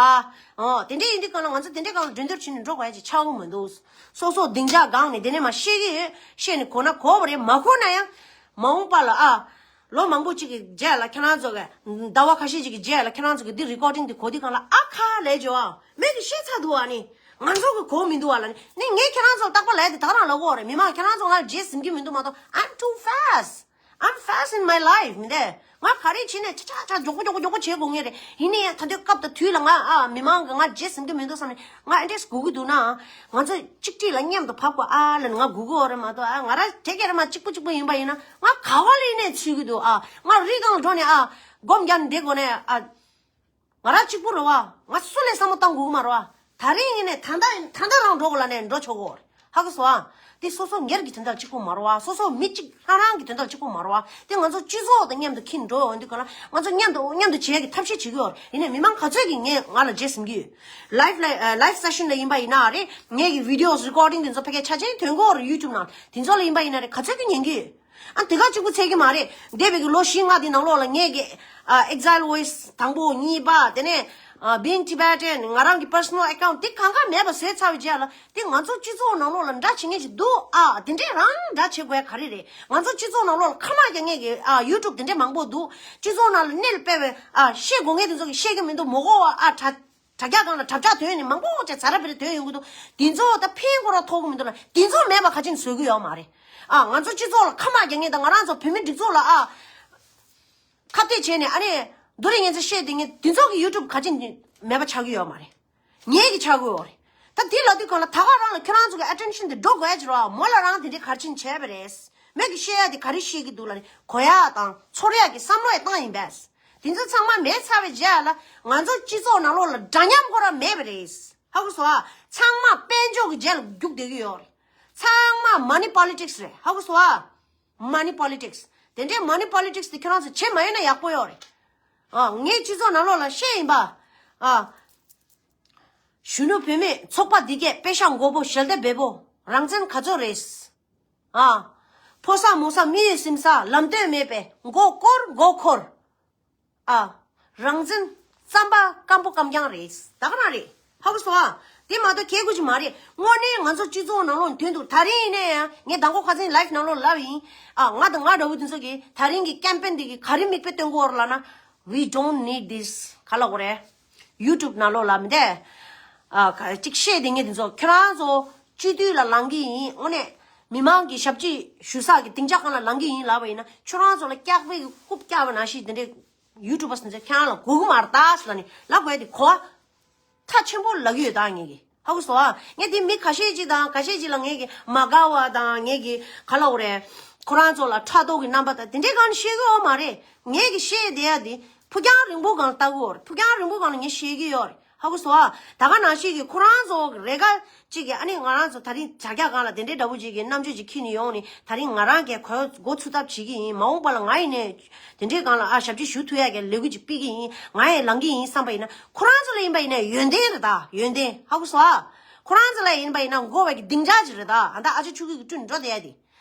ཨོ་དེ་འདྲས་ཡིན་དུས་གང་ལ་ང་ཚོ་དེ་འདྲའི་སྒང་ལ་འགྲན་བསྡུར་བྱས་ནས་འགྲོ་དགོས་ཡ་ཅིག་ཆགས་ཀྱི་མི་འདུག། སོ་སོ་སྡིངས་ཆ་སྒང་ནས་དེ་ནས་མར་བཤད་ཀྱི་ཡོད། བཤད་ནས་གོ་ན་གོ་བ་རེད། མ་གོ་ན་ཡང་མ་འོངས་པ་ལ་ཨ། ལོ་མང་པོ་གཅིག་གི་རྗེས་ལ་ཁྱེད་རང་ཚོ་གི། ཟླ་བ་ཁ་ཤས་ཅིག་གི་རྗེས་ལ་ཁྱེད་རང་ཚོ་གི་འདི་རི་ཀོར་ཌིང་འདི་གོ་དུས་གང་ལ་ཨ་ཁ་ལས་བྱོས་ཨ། མོས་ཀྱིས་བཤད་ཚར་འདུག་ཨ་ནི། ང་ཚོ་གི་གོ་མི་འདུག་ཨ་ལ་ནི། ནི་ངས་ཁྱེད་རང་ཚོ་ལ་རྟག་པར་ལབ་ཡ་དེ་ད་ག་རང་ལབ་ཀྱི་ཡོད་རེད། མི་མང་ཁྱེད་རང་ཚོ་ང་ལ་རྗེས་ཟིན་གྱི་མི་འདུག་མ་གཏོགས། I'm too fast. I'm fast in my life. མི་འདུག། ང་ག་རེ་བྱས་ནས་ཆ་ཆ་ཆ་མགྱོགས་པོ་མགྱོགས་པོ་མགྱོགས་པོ་བྱེད་དགོས་ངེས་རེད། ཡིན་ནའི་ད་དུང་སྐབས་དང་དུས་ལ་ང་ཨ་མི་མང་གི་ང་རྗེས་ཟིན་གྱི་མི་འདུག་བསམ་ནས་ང་ཨེ་འདྲས་སྒུག་གི་འདུག་ན། ང་ཚོ་གཅིག་སྒྲིལ་ལ་མཉམ་དུ་བབས་དགོས་ཨ་ལ་ནི་ང་སྒུག་གི་ཡོད་རེད་མ་གཏོགས། ཨ་ང་རང་དེ་ག་རེ་མ་གཅིག་པུ་གཅིག་པུ་ཡིན་པ་ཡིན་ན་ང་ག་བ་ལ་ཡིན་ནའི་ཚུད་ཀྱི་འདུག། ཨ་ང་རི་སྒང་ལ་འགྲོ་ནས་ཨ་སྒོམ་རྒྱག་ནས་བསྡད་དགོས་ནས་ཨ། ང་རང་གཅིག་པུ་རེད་བ། ང་སུ་ལ་བསམ་བློ་བཏང་དགོས་ཀྱི་མ་རེད་བ། ད་རིང་ཡིན་ནའི་ད་ལྟ་ད་ལྟ་རང་འགྲོ་དགོས་ལབ་ནས་འགྲོ་ཆོག་གི་ཡོད་རེད། ཧ་གོ་སོང་ཨ། དེ་སོ་སོ་སྒེར་གྱི་དོན་དག་གཅིག་པུ་མ་རེད་བ། སོ་སོ་མི་གཅིག་རང་རང་གི་དོན་དག་གཅིག་པུ་མ་རེད་བ། དེ་ང་ཚོ་སྤྱི་ཚོགས་དང་མཉམ་དུ་འཁྱེར་འགྲོ་ཡོང་དུས་ག་ལ་ང་ཚོ་མཉམ་དུ་མཉམ་དུ་བྱེད་ཀྱི་ཐབས་ཤེས་བྱེད་ཀྱི་ཡོད་རེད། ཡིན་ནའི་མི་མང་ག་ཚོད་ཀྱིས་ངས་ང་ལ་རྗེས་ཟིན་གྱི་ཡོད། ལའིབ་ལ་ལའིབ་སེ་ཤན་ལ་ཡིན་པ་ཡིན་ན་རེད། ངས་ཀྱི་བི་ཌི་ཡོ་རི་ཀོར་ཌིང་དེ་ཚོ་ཕ་གིར་ཆ་ཆེན་ཐོན་གྱི་ཡོད་རེད། ཡུ་ཊུབ་ནང་དེ་ཚོ་ལ་ཡིན་པ་ཡིན་ན་རེད། ག་ཚོད་ཀྱིས་ཉན་གྱི་ཡོད། ཨ་དེ་ག་གཅིག་པུ་ཚད་ཀྱི་མ་རེད། འདས་པའི་གི་ལོ་བཞི་ལྔ་དེ་ནང་ལོགས་ལ་ངས་ཀྱི་ཨ་Exile Voice དང་པོ་གཉིས་པ། དེ་ནས་ཨ་Being Tibetan ང་རང་གི་པར་སོ་ནལ་ཨེ་ཀའུན་ཊི་དེ་གང་ག་མེད་པ་བཟོས་ཚར་བའི་རྗེས་ལ་དེ་ང་ཚོ་སྤྱི་ཚོགས་ནང་ལོགས་ལ་འདྲ་བྱེད་མཁན་ཞིག་འདུག། ཨ་དེ་འདྲས་རང་འདྲ་བྱེད་དགོས་ཡ་ག་རེ་རེད། ང་ཚོ་སྤྱི་ཚོགས་ནང་ལོགས་ལ་ཁ་མ་རྒྱག་མཁན་གྱི་ཨ་ཡུ་ཊུབ་དེ་འདྲས་མང་པོ་འདུག། སྤྱི་ཚོགས་ནང་ལ་གནས་ལ་དཔེ་བའི་ཨ་བཤད་དགོས་མཁན་དེ་ཚོ་གི་བཤད་ཀྱི་མི་འདུག། མི་གོ་བ་ཨ་དྲ། དྲ་རྒྱ་སྒང་ལ་དྲ་རྒྱ་ཐོན་ནས་མང་པོ་ཅིག་ཛ་ར་བི་ར་ཐོན་ཡོང་གི་འདུག། དེ་ཚོ་ད་ཕན་ཁོ་རང་ཐོགས་ཀྱི་མི་འདུག་ལ། དེ་ཚོ་མེད་པ་ག་ཅིག་བཟོ་གི་ཡོད་མ་རེད། ཨ་ང་ཚོ་སྤྱི་ཚོགས་ལ་ཁ་མ་རྒྱག་མཁན་དང་ང་རང་ཚོ་བོད་མི་སྒྲིག་འཛུགས་ལ་ཨ་ཁ་གཏད་བྱས་ནས་ཨ་ནི་བསྡུ་རིས་ངན་ཚ་བཤད་དེ་ངས་དེ་ཚོ་གི་ཡུ་ཊུབ་ག་ཅིག་མེད་པ་ཆགས་ཀྱི་ཡོད་མ་རེད། ངས་ཀྱི་ཆགས་ཀྱི་ཡོད་རེད། ད་དེ་ལབ་དུས་གང་ལ་ད་ག་རང་ལ་ཁྱོད་རང་ཚོ་གི་ཨེ་ཊེན་ཤན་དེ་འགྲོ་དགོས་ཡ་ཅིག་རེད་བ། མོ་ལ་རང་དེ་འདྲའི་ག་རེ་བྱས་པ་རེད། མོས་ཀྱི་བཤད་ཡ་དེ་ག་རེ་བཤད་ཀྱི་འདུག་ལབ་ནས་གོ་ཡ་དང་ཚོར་ཡ་གི་བསམ་བློ་ཡ་བཏང་ཡིན་པས། དེ་ཚོ་ཚང་མ་མེད་ཚར་བའི་རྗེས་ལ་ང་ཚོ་སྤྱི་ཚོགས་ནང་ལོགས་ལ་འདྲ་མཉམ་ཁོ་རང་མེད་པ་རེད། ཧ་གོ་སོང་ཨ། ཚང་མ་དཔལ་འབྱོར་གྱི་རྗེས་ལ་རྒྱུག་བསྡད་ཀྱི་ཡོད་རེད། ཚང་མ་མ་ནི་པོ་ལི་ཊིག་སི་རེད། ཧ་གོ་སོང་ཨ། མ་ནི་པོ་ལི་ཊིག་སི། དེ་འདྲའི་མ་ནི་པོ་ལི་ཊིག་སི་དེ་ཁྱོད་རང་ཚོ་བྱེད་མ་ཡོང་ན་ཡག་པོ་ཡོད་རེད། ཨ་ངས་སྤྱི་ཚོགས་ནང་ལོགས་ལ་བཤད་ཡིན་པ། ཨ་གཞོན་ནུ་བུད་མེད་ཚོགས་པ་འདི་གས་དཔེ་ཤ་མགོ་པོ་ཞལ་ཏེ་བེ་པོ་རང་བཙན་ག་ཚོད་རེད། ཨ། ཕོ་ས་མོ་ས་མི་ཡི་སེམས་ས་ལམ་སྟོན་མེད་པས་མགོ་སྐོར་མགོ་འཁོར། ཨ། རང་བཙན་རྩམ་པ་སྐམ་པོ་སྐམ་རྐྱང་རེད། ད་ག་རང་རེད། ཧ་གོ་སོང་ཨ། དེ་མ་གཏོགས་ཁྱད་གོ་ཅིག་མ་རེད། དངོས་གནས་ང་ཚོ་སྤྱི་ཚོགས་ནང་ལོགས་དོན་དུ་ད་རིང་ཡིན་ནའི་ཡང་ངས་མདང་དགོང་ཁ་སང་ལའིབ་ནང་ལོགས་ལབ་ཡིན། ཨ་ང་དང་ང་འདྲ་བོ་དེ་ཚོ་གིས་ད་རིང་གི་ཀེམ་པེན་འདི་གིས་ག་རེ་མིག་དཔེ་སྟོན་གོ་ར་ལབ་ན། We don't need this. ག་ལབ་དགོས་རེད། ཡུ་ཊུབ་ནང་ལོགས་ལ་མི་འདས། ཨ་ག་ཅིག་བཤད་དེ་ངས་དེ་ཚོ་ཁྱོད་རང་ཚོ་སྤྱི་འཐུས་ལ་ལངས་ཀྱི་ཡིན། དངོས་གནས་མི་མང་གི་ཞབས་ཕྱི་ཞུ་ས་གི་སྡིངས་ཆ་སྒང་ལ་ལངས་ཀྱི་ཡིན་ལབ་པ་ཡིན་ན་ཁྱོད་རང་ཚོ་ལ་སྐྱག་པའི་རྐུབ་བཀྱག་པ་ནང་བཞིན་དེ་འདྲའི་ཡུ་ཊུབ་པ་དེ་ཚོ་ཁྱེད་རང་ལ་དགོས་ཀྱི་མ་རེད་ད་ཟེར་ལབ་ནས་ལབ་དགོས་ཡ་དེ་གོ་བ་ཐག་ཆེན་པོ་ལབ་ཀྱི་ཡོད་ད་ངས་ཀྱི། ཧ་གོ་སོང་ཨ། ངས་དེ་མི་ཁ་ཤས་ཅིག་དང་ཁ་ཤས་ཅིག་ལ་ངས་ཀྱི་མ་དགའ་བ་དང་ངས་ཀྱི་ག་ལབ་དགོས་རེད། ཁོ་རང་ཚོ་ལ་ཕྲག་དོག་གི་རྣམ་པ་དང་དེ་འདྲའི་སྒང་ནས་བཤད་ཀྱི་ཡོད་མ་རེད། ངས་ཀྱི་བཤད་བསྡད་ཡ་དེ་ཕུགས་རྒྱང་རིང་པོ་སྒང་ལ་ལྟ་གི་ཡོད་རེད། ཕུགས་རྒྱང་རིང་པོ་སྒང་ལ་ངས་བཤད་ཀྱི་ཡོད་རེད། ཧ་གོ་སོང་ཨ། ད་ག་ནང་བཞིན་གྱི་ཁོ་རང་ཚོ་རེ་འགའ་གཅིག་གིས་ཨ་ནི་ང་རང་ཚོ་ད་རིང་དྲ་རྒྱ་སྒང་ལ་དེ་འདྲའི་འདྲ་བོ་ཅིག་གི་རྣམ་དཔྱོད་ཅིག་འཁྱེར་ནས་ཡོང་ནས། ད་རིང་ང་རང་གིས་གོ་འགོ་ཚུགས་ཐབས་བྱེད་ཀྱི་ཡིན། མ་འོངས་པ་ལ་ང་ཡིན་ནས་དེ་འདྲའི་སྒང་ལ་ཨ་ཞབས་ཕྱི་ཞུ་ཐུབ་ཡ་གི་ལས་འགུལ་ཅིག་སྤེལ་གྱི་ཡིན། ང་ཡང་ལངས་ཀྱི་ཡིན་བསམ་པ་ཡིན་ན། ཁོ་རང་ཚོ་ལ་ཡིན་པ་ཡིན་ན་ཡོན་ཏན་རེད་ད། ཡོན་ཏན་ཧ་གོ་སོང་ཨ། ཁོ་རང་ཚོ་ལ་ཡིན་པ་ཡིན་ན་དགོས་པ་གི་སྡིངས་ཆ་ཅིག་རེད་ད། ཨ་ད་ཨ་ཅག་ཆོས་སྐྱིད་ཀྱི་སྤྲུལ་འགྲོ་བསྡད་ཡ་དེ།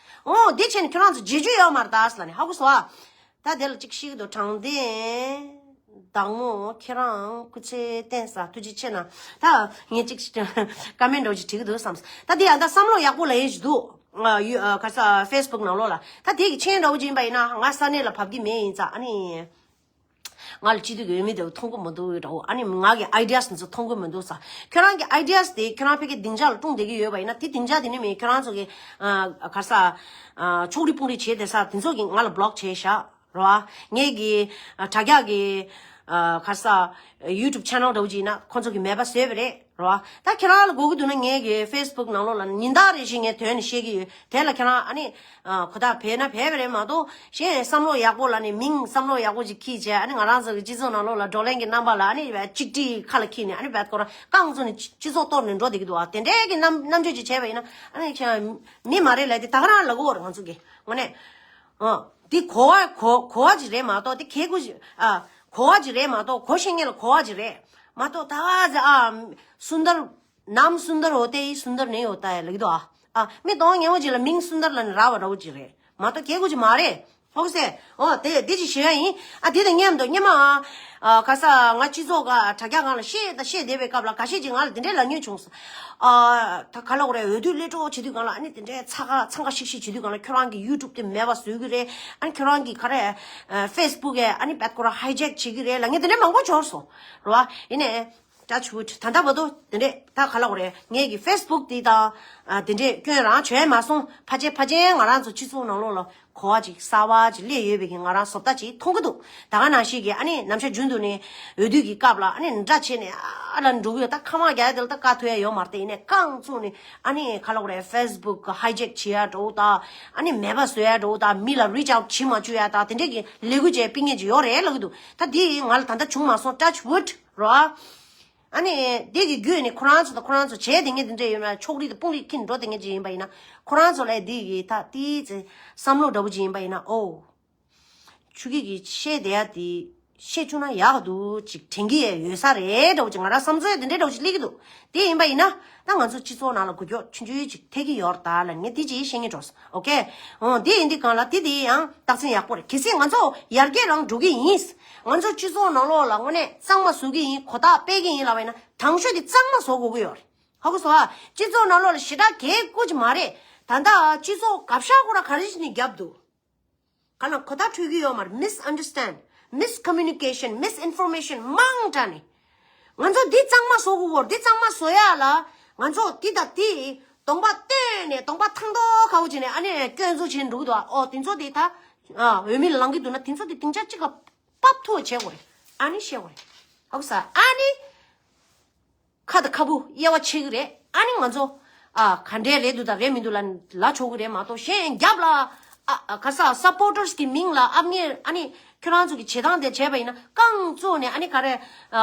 འོ་དེ་བྱས་ནས་ཁྱོད་རང་ཚོ་བརྗེད་རྒྱུ་ཡོད་མ་རེད་ད་ཟེར་ལབ་ནས། ཧ་གོ་སོང་ཨ། ད་དེ་ལ་གཅིག་ཤིག་འདུག་དྲང་བདེན་བདག་མོ་ཁྱེད་རང་སྐུ་ཚེ་བརྟན་ས་ཐུགས་རྗེ་ཆེ་གནང་། ད་ངས་གཅིག་ཀ་མེན་འདྲ་བོ་ཅིག་བྲིས་ཀྱི་འདུག་བསམ། ད་དེ་ཡང་ད་བསམ་བློ་ཡག་པོ་ལ་ཡེ་ཞིག་འདུག་ཨ་ཡུ་ཨ་ག་ས་ཧྥེ་སི་བུག་ནང་ལོགས་ལ། ད་དེ་གི་མཆན་འདྲ་བོ་ཅིག་ཡིན་པ་ཡིན་ན་ང་ས་གནས་ལ་བབས་ཀྱི་མེད་ཡིན་ཙང་ཨ་ནི། ང་ལ་སྤྱི་འཐུས་ཀྱི་འོས་མི་དེ་མཐོང་གི་མི་འདུག་འདྲ་བོ། ཨ་ནི་ང་གི་ཨའི་ཌི་ཡ་སི་འདི་ཚོ་མཐོང་གི་མི་འདུག་ས། ཁྱོད་རང་གི་ཨའི་ཌི་ཡ་སི་དེ་ཁྱོད་རང་ཕ་གི་སྡིངས་ཆ་ལ་སྲུང་བསྡད་ཀྱི་ཡོད་པ་ཡིན་ན། དེ་སྡིངས་ཆ་དེ་ནི་མིན་ཁྱོད་རང་ཚོ་གི་ཨ་ག་ས་ཨ་ཕྱོགས་རིས་དཔུང་རིས་བྱས་བསྡད་ས་དེ་ཚོ་གི་ང་ལ་བི་ལོག་བྱས་བཞག་རོ། ཨ་ངས་གི་ཨ་དྲ་རྒྱ་གི་ཨ་ག་ས་ཡུ་ཊུབ་ཆེ་ནལ་འདྲ་བོ་ཅིག་ཡིན་ན་ཁོ་ཚོ་གི་མེད་པ་བཟོས་པ་རེད། རོ། ད་ཁྱེད་རང་ལ་དགོས་ཀྱི་འདུག་ན་ངས་གི་ཧྥེ་སི་བུག་ནང་ལོགས་ལ་ཉིན་ལྟར་རེ་བཞིན་ངས་དོན་ནས་བཤད་ཀྱི་ཡོད། དེ་ལ་ཁྱེད་རང་ཨ་ནི་ཨ་གོ་ཐག་བས་ན་བས་པ་རེད་མ་གཏོགས། གཞན་བསམ་བློ་ཡག་པོ་ལ་ནི་མིང་བསམ་བློ་ཡག་པོ་ཅིག་འཁྱེར་བྱས། ཨ་ནི་ང་རང་ཚོ་གི་སྤྱི་ཚོགས་ནང་ལོགས་ལ་བགྲོ་གླེང་གི་རྣམ་པ་ལ་ཨ་ནི་བས་གཅིག་སྒྲིལ་ཁ་ལ་འཁྱེར་ནས་ཨ་ནི་བས་ཁོ་རང་རྐང་བཙུགས་ནས་སྤྱི་སྤྱི་ཚོགས་གཏོར་ནས་འགྲོ་བསྡད་ཀྱི་འདུག་ཨ་དེ་འདྲའི་གི་རྣམ་རྣམ་དཔྱོད་ཅིག་བྱས་པ་ཡིན་ན་ཨ་ནི་ཁྱེད་རང་མི་མ་རེད་ལབ་དེ་ད་ག་རང་ལབ་ཀྱི་ཡོད་རེད་ང་ཚོ་གི་ངོ་ནས། ཨ། འདི་གོ་བ་གོ་གོ་བ་ཅིག་རེད་མ་གཏོགས་འདི་གལ་དགོས་ཅིག་ཨ། གོ་བ་ཅིག་རེད་མ་གཏོགས་གོ་ཤེས་མཁན་ལ་གོ་བ་ཅིག་རེད་མ་གཏོགས། ད་ག་ཟེ་ཨ། སུན་དར། ནམ་སུན་དར་ཧོ་ཏེ་ཡི་སུན་དར་ནེ་ཧོ་ཏ་ཡ་ལབ་ཀྱི་འདུག་ཨ། ཨ། མི་གདོང་ངན་པོ་ཅིག་ལ་མིང་སུན་དར་ལབ་ནས་རག་པ་འདྲ་བོ་ཅིག་རེད་མ་གཏོགས་གལ་དགོས་ཅིག་མ་རེད། ཧོ་ཟེ། འོ་དེ་འདི་ཅིག་ཞུ་ཡ་ཡིན། ཨ་དེ་དང་མཉམ་དུ་སྔོན་མ། ཨ་ག་ས་ང་སྤྱི་ཚོགས་ཀ་དྲ་རྒྱ་སྒང་ལ་བཤད་ད་བཤད་བསྡད་པའི་སྐབས་ལ་འགའ་ཤས་ཅིག་ང་ལ་འདི་འདྲའི་ལབ་མྱོང་བྱུང་སོང་། ཨ་ད་ག་ལ་འོ་རེད། འོས་བསྡུ་སླེབས་འགྲོ་བྱེད་དུས་སྒང་ལ་ཨ་ནི་དེ་འདྲའི་ཚ་ག་འཚང་ཁ་ཤིག་ཤིག་བྱེད་དུས་སྒང་ལ་ཁྱོད་རང་གི་ཡུ་ཊུབ་དེ་མེད་པ་བཟོ་གི་རེད། ཨ་ནི་ཁྱོད་རང་གི་ག་རེ་ཧྥེ་སི་བུག་གས་ཨ་ནི་བད་ཁོ་ར་ཧའི་ཇེག་བྱེད་ཀྱི་རེད་ལབ་མཁན་དེ་འདྲ་མང་པོ་འབྱོར་སོང་རེད་བ། ཡིན་ནའི་touch wood ད་ལྟ་བར་དུ་དེ་འདྲས་ད་ག་ལ་འོ་རེད། ངས་ཀྱི་ཧྥེ་སི་བུག་དེ་དང་ཨ་དེ་འདྲས་སྐྱོན་རང་བྱས་མ་སོང་། ཕལ་ཆེར་ཕལ་ཆེར་ང་རང་ཚོ་སྤྱི་ཚོགས་ནང་ལོགས་ལ་གོ་བ་ཅིག་གསར་བ་ཅིག་སླེབས་ཡོད་པའི་གི་ང་རང་བཟོ་ལྟ་ཅིག་མཐོང་གི་འདུག་ད་ག་ནང་བཞིན་གྱི་ཨ་ནི་ནམ་ཞག་རྒྱུན་དུ་ནས་འོས་བསྡུ་གི་སྐབས་ལ་ཨ་ནི་འདྲ་བྱས་ནས་ཨ་ལ་འགྲོ་གི་ཡོད། ད་ཁ་མ་རྒྱག་ཡ་དེ་ལ་ད་བཀག་ཐུབ་ཡ་ཡོད་མ་རེད། ཡིན་ནའི་རྐང་བཙུགས་ནས་ཨ་ནི་ག་ལ་འོ་རེད། ཧྥེ་སི་བུག་གི་ཧའི་ཇེག་བྱེད་ཡ་འདྲ་བོ་དང་། ཨ་ནི་མེད་པ་བཟོ་ཡ་འདྲ་བོ་དང་། མི་ལ་རི་ཅི་ཨའུཊ་བྱེད་མ་བཅུག་ཡ་དང་། དེ་འདྲས་ཀྱི་ལས་འགུལ་བྱས་སྤེལ་མཁན་ཅིག་ཡོད་རེད་ལབ་ཀྱི་འདུག་ད་དེ་ང་ལ་ད་ལྟ་བྱུང་མ་སོང་། touch wood རོ། ཨ་ནི་འདི་གི་བརྒྱུད་ནས་ཁོ་རང་ཚོ་དང་ཁོ་རང་ཚོ་བྱས་བསྡད་མཁན་དེ་འདྲ་ཡོད་ན། ཕྱོགས་རིས་དང་དཔུང་རིས་འཁྱེར་འགྲོ་བསྡད་མཁན་ཅིག་ཡིན་པ་ཡིན་ན། ཁོ་རང་ཚོ་ལ་འདི་གི་ད་ཏིས་ཙི་བསམ་བློ་འདྲ་བོ་ཅིག་ཡིན་པ་ཡིན་ན། ཨོ། ཆུ་སྐྱིད་ཀྱིས་བཤད་བསྡད་ཡ་དེ་བཤད་བཅུག་ན་ཡག་འདུག་ཅིག་དྲན་གྱི་ཡོད་ས་རེད་འདྲ་བོ་ཅིག་ང་རང་བསམ་ཚུལ་དེ་འདྲའི་འདྲ་བོ་ཅིག་སླེབས་ཀྱི་འདུག་དེ་ཡིན་པ་ཡིན་ན་ད་ང་ཚོ་སྤྱི་ཚོགས་ནང་ལ་འགུལ་སྐྱོད་ཆུང་ཆུང་ཅིག་ཐེབས་ཀྱི་ཡོད་རེད་ད་ལབ་ངས་དེ་ཅིག་བཤད་སྙིང་བྲོ་སོང་། ཨོ་ཁེ། འོ་དེ་ཡིན་དུས་སྒང་ལ་དེ་དེ་ཡང་རྟགས་མཚན་ཡག་པོ་རེད། གལ་སྲིད་ང་ཚོ་ཡར་རྒྱས་རང་འགྲོ་གི་ཡིན། ང་ཚོ་སྤྱི་ཚོགས་ནང་ལོགས་ལ་དངོས་གནས་གཙང་མ་བཟོ་གི་ཡིན། གོ་རྟགས་སྤེལ་གི་ཡིན་ལབ་པ་ཡིན་ན། དང་ཤོས་དེ་གཙང་མ་བཟོ་དགོས་ཀྱི་ཡོད་རེད། ཧ་གོ་སོང་ཨ། སྤྱི་ཚོགས་ནང་ལོགས་ལ་ཞེ་དྲག་གལ་དགོས་ཀྱི་མ་རེད། ད་ལྟ་སྤྱི་ཚོགས་གབ་ཤ་ཁོ་ར་ག་རེ་བྱས་ནས་བརྒྱབ་འདུག་ག་ལ་གོ་བརྡ་འཕྲོད་ཀྱི་ཡོད་མ་རེད། མིས་ཨན་ཌར་སི་ཊེན་ཌ། མིས་ཀོ་མུ་ནི་ཀེ་ཤན། མིས་ཨིན་ཕོར་མེ་ཤན་མང་དྲགས་ནས། ང་ཚོ་འདི་གཙང་མ་བཟོ་དགོས་གོ། འདི་གཙང་མ་བཟོ་ཡ་ལ་ང་ཚོ་འདི་དང་འདི་གདོང་པ་སྟོན་ནས་གདོང་པ་ཐང་ཏོག་ཁ་བོ་བྱས་ནས་ཨ་ནི་སྐྱོན་འཛུགས་བྱས་འགྲོ་གི་འདུག་ཨ། ཨོ་དེ་ཚོ་དེ་ད་ཨ་འོས་མི་ལ་ལངས་ཀྱི་འདུག་ན་དེ་ཚོ་དེ་སྡིངས་ཆ་གཅིག་ལ་ཕབ་ཐུབ་པ་བྱེད་དགོས་རེད། ཨ་ནི་བཤད་དགོས་རེད། ཧ་གོ་སོང་ཨ། ཨ་ནི། ཁ་དང་ཁ་སྤུ་དབྱེ་བ་ཕྱེ་གི་རེད། ཨ་ནི་ང་ཚོ་ཨ་ག་འདྲས་རེད་འདུག་དང་རེད་མི་འདུག་ལ་ལབ་ཆོག་གི་རེད་མ་གཏོགས། གཞན་རྒྱབ་ལ་ཨ་ཨ་ག་ས་སབ་པོར་ཊར་སི་གི་མིང་ལ་ཨ་ངས་ཨ་ནི་ཁྱོད་རང་ཚོ་གི་བྱེད་སྟངས་དེ་བྱས་པ་ཡིན་ན་རྐང་བཙུགས་ནས་ཨ་ནི་ག་རེ་ཨ་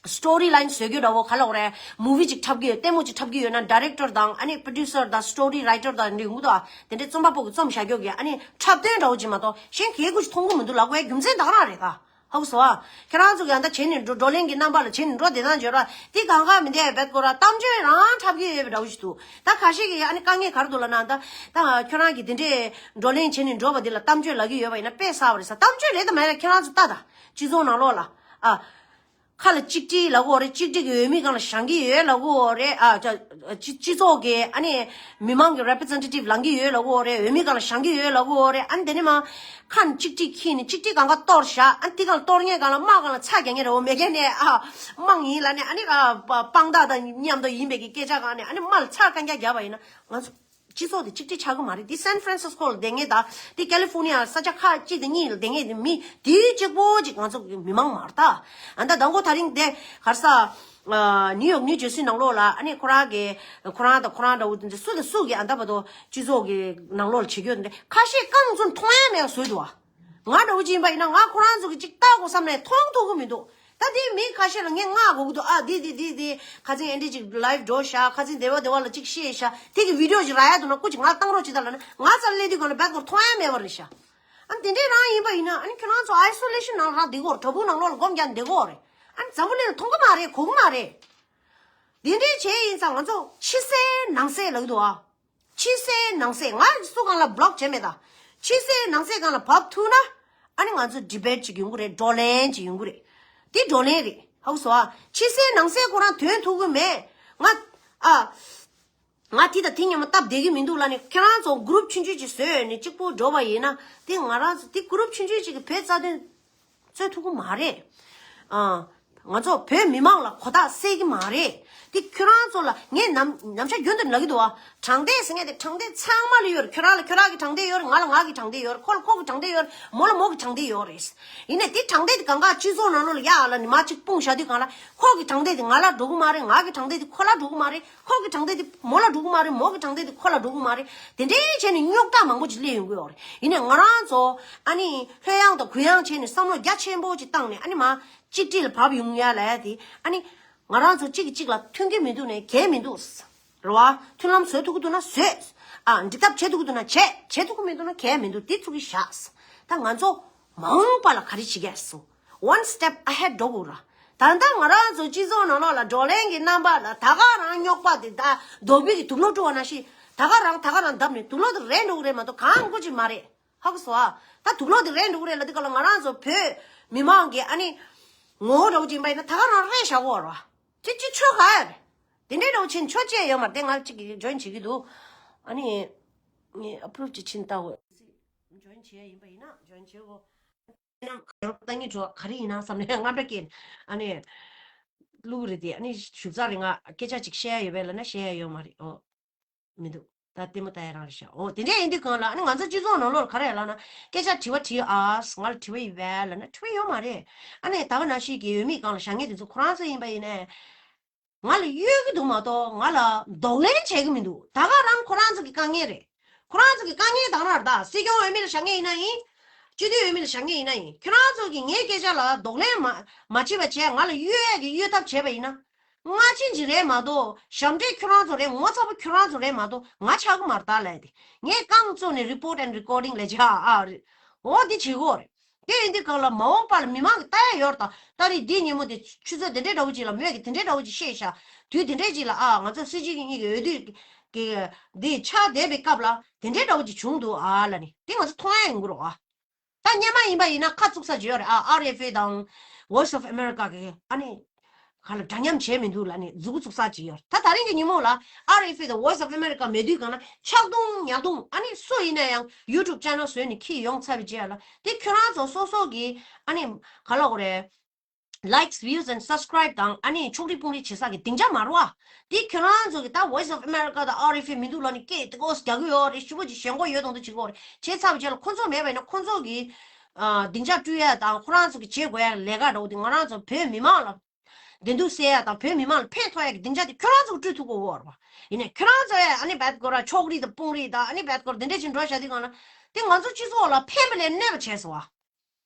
སི་ཊོ་རི་ལ་ཡིན་བཟོ་རྒྱུ་འདྲ་བོ་ག་ལ་འོ་རེད། མུ་བི་ཅིག་འཁྲབ་གི་ཡོད། ལྟད་མོ་ཅིག་འཁྲབ་གི་ཡོད་ན་ཌའི་རེག་ཊར་དང་ཨ་ནི་པྲོ་ཌིའུ་སར་དང་སི་ཊོ་རི་རའི་ཊར་དང་འདི་ཡོང་གི་འདུག་ཨ། དེ་འདྲའི་རྩོམ་པ་པོ་གི་རྩོམ་བཞག་རྒྱུ་གི་ཨ་ནི་འཁྲབ་སྟོན་འདྲ་བོ་ཅིག་མ་གཏོགས་གཞན་གལ་དགོས་ཅིག་མཐོང་གི་མི་འདུག་ལབ་དགོས་རྒྱུ་མཚན་ད་ག་རང་རེད་ད། ཧ་གོ་སོང་ཨ། ཁྱེད་རང་ཚོ་གིས་ཨ་ད་བྱས་ནས་འགྲོ་བགྲོ་གླེང་གི་རྣམ་པ་ལ་བྱས་ནས་འགྲོ་བསྡད་ན་འཇོར་བ་དེ་གང་ག་མི་འདས་བེད་ཀོ་ར་གཏམ་བརྗོད་རང་འཁྲབ་ཀྱི་ཡོད་པའི་འདྲ་བོ་ཞིག་འདུག་ད་ཁ་ཤས་ཀྱིས་ཨ་ནི་དཀའ་ངལ་ག་རེ་འདུག་ལབ་ན། ད་ད་ཁྱོད་རང་གིས་དེ་འདྲས་བགྲོ་གླེང་བྱས་ནས་འགྲོ་བ་དེ་ལ་གཏམ་བརྗོད་ལབ་ཀྱི་ཡོད་པ་ཡིན་ན་དཔེ་གསར་བ་རེད་ས། གཏམ་བརྗོད་རེད་དམ་མེད་ལ་ཁྱེད་རང་ཚོ་ལྟ་ད། སྤྱི་ཚོགས་ནང་ལོགས་ལ་ཨ། ཁ་ལ་གཅིག་སྒྲིལ་ལབ་ཀྱི་ཡོད་རེད། གཅིག་སྒྲིལ་གྱི་འོས་མི་སྒང་ལ་བཞེངས་ཀྱི་ཡོད་ལབ་ཀྱི་ཡོད་རེད། ཨ་ཅག་སྤྱི་སྤྱི་ཚོགས་ཀྱི་ཨ་ནི་མི་མང་གི་རེ་པི་རི་ཛེན་ཊེ་ཊིབ་ལངས་ཀྱི་ཡོད་ལབ་ཀྱི་ཡོད་རེད། འོས་མི་སྒང་ལ་བཞེངས་ཀྱི་ཡོད་ལབ་ཀྱི་ཡོད་རེད། ཨ་ནི་དེ་ནས་མ་ཁ་ནས་གཅིག་སྒྲིལ་འཁྱེར་ནས་གཅིག་སྒྲིལ་སྒང་ག་གཏོར་བཞག་ཨ་ནི་དེ་སྒང་ལ་གཏོར་མཁན་སྒང་ལ་དམག་སྒང་ལ་ཚ་རྒྱག་མཁན་རེད་བ། མེད་མཁན་ནས་ཨ་དམངས་ཡིན་ལབ་ནས་ཨ་ནི་ཨ་དཔང་རྟགས་དང་མཉམ་དུ་ཡིན་པའི་གི་སྐད་ཆ་སྒང་ནས་ཨ་ནི་དམག་ལ་ཚ་རྐང་རྐྱང་བརྒྱབ་པ་ཡིན་ན་ང་ཚོ། སྤྱི་ཚོགས་དེ་གཅིག་སྒྲིལ་ཆགས་ཀྱི་མ་རེད། དེ་སན་ཧྥ་རན་སིས་ཀོ་ལ་བསྡད་མཁན་དང་དེ་ཀ་ལི་ཧྥོར་ནི་ཡ་ས་ཆ་ཁག་གཅིག་དང་གཉིས་ལ་བསྡད་མཁན་དེ་མི་དེ་གཅིག་པོ་ཅིག་ང་ཚོ་གི་མི་མང་མ་རེད་ད། ཨ་ད་ཟླ་འགོ་ད་རིང་དེ་ག་རེ་ཟ། ཨ་ནིའུ་ཡོག་ནིའུ་ཇར་སི་ནང་ལོགས་ལ་ཨ་ནི་ཁོ་རང་གི་ཁོ་རང་དང་ཁོ་རང་འདྲ་བོ་དེ་ཚོ་སུ་དང་སུ་གིས་ཨ་ད་བར་དུ་སྤྱི་ཚོགས་ཀྱི་ནང་ལོགས་ལ་བྱེད་རྒྱུ་དེ་ཁ་ཤས་རྐང་བཙུགས་མཐོང་ཡ་མེད་པ་བཟོས་འདུག་ཨ། ང་འདྲ་བོ་ཅིག་ཡིན་པ་ཡིན་ན་ང་ཁོ་རང་ཚོ་གི་ཅིག་ལྟ་དགོས་བསམ་ནས་མཐོང་ཐུབ་ཀྱི་མི་འདུག་ད་དེ་མི་ཁ་ཤས་ལ་ངས་བསྔགས་དགོས་ཀྱི་འདུག་ཨ་དེ་དེ་དེ་དེ་ཁ་སང་ཨེ་འདྲ་ཅིག་ལའིབ་འགྲོ་ཤག་ཁ་སང་དེ་བ་དེ་བ་ལ་ཅིག་བཤད་ཤག་དེ་གི་བི་ཌིའོ་ཅིག་རག་ཡ་འདུག་ན་སྐུ་ཅིག་ང་ལ་བཏང་རོགས་བྱེད་ད་ལབ་ན་ང་རྩ་ལ་སླེབས་དུས་གང་ལ་བེག་སྐོར་མཐོང་ཡ་མེད་པ་རེད་ཤག་ཨ་དེ་འདྲའི་རང་ཡིན་པ་ཡིན་ན་ཨ་ནི་ཁྱོད་རང་ཚོ་ཨའི་སོ་ལེ་ཤན་ནང་རང་བསྡད་དགོས་རེད། བྲག་ཕུག་ནང་ལོགས་ལ་སྒོམ་རྒྱག་བསྡད་དགོས་རེད། ཨ་ནི་འཛམ་བུ་གླིང་ལ་མཐོང་གི་མ་རེད། གོ་གི་མ་རེད། དེ་འདྲའི་བྱས་ཡིན་ཙང་ང་ཚོ་ཕྱི་གསལ་ནང་གསལ་ལབ་ཀྱི་འདུག་ཨ། ཕྱི་གསལ་ནང་གསལ་ང་སུ་གང་ལ་བློག་བྱས་མེད་ད། ཕྱི་གསལ་ནང་གསལ་སྒང་ལ་བབས་ཐུབ་ན་ཨ་ནི་ང་ཚོ་ཌི་བེཊ་ཅིག་ཡོང་གི་རེད། བགྲོ་གླེང་ཅིག་ཡོང་གི་རེད། དེ་བགྲོ་གླེང་རེད། ཧ་གོ་སོང་ཨ། ཕྱི་གསལ་ནང་གསལ་ཁོ་རང་དོན་ཐུག་གི་མེད། ང་ཨ། ང་དེ་དང་དེ་མཉམ་པོ་སྟབས་བདེ་གི་མི་འདུག་ལབ་ནས་ཁྱེད་རང་ཚོ་གུ་རུབ་ཆུང་ཆུང་ཅིག་བཟོས་ནས་གཅིག་པུ་འགྲོ་བ་ཡིན་ན་དེ་ང་རང་ཚོ་དེ་གུ་རུབ་ཆུང་ཆུང་ཅིག་གི་བོད་རྩ་དོན་རྩོད་ཐུབ་ཀྱི་མ་རེད། ཨ། ང་ཚོ་བོད་མི་མང་ལ་གོ་རྟོགས་སད་ཀྱི་མ་རེད། དེ་ཁྱོད་རང་ཚོ་ལ་ངས་ནམ་ནམ་ཞག་རྒྱུན་དུ་ལབ་ཀྱི་འདུག་བ། དྲང་བདེན་ཟེར་མཁན་དེ་དྲང་བདེན་ཚང་མ་ལ་ཡོད་རེད། ཁྱོད་རང་ལ་ཁྱོད་རང་གི་དྲང་བདེན་ཡོད་རེད། ང་ལ་ང་གི་དྲང་བདེན་ཡོད་རེད། ཁོ་ལ་ཁོ་གི་དྲང་བདེན་ཡོད་རེད། མོ་ལ་མོ་གི་དྲང་བདེན་ཡོད་རེད། ཡིན་ནའི་དེ་དྲང་བདེན་དེ་གང་ག་སྤྱི་ཚོགས་ནང་ལོགས་ལ་ཡར་ལ་ནི་མ་གཅིག་སྤུངས་བཞག་དུས་གང་ལ་ཁོ་གི་དྲང་བདེན་དེ་ང་ལ་འགྲོ་གི་མ་རེད། ང་གི་དྲང་བདེན་དེ་ཁོ་ལ་འགྲོ་གི་མ་རེད། ཁོ་གི་དྲང་བདེན་དེ་མོ་ལ་འགྲོ་གི་མ་རེད། མོ་གི་དྲང་བདེན་དེ་ཁོ་ལ་འགྲོ་གི་མ་རེད། དེ་འདྲའི་བྱས་ནས་རྙོག་དྲ་མང་པོ་ཅིག་སླེབས་ཡོང་གི་ཡོད་རེད། ཡིན་ནའི་ང་རང་ཚོ་ཨ་ནི་ལྷོད་ཡངས་དང་གུ་ཡངས་བྱས་ནས་བསམ་བློ་རྒྱ་ཆེན་པོ་ཅིག་བཏང་ནས་ཨ་ནི་མ་གཅིག་སྒྲིལ་བབས་ཡོང་ཡ་ལ་ཡ་དེ་ཨ་ནི་ང་རང་ཚོ་གཅིག་གིས་གཅིག་ལ་མཐུན་གྱི་མི་འདུག་ནས་གལ་མི་འདུག་རེད་བ། མཐུན་ལམ་བཟོ་ཐུབ་ཀྱི་འདུག་ན་བཟོས། ཨ་འགྲིག་ཐབས་བྱེད་ཐུབ་ཀྱི་འདུག་ན་བྱས། བྱེད་ཐུབ་ཀྱི་མི་འདུག་ན་གལ་མི་འདུག་དེ་ཚུགས་ཀྱི་བཞག་ད་ང་ཚོ་མ་འོངས་པ་ལ་ག་རེ་བྱེད་ཀྱི་སོང་། One step ahead འགྲོ་དགོས་ར། ད་ལྟ་ང་རང་ཚོ་སྤྱི་ཚོགས་ནང་ལོགས་ལ་བགྲོ་གླེང་གི་རྣམ་པ་ལ་ད་ག་རང་རྙོག་པ་དེ་ད་རྡོ་སྦིས་ཀྱི་དུག་ལོག་བཀྲུ་བ་ནང་བཞིན་ད་ག་རང་ད་ག་རང་བརྡབས་ནས་དུག་ལོག་དེ་རལ་འགྲོ་གི་རེད་མ་གཏོགས་གང་དགོས་ཀྱི་མ་རེད། ཧ་གོ་སོང་ཨ། ད་དུག་ལོག་དེ་རལ་འགྲོ་གི་རེད་ལབ་དུས་སྐབས་ལ་ང་རང་ཚོ་བོད་མི་མང་གི་ཨ་ནི་ངོ་བོ་འདྲ་བོ་ཅིག་ཡིན་པ་ཡིན་ན་ད་ག་རང་རལ་བཞག་གོ་ར། ཅི་ཅི་ཆོ་ག་ཡ་རེད། དེ་འདྲའི་འདྲ་བོ་ཆེ་ཆོ་ཅི་ཡ་ཡོད་མ་རེད། དེ་ང་གཅིག་གིས་ཇོ་ཡིན་བྱེད་ཀྱི་འདུག་ཨ་ནི་ངས་ཨ་པུ་རུབ་ཅིག་ཕྱིན་ལྟ་འོ། ཇོ་ཡིན་བྱེད་ཡ་ཡིན་པ་ཡིན་ན་ཇོ་ཡིན་བྱེད་གོ། ཡང་ལྟ་ངན་འགྲོ་ག་རེ་ཡིན་ན་བསམ་ནས་རྔམ་པ་སྐྱེས་ནས་ཨ་ནི་བླུག་རེད་དེ། ཨ་ནི་བཞུགས་ཚར་རེད། ང་སྐད་ཆ་ཅིག་བཤད་ཡ་ཡོད་པས་ལབ་ན་བཤད་ཡ་ཡོད་མ་རེད། ཨོ། མི་འདུག་ད་ལྟད་མོ་ལྟ་ཡ་རང་རེད་ཤག་ཨོ་དེ་འདྲ་ཡིན་དུས་གང་ལ་ཨ་ནི་ང་ཚོ་སྤྱི་ཚོགས་ནང་ལོགས་ལ་ག་རེ་ལབ་ན་སྐད་ཆ་དྲི་བ་དྲིས་ཨ། ང་ལ་དྲི་བ་ཡིན་པས་ལབ་ན་དྲི་བ་ཡོད་མ་རེད། ཨ་ནི་ད་ག་ནང་བཞིན་གྱི་འོས་མི་སྒང་ལ་བཞག་མཁན་དེ་ཚོ་ཁོ་རང་ཚོ་ཡིན་པ་ཡིན་ནའི། ང་ལ་གཡོལ་གྱི་འདུག་མ་གཏོགས་ང་ལ་གདོང་ལེན་བྱེད་ཀྱི་མི་འདུག་ད་ག་རང་ཁོ་རང་ཚོ་གི་དཀའ་ངལ་རེད། ཁོ་རང་ཚོ་གི་དཀའ་ངལ་དང་ར་ད་སྲིད་སྐྱོང་འོས་མི་ལ་བཞག་མཁན་ཡིན་ན་ཡིན། སྤྱི་འཐུས་འོས་མི་ལ་བཞག་མཁན་ཡིན་ན་ཡིན། ཁྱོད་རང་ཚོ་གི་ངའི་སྐད་ཆ་ལ་གདོང་ལེན་མ་མ་བྱེད་པ་བྱས་ང་ལ་གཡོལ་ཡས་ཀྱི་གཡོལ་ཐབས་བྱས་པ་ཡིན་ན། སྔ་ཕྱི་ཅིག་རེད་མ་གཏོགས་ཞབས་འདྲེན་ཁྱོད་རང་ཚོ་རེད། ངོ་ཚ་པོ་ཁྱོད་རང་ཚོ་རེད་མ་གཏོགས་ང་ཆགས་ཀྱི་མ་རེད་ད་ལབ་དེ། ངས་རྐང་བཙུགས་ནས་report and recording ལས་བྱ་ཨ་རེད། འོ་འདི་བྱེད་དགོས་རེད། དེ་ཡིན་དུས་གང་ལ་མ་འོངས་པ་ལ་མི་མང་གི་ལྟ་ཡ་ཡོད་རེད་ད། ད་རེས་འདི་ཉིན་མོ་དེ་ཆུ་ཚོད་དེ་འདྲའི་འདྲ་བོ་ཅིག་ལ་མོས་ཀྱི་དེ་འདྲའི་འདྲ་བོ་ཅིག་བཤད་ཤག་དུས་དེ་འདྲའི་ཅིག་ལ་ཨ་ང་ཚོ་སྲིད་སྤྱི་གི་གཉིས་ཀྱི་འོས་བསྡུ་གི་འདི་ཆགས་བསྡད་པའི་སྐབས་ལ་དེ་འདྲའི་འདྲ་བོ་ཅིག་བྱུང་འདུག་ཨ་ལབ་ནི་དེ་ང་ཚོ་མཐོང་ཡ་ཡོང་གི་རེད་ཨ། ད་སྔོན་མ་ཡིན་པ་ཡིན་ན་ཁ་བཙུགས་ས་ཅིག་ཡོད་རེད་ཨ། ཨར་ཨེཕ་ཨེ་དང་Voice of America གི་ཨ་ནི། ག་ལ་འདྲ་མཉམ་བྱས་མི་འདུག་ལབ་ནས་མཛུ་གུ་བཙུགས་ས་ཅིག་ཡོད། ད་དེ་རིང་གི་ཉིན་མོ་ལ་ཨར་ཨེཕ་ཨེ་དང་Voice of America མེད་དུས་གང་ན་ཆག་རྡུང་ཉག་རྡུང་ཨ་ནི་སུ་ཡིན་ན་ཡང་YouTube channel བཟོས་ནས་ཁྱེར་ཡོང་ཚར་བའི་རྗེས་ལ་དེ་ཁྱོད་རང་ཚོ་སོ་སོ་གི་ཨ་ནི་ག་ལ་འོ་རེད། Likes, views and subscribe དང་ཨ་ནི་ཕྱོགས་རིས་དཔུང་རིས་བྱེད་ས་གི་སྡིངས་ཆ་མ་རེད་བ། དེ་ཁྱོད་རང་ཚོ་གི་ད་Voice of America དང་ཨར་ཨེཕ་ཨེ་མི་འདུག་ལབ་ནས་སྐད་དེ་ཀོས་རྒྱག་གི་ཡོད་རེད། ཞུ་བ་ཅིག་ཞེན་ཁོག་ཡོད་དང་དུ་བྱེད་ཀྱི་ཡོད་རེད། བྱས་ཚར་བའི་རྗེས་ལ་ཁོ་ཚོ་མེད་པ་ཡིན་ན་ཁོ་ཚོ་གི་ཨ་སྡིངས་ཆ་བསྐྲུན་ཡ་དང་ཁོ་རང་ཚོ་གི་བྱེད་དགོས་ཡ་ལས་ཀ་འདྲ་བོ་དེ་ང་རང་ཚོ་བོད་མི་མང་ལ་བདེ་སྡུག་སེལ་ཡ་དང་བོད་མི་མང་ལ་ཕན་ཐོགས་ཡ་གི་སྡིངས་ཆ་དེ་ཁྱོད་རང་ཚོ་གི་བསྐྲུན་ཐུབ་དགོས་ཡོད་རེད་བ། ཡིན་ནའི་ཁྱོད་རང་ཚོ་ཡ་ཨ་ནི་བད་སྐོར་ར་ཕྱོགས་རིས་དང་དཔུང་རིས་དང་ཨ་ནི་བད་སྐོར་དེ་འདྲ་ཅིག་འགྲོ་བཞག་དུས་གང་ལ་དེ་ང་ཚོ་སྤྱི་ཚོགས་ལ་ཕན་པ་ལས་གནོད་པ་བྱས་སོང་བ།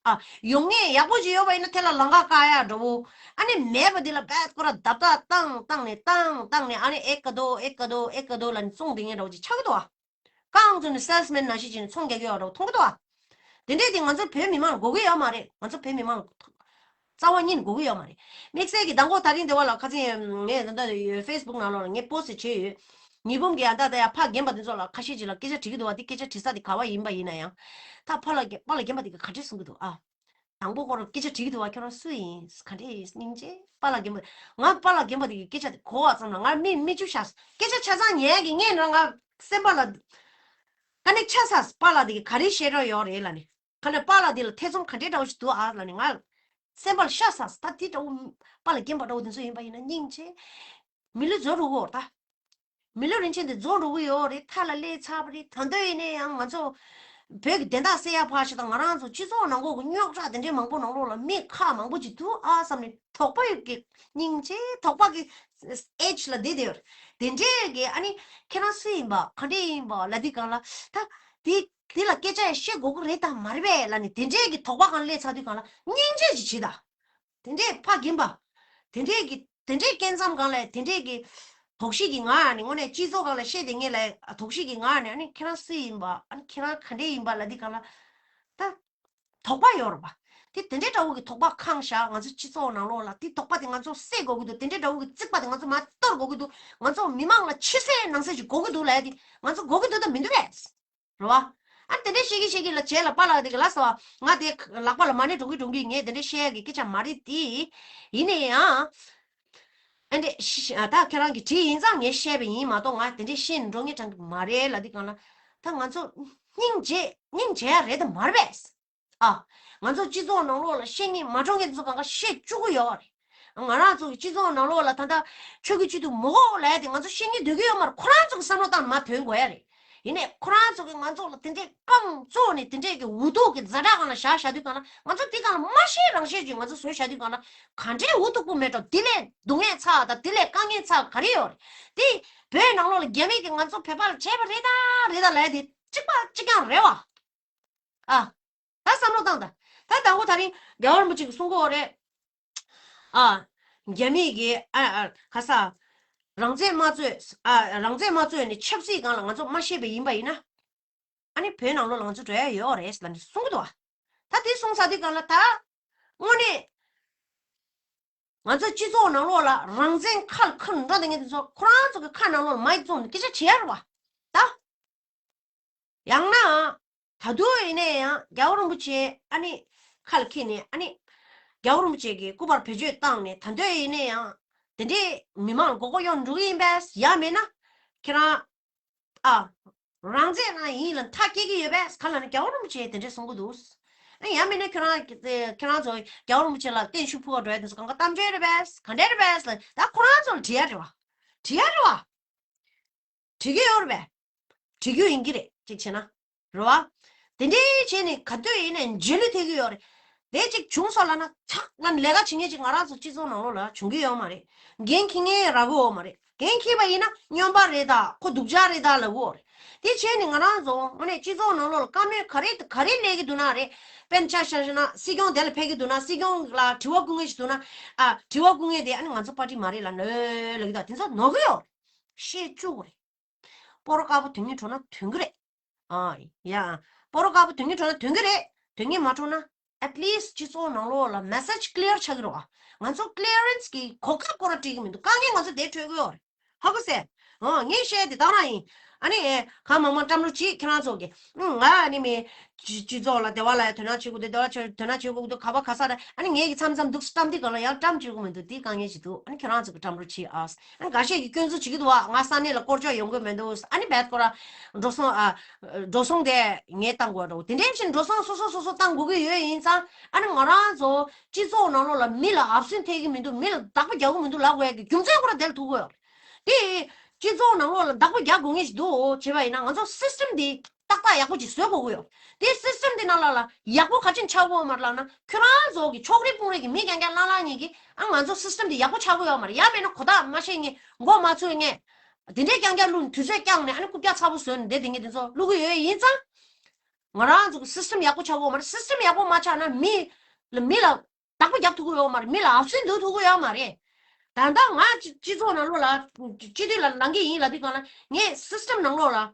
ཨ། ཡོང་ངེས་ཡག་པོ་ཞིག་ཡོད་པ་ཡིན་ན་དེ་ལ་ལམ་ཁ་བཀག་ཡག་འདྲ་བོ། ཨ་ནི་མེད་པ་འདི་ལ་བད་ཁོ་ར་བརྡབ་བརྡབ་བཏང་བཏང་ནས་བཏང་བཏང་ནས་ཨ་ནི་ཨེ་ཀ་དོ་ཨེ་ཀ་དོ་ཨེ་ཀ་དོ་ལབ་ནས་བཙོང་བསྡད་མཁན་འདྲ་བོ་ཅིག་ཆགས་ཀྱི་འདུག་ཨ། རྐང་བཙུགས་ནས་སེལ་སི་མེན་ནང་བཞིན་བྱས་ནས་ཚོང་རྒྱག་གི་ཡོད་འདྲ་བོ་མཐོང་གི་འདུག་ཨ། དེ་འདྲས་དེ་ང་ཚོ་བོད་མི་མང་ལ་དགོས་ཀྱི་ཡོད་མ་རེད། ང་ཚོ་བོད་མི་མང་ལ་རྩ་བ་ཉིད་ནས་དགོས་ཀྱི་ཡོད་མ་རེད། དམིགས་བསལ་གྱི་མདང་དགོང་དེ་རིང་འདི་བ་ལ་ཁ་སང་ངས་ད་ལྟ་ཕེ་སི་བུག་ནང་ལོགས་ལ་ངས་པོ་སི་ཊི་བྱས་ཡོད། ཉི་འབུམ་གྱིས་ཨ་ད་ད་ཡ་ཕ་རྒན་པ་དེ་ཚོ་ལ་ཁ་ཤས་ཅིག་ལ་སྐད་ཆ་དྲི་གི་འདུག་བ། དེ་སྐད་ཆ་དྲི་ས་དེ་ག་བ་ཡིན་པ་ཡིན་ན་ཡང་། ད་ཕ་ལ་རྒན་པ་ལ་རྒན་པ་དེ་གིས་ག་འདྲས་གསུང་གི་འདུག་ཨ། དང་པོ་ཁོ་རང་སྐད་ཆ་དྲི་གི་འདུག་བ། ཁྱོད་རང་སུ་ཡིན། ག་འདྲས་ཡིན་སྙིང་རྗེ། པཱ་ལགས་རྒན་པ། ང་པཱ་ལགས་རྒན་པ་དེ་གི་སྐད་ཆ་དེ་གོ་བ་ཙམ་ལ་ང་མིག་མིག་ཆུ་ཤར། སྐད་ཆ་ཆ་ཚང་ཉན་གི་ངས་ན་ང་སེམས་པ་ལ་ཀ་ནེག་ཆགས་ཚར། པཱ་ལགས་དེ་གི་ག་རེ་བཤད་རོགས་ཡོད་རེད་ལབ་ནས། ག་ནས་པཱ་ལགས་དེ་ལ་ཐེ་ཚོམ་ག་འདྲས་འདྲ་བོ་ཞིག་འདུག་ཨ་ལབ་ནས་ང་སེམས་པ་ལ་ཤ་ཚ། ད་དེ་འདྲ་བོ་པཱ་ལགས་རྒན་པ་འདྲ་བོ་དེ་ཚོ་ཡིན་པ་ཡིན་ན་སྙིང་རྗེ། མི་ལུས་རྫོགས་འགྲོ་གི་ཡོད་རེད་ད། མི་ལུས་རིན་ཆེན་དེ་རྫོགས་འགྲོ་གི་ཡོད་རེད། མཐའ་ལ་སླེབས་ཚར་བ་རེད། ད་འདོད་ཡིན་ནའི་ཡང་ང་ཚོ་བོད་ཀྱི་བདེན་མཐའ་གསལ་ཡག་ཕར་ཞིག་དང་ང་རང་ཚོ་སྤྱི་ཚོགས་ནང་ལོགས་ཀྱི་རྙོག་དྲ་དེ་འདྲའི་མང་པོ་ནང་ལོགས་ལ་མི་ཁག་མང་པོ་ཅིག་འདུག་ཨ་བསམ་ནས་དོགས་པ་ཡོད་ཀྱི་སྙིང་རྗེ། དོགས་པ་གི་ཨེ་ཇི་ལ་བསྡད་བསྡད་ཡོད་རེད། དེ་འདྲས་ཀྱི་ཨ་ནི་ཁྱེད་རང་སུ་ཡིན་པ་ག་འདྲས་ཡིན་པ་ལབ་དུས་སྒང་ལ་ད་དེ་དེ་ལ་སྐད་ཆ་ཡང་བཤད་དགོས་ཀྱི་རེད་དམ་མ་རེད་པས་ལབ་ནས་དེ་འདྲས་ཀྱི་དོགས་པ་སྒང་སླེབས་ཚར་དུས་སྒང་ལ་སྙིང་རྗེ་ཅིག་བྱེད་ད། དེ་འདྲས་ཕ་རྒན་པ། དེ་འདྲས་ཀྱི་དེ་འདྲས་སྐད་མཚམས་སྒང་ལ་དེ་འདྲས་ཀྱི་དོགས་གཞི་གི་ངང་ནས་དངོས་གནས་སྤྱི་ཚོགས་སྒང་ལ་བཤད་དེ་ངས་ལ་དོགས་གཞི་གི་ངང་ནས་ཨ་ནི་ཁྱེད་རང་སུ་ཡིན་པ། ཨ་ནི་ཁྱེད་རང་ག་འདྲས་ཡིན་པ་ལབ་དུས་སྒང་ལ། ད་དོགས་པ་ཡོད་རེད་པ། དེ་དེ་འདྲའི་འདྲ་བོ་གི་དོགས་པ་འཁང་བཞག་ང་ཚོ་སྤྱི་ཚོགས་ནང་ལོགས་ལ་དེ་དོགས་པ་དེ་ང་ཚོ་སེལ་དགོས་ཀྱི་འདུག་དེ་འདྲའི་འདྲ་བོ་གི་རྩིག་པ་དེ་ང་ཚོ་མར་གཏོར་དགོས་ཀྱི་འདུག་ང་ཚོ་མི་མང་ལ་ཕྱི་གསལ་ནང་གསལ་ཞིག་དགོས་ཀྱི་འདུག་ལབ་དེ་ང་ཚོ་དགོས་ཀྱི་འདུག་ད་མི་འདུག་གས། རེད་བ། ཨ་དེ་འདྲའི་བཤད་ཀྱི་བཤད་ཀྱི་ལ་བྱས་ལ་པཱ་ལགས་དེ་གི་ལ་ཟེར་བ། ང་དེ་ལག་པ་ལ་མ་ཎི་སྒྲོག་གི་སྒྲོག་གི་ངས་དེ་འདྲའི་བཤད་ཡ་གི་སྐད་ཆ་མ་རེད་དེ། ཡིན་ནའི་ཡང་། ཨ་འདྲས་ཤི་ཤི་ཨ་ད་ཁྱེད་རང་གིས་བྲིས་ཡིན་ཙང་ངས་བཤད་པ་ཡིན་མ་གཏོགས་ང་དེ་འདྲས་བཤད་ནས་འགྲོ་ངེས་དྲན་གི་མ་རེད་ལབ་དུས་སྒང་ལ། ད་ང་ཚོ་སྙིང་རྗེ་སྙིང་རྗེ་ཡ་རེད་དམ་མ་རེད་པས། ཨ། ང་ཚོ་སྤྱི་ཚོགས་ནང་ལོགས་ལ་བཤད་ངེས་མ་འགྲོ་ངེས་དེ་ཚོ་གང་ག་བཤད་བཅུག་གི་ཡོད་རེད། ང་རང་ཚོ་གི་སྤྱི་ཚོགས་ནང་ལོགས་ལ་ད་ལྟ་ཆོས་ཀྱི་སྤྱི་འཐུས་མི་དགོས་ལབ་ཡ་དེ་ང་ཚོ་བཤད་ངེས་སྡོད་ཀྱི་ཡོད་མ་རེད། ཁོ་རང་ཚོ་གི་བསམ་བློ་བཏང་ནས་མར་ཐོན་དགོས་ཡ་རེད། ཡིན་ནའི་ཁོ་རང་ཚོ་གིས་ང་ཚོ་ལ་དེ་འདྲའི་རྐང་བཙུགས་ནས་དེ་འདྲའི་གི་འུ་ཐུག་གི་ཛ་དྲག་སྒང་ལ་བཞག་བཞག་དུས་སྒང་ལ་ང་ཚོ་དེ་སྒང་ལ་མ་ཤེས་རང་ཤེས་ཅིག་ང་ཚོ་བཟོས་བཞག་དུས་སྒང་ལ་ག་འདྲའི་འུ་ཐུག་པོ་མེད་འགྲོ། དེ་ལས་སྡུག་བསྔལ་ཚ་དང་དེ་ལས་དཀའ་ངལ་ཚ་ག་རེ་ཡོད་རེད། དེ་བོད་ནང་ལོགས་ལ་རྒྱ་མི་གིས་ང་ཚོ་བོད་པ་ལ་བྱས་པ་རེད་ད་རེད་ད་ལབ་ཡ་དེ་གཅིག་པ་གཅིག་རྐྱང་རེད་བ། ཨ། ད་བསམ་བློ་བཏང་ད། ད་དང་པོ་ད་རིང་རྒྱལ་བ་རིན་པོ་ཆེ་གིས་གསུང་གི་ཡོད་རེད། ཨ། རྒྱ་མི་གིས་ཨ་ཨ་ག་ས། རང་བཙན་མ་རྩོད་ཨ་རང་བཙན་མ་རྩོད་ནས་ཆབ་སྲིད་སྒང་ལ་ང་ཚོ་མ་བཤད་པ་ཡིན་པ་ཡིན་ན། ཨ་ནི་བོད་ནང་ལོགས་ལ་ང་ཚོ་འགྲོ་ཡ་ཡོད་རེད་ལབ་ནས་གསུང་གི་འདུག་ཨ། ད་དེ་གསུང་ཚར་དུས་སྒང་ལ་ད། དངོས་གནས། ང་ཚོ་སྤྱི་ཚོགས་ནང་ལོགས་ལ་རང་བཙན་ཁ་ལ་ཁུར་འགྲོ་བསྡད་མཁན་དེ་ཚོ་ཁོ་རང་ཚོ་གི་ཁ་ནང་ལོགས་ལ་མའིག་བཙུགས་ནས་སྐད་ཆ་བྱེད་ཡ་རེད་བ། ད། ཡང་ན། ད་དུང་ཡིན་ནའི་ཡང་རྒྱལ་བ་རིན་པོ་ཆེ་ཨ་ནི་ཁ་ལ་འཁྱེར་ནས་ཨ་ནི་རྒྱལ་བ་རིན་པོ་ཆེ་གི་སྐུ་པར་བེད་སྤྱོད་བཏང་ནས་ད་དུང་ཡིན་ནའི་ཡང་དེ་འདྲའི་མི་མང་མགོ་སྐོར་གཡོག་འགྲོ་གི་ཡིན་པས། ཡང་མིན་ན་ཁྱེད་རང་ཨ་རང་བཙན་ནང་ཡིན་ལ་མཐའ་སྐྱེལ་གི་ཡོད་པས་ག་ལ་ནི་རྒྱལ་བ་རིན་པོ་ཆེ་དེ་འདྲས་གསུང་གི་འདུག་ཨ་ཡང་མིན་ན་ཁྱེད་རང་ཁྱེད་རང་ཚོ་རྒྱལ་བ་རིན་པོ་ཆེ་ལ་བརྟན་བཞུགས་ཕུལ་བ་འགྲོ་ཡ་དེ་ཚོ་གང་ག་གཏམ་བརྗོད་རེད་པས། ག་འདྲས་རེད་པས་ལ་ད་ཁོ་རང་ཚོ་ལ་དྲི་ཡ་རེད་བ། དྲི་ཡ་རེད་བ། བྲིས་ཀྱི་ཡོད་རེད་པས། བྲིས་རྒྱུ་ཡིན་གྱི་རེད་གཅིག་བྱས་ན། རེད་བ། དེ་འདྲའི་བྱས་ནས་ག་དུས་ཡིན་ནའི་རྗེས་ལུས་ཐེབས་ཀྱི་ཡོད་རེད། དེ་གཅིག་བྱུང་སོང་ལབ་ན་ཚགས་ལ་ལས་ཀ་བྱེད་མཁན་ཅིག་ང་རང་ཚོ་སྤྱི་ཚོགས་ནང་ལོགས་ལ་བྱུང་གི་ཡོད་མ་རེད། འགན་འཁྱེར་མཁན་རག་གི་ཡོད་མ་རེད། འགན་འཁྱེར་བ་ཡིན་ན་སྨྱོན་པ་རེད་ད་ཁོ་སྡུག་ཅག་རེད་ད་ལབ་གི་ཡོད་རེད། དེ་བྱས་ནས་ང་རང་ཚོ་དངོས་གནས་སྤྱི་ཚོགས་ནང་ལོགས་ལ་བཀའ་མོལ་ག་རེ་ག་རེ་སླེབས་ཀྱི་འདུག་ན་རེད། དཔེར་ན་ཆ་བཞག་ན་སྲིད་སྐྱོང་དེ་ལ་ཕེབས་ཀྱི་འདུག་ན་སྲིད་སྐྱོང་ལ་དྲི་བ་བསྐུལ་མཁན་ཞིག་འདུག་ན། ཨ་དྲི་བ་བསྐུལ་མཁན་དེ་ཨ་ནི་ང་ཚོ་པར་ཊི་མ་རེད་ལབ་ནོ་ལབ་ཀྱི་འདུག་དེ་ཚོ་ནོར་གི་ཡོད་རེད། བཤད་བཅུག་གི་རེད། སྤོ་རོ་དཀར་པོ་དོན་སྙིང་བྲོ་ན་དོན་གི་རེད། ཨ་ཡ། སྤོ་རོ་དཀར་པོ་དོན་སྙིང་བྲོ་ན་དོན་གི་རེད། དོན་སྙིང་མ་བྲོ་ན། at least སྤྱི་ཚོགས་ནང་ལོགས་ལ་message clear ཆགས་ཀྱི་རེད་བ། ང་ཚོ་clearance གི་གོ་སྐབས་ཁོ་ར་སྤྲད་ཀྱི་མི་འདུག་དཀའ་ངལ་ང་ཚོ་དེ་འཕྲད་ཀྱི་ཡོད་རེད། ཧ་གོ་སོང་། ཨོ་ངས་བཤད་དེ་དང་རང་ཡིན། ཨ་ནི་ཨེ་གང་མང་མང་བཀྲམ་རོགས་བྱེད་ཁྱེད་རང་ཚོ་གི། ཨུ་ང་ཨ་ནི་མི། སྤྱི་སྤྱི་ཚོགས་ལ་བདེ་བ་ལ་དོ་སྣང་བྱེད་དགོས་འདུག་དོ་སྣང་བྱེད་དགོས་འདུག་ག་བ་ག་ས་རེད། ཨ་ནི་ངས་ཀྱི་མཚམས་མཚམས་འདུག་བཀྲམ་དུས་གང་ལ་ཡང་བཀྲམ་བྱེད་དགོས་མི་འདུག་དེ་དཀའ་ངལ་ཞིག་འདུག་ཨ་ནི་ཁྱེད་རང་ཚོ་གི་བཀྲམ་རོགས་བྱེད་ཨ། ཨ་ནི་འགའ་ཤས་ཀྱིས་སྐྱོན་འཛུགས་བྱེད་ཀྱི་འདུག་བ། ང་ས་གནས་ལ་སྐོར་སྐྱོད་ཡོང་གི་མི་འདུག་ཨ་ནི་བད་ཁོ་ར། འགྲོ་སོང་ཨ། འགྲོ་སོང་དེ་ངས་བཏང་དགོས་འགྲོ་དེ་འདྲའི་བཞིན་འགྲོ་སོང་སོ་སོ་སོ་སོ་བཏང་དགོས་ཀྱི་ཡོད་ཡིན་ཙང་ཨ་ནི་ང་རང་ཚོ་སྤྱི་ཚོགས་ནང་ལོགས་ལ་མི་ལ་ཨབ་སེན་ཐེབས་ཀྱི་མི་འདུག་མི་ལ་བདག་པོ་རྒྱག་གི་མི་འདུག་ལབ་དགོས་ཡ་གི་རྒྱུ་མཚན་ཁོ་ར་དེ་ལ་ཐུག་གི་ཡོད་རེད། དེ། སྤྱི་ཚོགས་ནང་ལོགས་ལ་བདག་པོ་རྒྱག་དགོས་ངེས་ཤིག་འདུག་བྱས་པ་ཡིན་ན་ང་ཚོ་སི་སི་ཊེམ་འདི་ཏག་ཏག་ཡག་པོ་ཅིག་བཟོ་དགོས་ཀྱི་ཡོད། དེ་སི་སི་ཊེམ་འདི་ནང་ལ་ལ་ཡག་པོ་ག་ཅིག་ཆགས་ཀྱི་ཡོད་མ་རེད་ལབ་ན་ཁྱོད་རང་ཚོ་གི་ཕྱོགས་རིས་དཔུང་རིས་ཀྱི་མི་རྐྱང་རྐྱང་ལྷང་ལྷང་གཉིས་ཀྱིས་ཨ་ང་ཚོ་སི་སི་ཊེམ་འདི་ཡག་པོ་ཆགས་ཀྱི་ཡོད་མ་རེད། ཡང་མིན་ན་གོ་བརྡ་མ་བྱེད་མཁན་མགོ་མ་ཚོས་མཁན། དེ་འདྲས་རྐྱང་རྐྱང་བླུགས་ནས་དུས་ཚོད་བསྐྱངས་ནས་ཨ་ནི་རྐུབ་བཀྱག་ཚ་པོ་བཟོས་ནས་བསྡད་བསྡད་མཁན་དེ་ཚོ་བླུག་གི་ཡོད་ཡིན་ཙང་། ང་རང་ཚོ་གི་སི་སི་ཊེམ་ཡག་པོ་ཆགས་ཀྱི་ཡོད་མ་རེད། སི་སི་ཊེམ་ཡག་པོ་མ་ཆགས་ན་མི་ལ་མི་ལ། བདག་པོ་རྒྱབ་ཐུབ་ཀྱི་ཡོད་མ་རེད། མི་ལ་ཨབ་སེན་འདུག་ཐུབ་ཀྱི་ཡོད་མ་རེད། ད་ལྟ་ང་སྤྱི་སྤྱི་ཚོགས་ནང་ལོགས་ལ་སྤྱི་འཐུས་ལ་ལངས་ཀྱི་ཡིན་ལབ་དུས་སྒང་ལ་ངས་སི་སི་ཊེམ་ནང་ལོགས་ལ་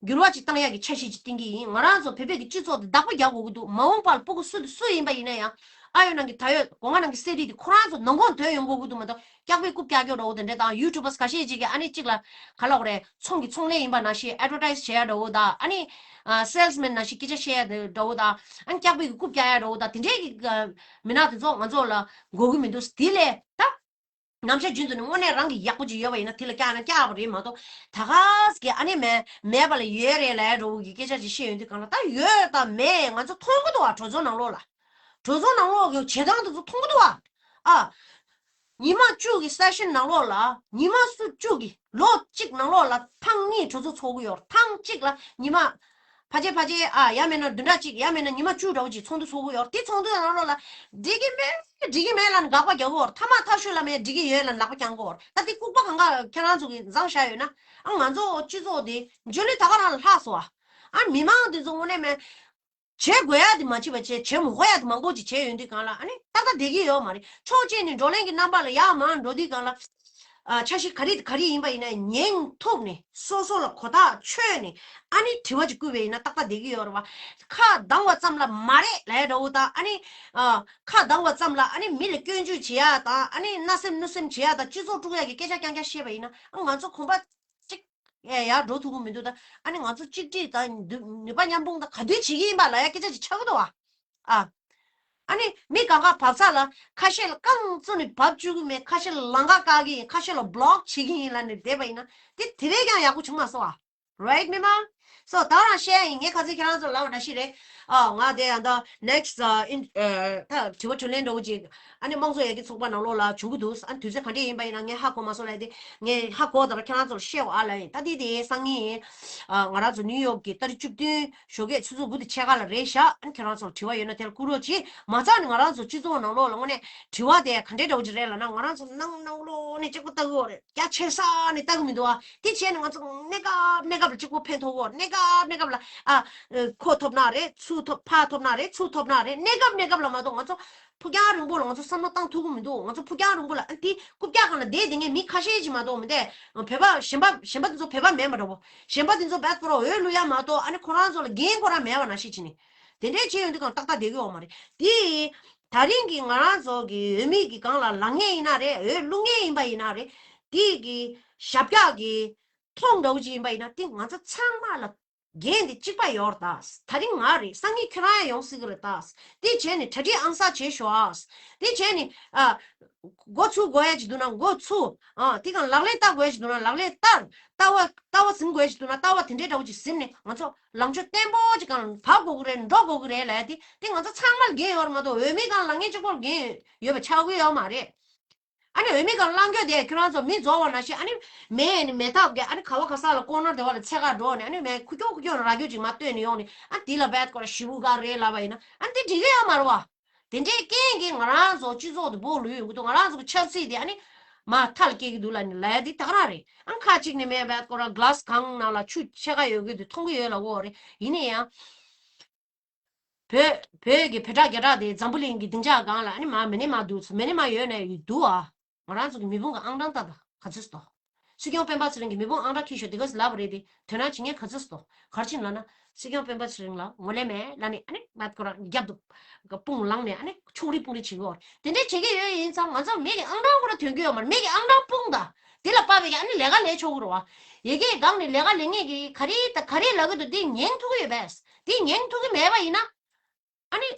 འགྱུར་བ་ཅིག་བཏང་ཡག་གི་འཆར་གཞི་ཅིག་བཏིང་གི་ཡིན། ང་རང་ཚོ་བོད་པའི་གི་སྤྱི་ཚོགས་དེ་བདག་པོ་རྒྱག་དགོས་ཀྱི་འདུག་མ་འོངས་པ་ལ་སྤུ་གུ་སུ་དང་སུ་ཡིན་པ་ཡིན་ན་ཡང་ཨ་ཡོད་ནང་གི་ད་ཡོད་སྒོ་ང་ནང་གི་སེ་རིལ་དེ་ཁོ་རང་ཚོ་ནང་ཁོངས་ཐོན་ཡོང་དགོས་ཀྱི་འདུག་མ་གཏོགས་སྐྱག་པའི་རྐུབ་བཀྱག་རྒྱུ་འདྲ་བོ་དེ་འདྲ་དང་ཡུ་ཊུབ་པར་ཁ་ཤས་ཅིག་གིས་ཨ་ནི་གཅིག་ལ་ག་ལབ་དགོས་རེད། ཚོང་གི་ཚོང་ལས་ཡིན་པ་ནང་བཞིན་ཨེ་ཌ་ཝར་ཊའི་ཛི་བྱེད་ཡག་འདྲ་བོ་དང་ཨ་ནི། སེལ་སི་མེན་ནང་བཞིན་སྐད་ཆ་བཤད་ཡ་འདྲ་བོ་དང་ཨ་ནི་སྐྱག་པའི་གི་རྐུབ་བཀྱག་ཡ་འདྲ་བོ་དང་དེ་འདྲའི་གི་མི་སྣ་དེ་ཚོ་ང་ཚོ་ལ་དགོས་ཀྱི་མི་འདུག་དེ་ལས་ད་ནམ་ཞག་རྒྱུན་དུ་ནི་དངོས་གནས་རང་གི་ཡག་པོ་ཅིག་ཡོད་པ་ཡིན་ན་དེ་ལ་བཀྱག་ན་བཀྱག་པ་རེད་མ་གཏོགས་ད་ག་ཟེ་གི་ཨ་ནི་མེད་མེད་པ་ལ་ཡོད་རེད་ལབ་ཡ་འདྲ་བོ་གི་སྐད་ཆ་ཅིག་བཤད་ཡོང་དུས་གང་ལ་ད་ཡོད་དང་མེད་ང་ཚོ་མཐོང་གི་འདུག་བ། གྲོས་ཚོགས་ནང་ལོགས་ལ་གྲོས་ཚོགས་ནང་ལོགས་ཀྱི་བྱེད་སྟངས་དེ་ཚོ་མཐོང་གི་འདུག་བ། ཨ། ཉི་མ་བཅུ་གི་སེ་ཤན་ནང་ལོགས་ལ་ཉི་མ་སུ་བཅུ་གི་ལོ་གཅིག་ནང་ལོགས་ལ་ཐེངས་གཉིས་གྲོས་ཚོགས་ཚོགས་ཀྱི་ཡོད། ཐེངས་གཅིག་ལ་ཉི་མ་ཕལ་ཆེར་ཕལ་ཆེར་ཨ་ཡང་མིན་ན་བདུན་ཕྲག་གཅིག་ཡང་མིན་ན་ཉི་མ་བཅུ་འདྲ་བོ་ཅིག་ཚོགས་འདུ་ཚོགས་ཀྱི་ཡོད། དེ་ཚོགས་འདུ་ནང་ལོགས་ལ་འགྲིག་གི་མེད་འགྲིག་གི་མེད་ལབ་ནས་དགག་པ་རྒྱག་གི་ཡོད། མཐའ་མ་མཐའ་ཤོས་ལ་མེད་འགྲིག་གི་ཡོད་ལབ་ནས་ལག་པ་བརྐྱང་གི་ཡོད། ད་དེ་ལྐུགས་པ་གང་ག་ཁྱེད་རང་ཚོ་གིས་མཛངས་བཞག་ཡོད་ན་ཨ་ང་ཚོ་སྤྱི་ཚོགས་དེ་འཇོན་ལུས་ད་ག་རང་ལ་ལྷག་སོང་ཨ། ཨ་མི་མང་དེ་ཚོ་དངོས་གནས་མེད། བྱེད་དགོས་ཡ་དེ་མ་བྱེད་པ་བྱས། བྱེད་མི་དགོས་ཡ་དེ་མང་པོ་ཅིག་བྱས་ཡོང་དུས་སྒང་ལ། ཨ་ནི་ཏག་ཏག་བསྡད་ཀྱི་ཡོད་མ་རེད། ཕྱོགས་གཅིག་ནས་བགྲོ་གླེང་གི་རྣམ་པ་ལ་ཡར་མར་འགྲོ་དུས་སྒང་ལ། ཨ། འཆར་གཞི་ག་རེ་ག་རེ་ཡིན་པ་ཡིན་ན་ཉན་ཐུབ་ནས། སོ་སོ་ལ་གོ་ཐག་ཆོད་ནས། ཨ་ནི་དྲི་བ་ཅིག་བསྐུར་བ་ཡིན་ན་ཏག་ཏག་བསྡད་ཀྱི་ཡོད་རེད་བ། ཁ་གདངས་པ་ཙམ་ལ་མ་རེད་ལབ་ཡ་འདྲ་བོ་དང་། ཨ་ནི། ཨ། ཁ་གདངས་པ་ཙམ་ལ། ཨ་ནི་མི་ལ་སྐྱོན་བརྗོད་བྱེད་ཡ་དང་། ཨ་ནི་མནའ་སེམས་གནོད་སེམས་བྱེད་ཡ་དང་། སྤྱི་ཚོགས་དཀྲུག་ཡ་གི་སྐད་ཆ་རྐྱང་རྐྱང་བཤད་པ་ཡིན་ན། ཨ། ང་ཚོ་གོམ་པ་གཅིག་ཡ་ཡར་འགྲོ་ཐུབ་ཀྱི་མི་འདུག་ད། ཨ་ནི་ང་ཚོ་གཅིག་སྒྲིལ་དང་ནུས་པ་མཉམ་སྤུངས་དང་ག་དུས་བྱེད་ཀྱི་ཡིན་པ་ལབ་ཡ་སྐད་ཆ་ཅིག་ཆགས་ཀྱི་འདུག་བ། ཨ། ཨ་ནི་མི་གང་ག་བབས་ཚར་ལ། ཁ་ཤས་ལ་རྐང་བཙུགས་ནས་བབས་བཅུག་གི་མེད། ཁ་ཤས་ལ་ལམ་ཁ་བཀག་གི་ཡིན། ཁ་ཤས་ལ་བློག་བྱེད་ཀྱི་ཡིན་ལབ་ནས་བསྡད་པ་ཡིན་ན། དེ་དེ་བས་ཀྱང་ཡག་པོ་བྱུང་མ་སོང་བ། Right མི་མང་། So ད་རང་བཤད་ཡིན། ངས་ཁ་སང་ཁྱེད་རང་ཚོར་ལབ་པ་འདྲ་ཞིག་རེད། ཨ། ང་དེ་ཡང་ད་next ཨ་ཨིན་ཨ་ད་དྲི་བ་དྲིས་ལན་འདྲ་བོ་ཅིག་ཨ་ནི་དམངས་གཙོ་ཡར་རྒྱས་ཚོགས་པ་ནང་ལོགས་ལ་བྱུང་གི་འདུག་ཨ་ནི་དུས་ཚོད་ག་འདྲས་ཡིན་པ་ཡིན་ན་ངས་ཧ་གོ་མ་སོང་ལབ་དེ། ངས་ཧ་གོ་ད་ར་ཁྱེད་རང་ཚོར་བཤད་འོ་ཨ་ལབ་ཡིན། ད་དེ་དེ་སང་ཉིན། ཨ། ང་རང་ཚོ་ནིའུ་ཡོག་གི་ཏ་རིག་བཅུ་བདུན་ཞོགས་ཀས་ཆུ་ཚོད་དགུ་དང་ཕྱེད་ཀ་ལ་རེད་ཤག་ཨ་ནི་ཁྱེད་རང་ཚོར་དྲི་བ་ཡོད་ན་དེ་ལ་བསྐུར་རོགས་གྱིས། མ་རྩ་ནས་ང་རང་ཚོ་སྤྱི་ཚོགས་ནང་ལོགས་ལ་དངོས་གནས་དྲི་བ་དེ་ག་འདྲས་འདྲ་བོ་ཅིག་རེད་ལབ་ན། ང་རང་ཚོ་ནང་ནང་ལོགས་ནས་གཅིག་པོ་ལྟ་གི་ཡོད་རེད། རྒྱ་ཆེ་ས་ནས་ལྟ་གི་མི་འདུག་ཨ། དེ་བྱས་ནས་ང་ཚོ་གནས་སྐབས་གནས་སྐབས་ལ་གཅིག་པོ་ཕན་ཐོགས་ཀྱི་ཡོད་རེད། གནས་སྐབས་གནས་སྐབས་ལ། ཨ། ཨ། ཁོ་ཐོབ་ན་རེད། ཚུར་ཐོབ། ཕར་ཐོབ་ན་རེད། ཚུར་ཐོབ་ན་རེད། གནས་སྐབས་གནས་སྐབས་ལ་མ་གཏོགས་ང་ཚོ་ཕུགས་རྒྱང་རིང་པོ་ལ་ང་ཚོ་བསམ་བློ་བཏང་ཐུབ་ཀྱི་མི་འདུག་ང་ཚོ་ཕུགས་རྒྱང་རིང་པོ་ལ། ཨ། དེ་རྐུབ་བཀྱག་སྒང་ལ་བསྡད་བསྡད་མཁན་མི་ཁ་ཤས་ཅིག་མ་གཏོགས་མི་འདུག་བོད་པ་གཞན་པ་གཞན་པ་དེ་ཚོ་བོད་པ་མེད་མ་འགྲོ་བོ། གཞན་པ་དེ་ཚོ་བད་ཁོ་རང་འོས་བླུག་ཡ་མ་གཏོགས། ཨ་ནི་ཁོ་རང་ཚོ་ལ་འགན་ཁོ་རང་མེད་པ་ནང་བཞིན་བྱས་ནས། དེ་འདྲས་བྱས་ཡོང་དུས་སྒང་ཏག་ཏག་བསྡད་ཀྱི་ཡོད་མ་རེད། དེ་ད་རིང་གི་ང་རང་ཚོ་གི་འོས་མི་གི་སྒང་ལ་ལངས་མཁན་ཡིན་ན་རེད། འོས་བླུག་མཁན་ཡིན་པ་ཡིན་ན་རེད། དེ་གི་ཞབས་བཀྱག་གི་མཐོང་འདྲ་བོ་ཅིག་ཡིན་པ་ཡིན་ན། དེ་ང་ཚོ་ཚང་མ་ལ་འགན་དེ་གཅིག་པ་ཡོད་རེད་ད། ད་རིང་ང་རེད། སང་ཉིན་ཁྱོད་རང་ཡང་ཡོང་སྲིད་ཀྱི་རེད་ད། དེ་བྱས་ནས་གྲ་སྒྲིག་ཨང་གསར་བྱེད་ཤོག་ཨ། དེ་བྱས་ནས། ཨ། འགོ་ཚུགས་དགོས་ཡ་ཅིག་འདུག་ན་འགོ་ཚུགས། ཨ། དེ་སྒང་ལག་ལེན་བསྟར་དགོས་ཡ་ཅིག་འདུག་ན་ལག་ལེན་བསྟར། ལྟ་བ་ལྟ་བ་འཛིན་དགོས་ཡ་ཅིག་འདུག་ན་ལྟ་བ་དེ་འདྲའི་འདྲ་བོ་ཅིག་འཛིན་ནས། ང་ཚོ་ལངས་ཕྱོགས་བརྟན་པོ་ཅིག་སྒང་ལ་བབས་དགོས་ཀྱི་རེད། འགྲོ་དགོས་ཀྱི་རེད་ལབ་ཡ་དེ། དེ་ང་ཚོ་ཚང་མར་འགན་ཡོད་རེད་མ་གཏོགས། འོས་མི་སྒང་ལ་ལངས་མཁན་གཅིག་པོར་འགན་ཡོད་པ་ཆགས་ཀྱི་ཡོད་མ་རེད། ཨ་ནི་འོས་མི་སྒང་ལ་ལངས་རྒྱུ་དེ་ཁྱོད་རང་ཚོ་མི་རྫོགས་པ་ནང་བཞིན། ཨ་ནི་མེད་ནི་མེད་ཐབས་ཀྱི། ཨ་ནི་ག་བ་ག་ས་ལ་ཀོ་ནར་དེ་བ་ལ་འཚོལ་ག་འགྲོ་ནས། ཨ་ནི་མེད་ཁུ་ཀྱོག་ཁུ་ཀྱོག་ར་རྒྱུ་ཅིག་མར་བཏོན་ནས་ཡོང་ནས། ཨ། དེ་ལ་བད་ཁོ་རང་ཞེ་པོ་དགའ་རེད་ལབ་པ་ཡིན་ན། ཨ། དེ་འགྲིག་གི་ཡོད་མ་རེད་བ། དེ་འདྲའི་རྐྱེན་གྱིས་ང་རང་ཚོ་སྤྱི་ཚོགས་དེ་སྦོ་ལུས་ཡོང་གི་འདུག་ང་རང་ཚོ་གི་ཆབ་སྲིད་དེ་ཨ་ནི་མར་མཐའ་ལ་སྐྱེལ་གྱི་འདུག་ལབ་ནས་ལབ་ཡ་དེ་ད་ག་རང་རེད། ཨ། ཁ་ཅིག་ནས་མེད་པའི་ཁོ་རང་གྷ་ལ་སི་གང་ནང་ལ་ཆུ་ཕྱེད་ཀ་ཡོད་གི་དེ་མཐོང་གི་ཡོད་ལབ་ཀྱི་ཡོད་རེད། ཡིན་ན་ཡང་བོད་བོད་ཀྱི་བོད་ཁྲག་རྒྱ་ཁྲག་དེ་འཛམ་བུ་གླིང་གི་སྡིངས་ཆ་སྒང་ལ་ཨ་ནི་མར་མེ་ནས་མར་འདུག་མེ་ནས་མར་ཡོད་ནས་འདུག་ཨ། ང་རང་ཚོ་གི་མེ་དཔུང་གི་ཨང་གྲངས་ལྟ་ད་ག་ཚོད་སོང་། སྲིད་སྐྱོང་སྤེན་པ་ཚེ་རིང་གི་མེ་དཔུང་ཨང་གྲངས་འཁྱེར་ཤོག་དེ་ག་ཚོད་ལབ་པ་རེད་དེ། དོན་དག་བྱེད་མཁན་ག་ཚོད་སོང་། ག་རེ་བྱས་ནས་ལབ་ན། སྲིད་སྐྱོང་སྤེན་པ་ཚེ་རིང་ལ་ངོས་ལེན་མེད་ལབ་ནས། ཨ་ནི་ང་ཁོ་རང་རྒྱབ་ཏུ་དཔུང་ལངས་ནས། ཨ་ནི་ཕྱོགས་རིས་དཔུང་རིས་བྱེད་ཀྱི་ཡོད་རེད། དེ་འདྲས་བྱེད་ཀྱི་ཡོད་ཡིན་ཙང་ང་ཚོ་མི་གི་ཨང་གྲངས་ཁོ་རང་ཐོན་གྱི་ཡོད་མ་རེད། མི་གི་ཨང་གྲངས་སྤུངས་དང་། དེ་ལ་དཔག་པའི་གི་ཨ་ནི་ལས་ཀ་ལས་ཆོག་གི་རེད་བ། ཡ་གིའི་སྒང་ནས་ལས་ཀ་ལས་མཁན་གི་ག་རེ་དང་ག་རེ་ལབ་ཀྱི་འདུག་དེ་ཉན་ཐུབ་ཀྱི་ཡོད་པས། དེ་ཉན་ཐུབ་ཀྱི་མེད་པ་ཡིན་ན། ཨ་ནི།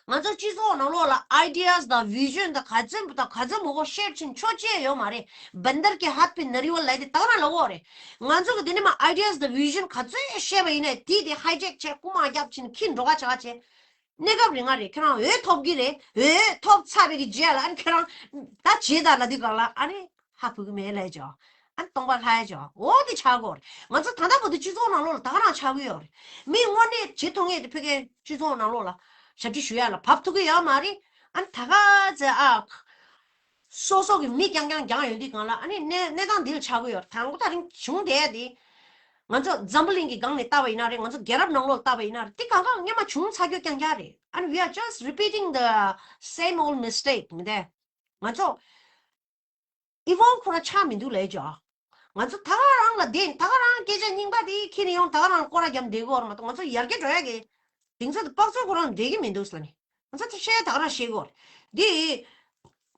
ང་ཚོ་སྤྱི་ཚོགས་ནང་ལོགས་ལ་ideas དང་vision དང་ག་ཚོད་དང་ག་ཚོད་མང་པོ་share བྱེད་ཆོག་ཅེས་ཡོད་མ་རེད། བན་དར་གྱི་ཧད་པའི་ནར་ཡོད་ལབ་དེ་ད་ག་རང་ལབ་ཀྱི་ཡོད་རེད། ང་ཚོ་གི་དེ་ནས་མར་ideas དང་vision ག་ཚོད་བཤད་པ་ཡིན་ནའི་དེ་དེ་hijack བྱས་རྐུ་མ་རྒྱབ་བྱས་ནས་འཁྱེར་འགྲོ་ག་བྱ་ག་བྱས། གནས་སྐབས་རིང་ང་རེད། ཁྱེད་རང་འོས་ཐོབ་ཀྱི་རེད། འོས་ཐོབ་ཚར་བའི་གི་རྗེས་ལ་ཨ་ནི་ཁྱེད་རང་ད་བྱེད་དང་ལབ་དུས་སྒང་ལ་ཨ་ནི་ཧ་གོ་གི་མེད་ལབ་ཀྱི་ཡོད། ཨ་ནི་སྟོང་པ་ལྷག་ཀྱི་ཡོད། འོ་དེ་ཆགས་ཀྱི་ཡོད་རེད། ང་ཚོ་ད་ལྟ་བར་དུ་སྤྱི་ཚོགས་ནང་ལོགས་ལ་ད་ག་རང་ཆགས་ཀྱི་ཡོད་རེད། མི་དངོས་གནས་བྱེད་ཐུབ་མཁན་དེ་བོད་སྐད་སྤྱི་ཚོགས་ནང་ལོགས་ལ་ཞབས་ཕྱི་ཞུ་ཡ་ལ་བབས་ཐུབ་ཀྱི་ཡོད་མ་རེད། ཨ་ནི་ད་ག་ཚོད་ཨ། སོ་སོ་གི་མི་རྐྱང་རྐྱང་རྐྱང་ཡོང་དུས་སྒང་ལ་ཨ་ནི་གནས་གནས་སྟངས་འདི་ལ་ཆགས་ཀྱི་ཡོད་རེད། དང་པོ་ད་རིང་བྱུང་བསྡད་དེ། ང་ཚོ་འཛམ་བུ་གླིང་གི་སྒང་ནས་ལྟ་བ་ཡིན་ན་རེད། ང་ཚོ་རྒྱལ་རབས་ནང་ལོགས་ལ་ལྟ་བ་ཡིན་ན་རེད། དེ་གང་ག་སྔོན་མ་བྱུང་ཚར་རྒྱུ་རྐྱང་རྐྱང་རེད། And we are just repeating the same old mistake མི་དེ། ང་ཚོ་ཨི་ཝོལ་ཁོ་རང་ཆགས་མི་འདུག་ལབ་ཀྱི་ཡོད། ང་ཚོ་ད་ག་རང་ལ་བསྡད། ད་ག་རང་སྐད་ཆ་རྙིང་པ་དེ་འཁྱེར་ནས་ཡོང་། ད་ག་རང་སྐོར་ར་བརྒྱབ་བསྡད་ཀྱི་ཡོད་རེད་མ་གཏོགས། ང་ཚོ་ཡར་རྒྱས་འགྲོ་ཡ་གི་གདེང་ཚོད་དང་དཔག་ཚོད་ཁོ་རང་འགྲིག་གི་མི་འདུག་ཟེར་ནས། ང་ཚོ་དེ་བཤད་ད་ག་རང་བཤད་ཀྱི་ཡོད་རེད། འདི་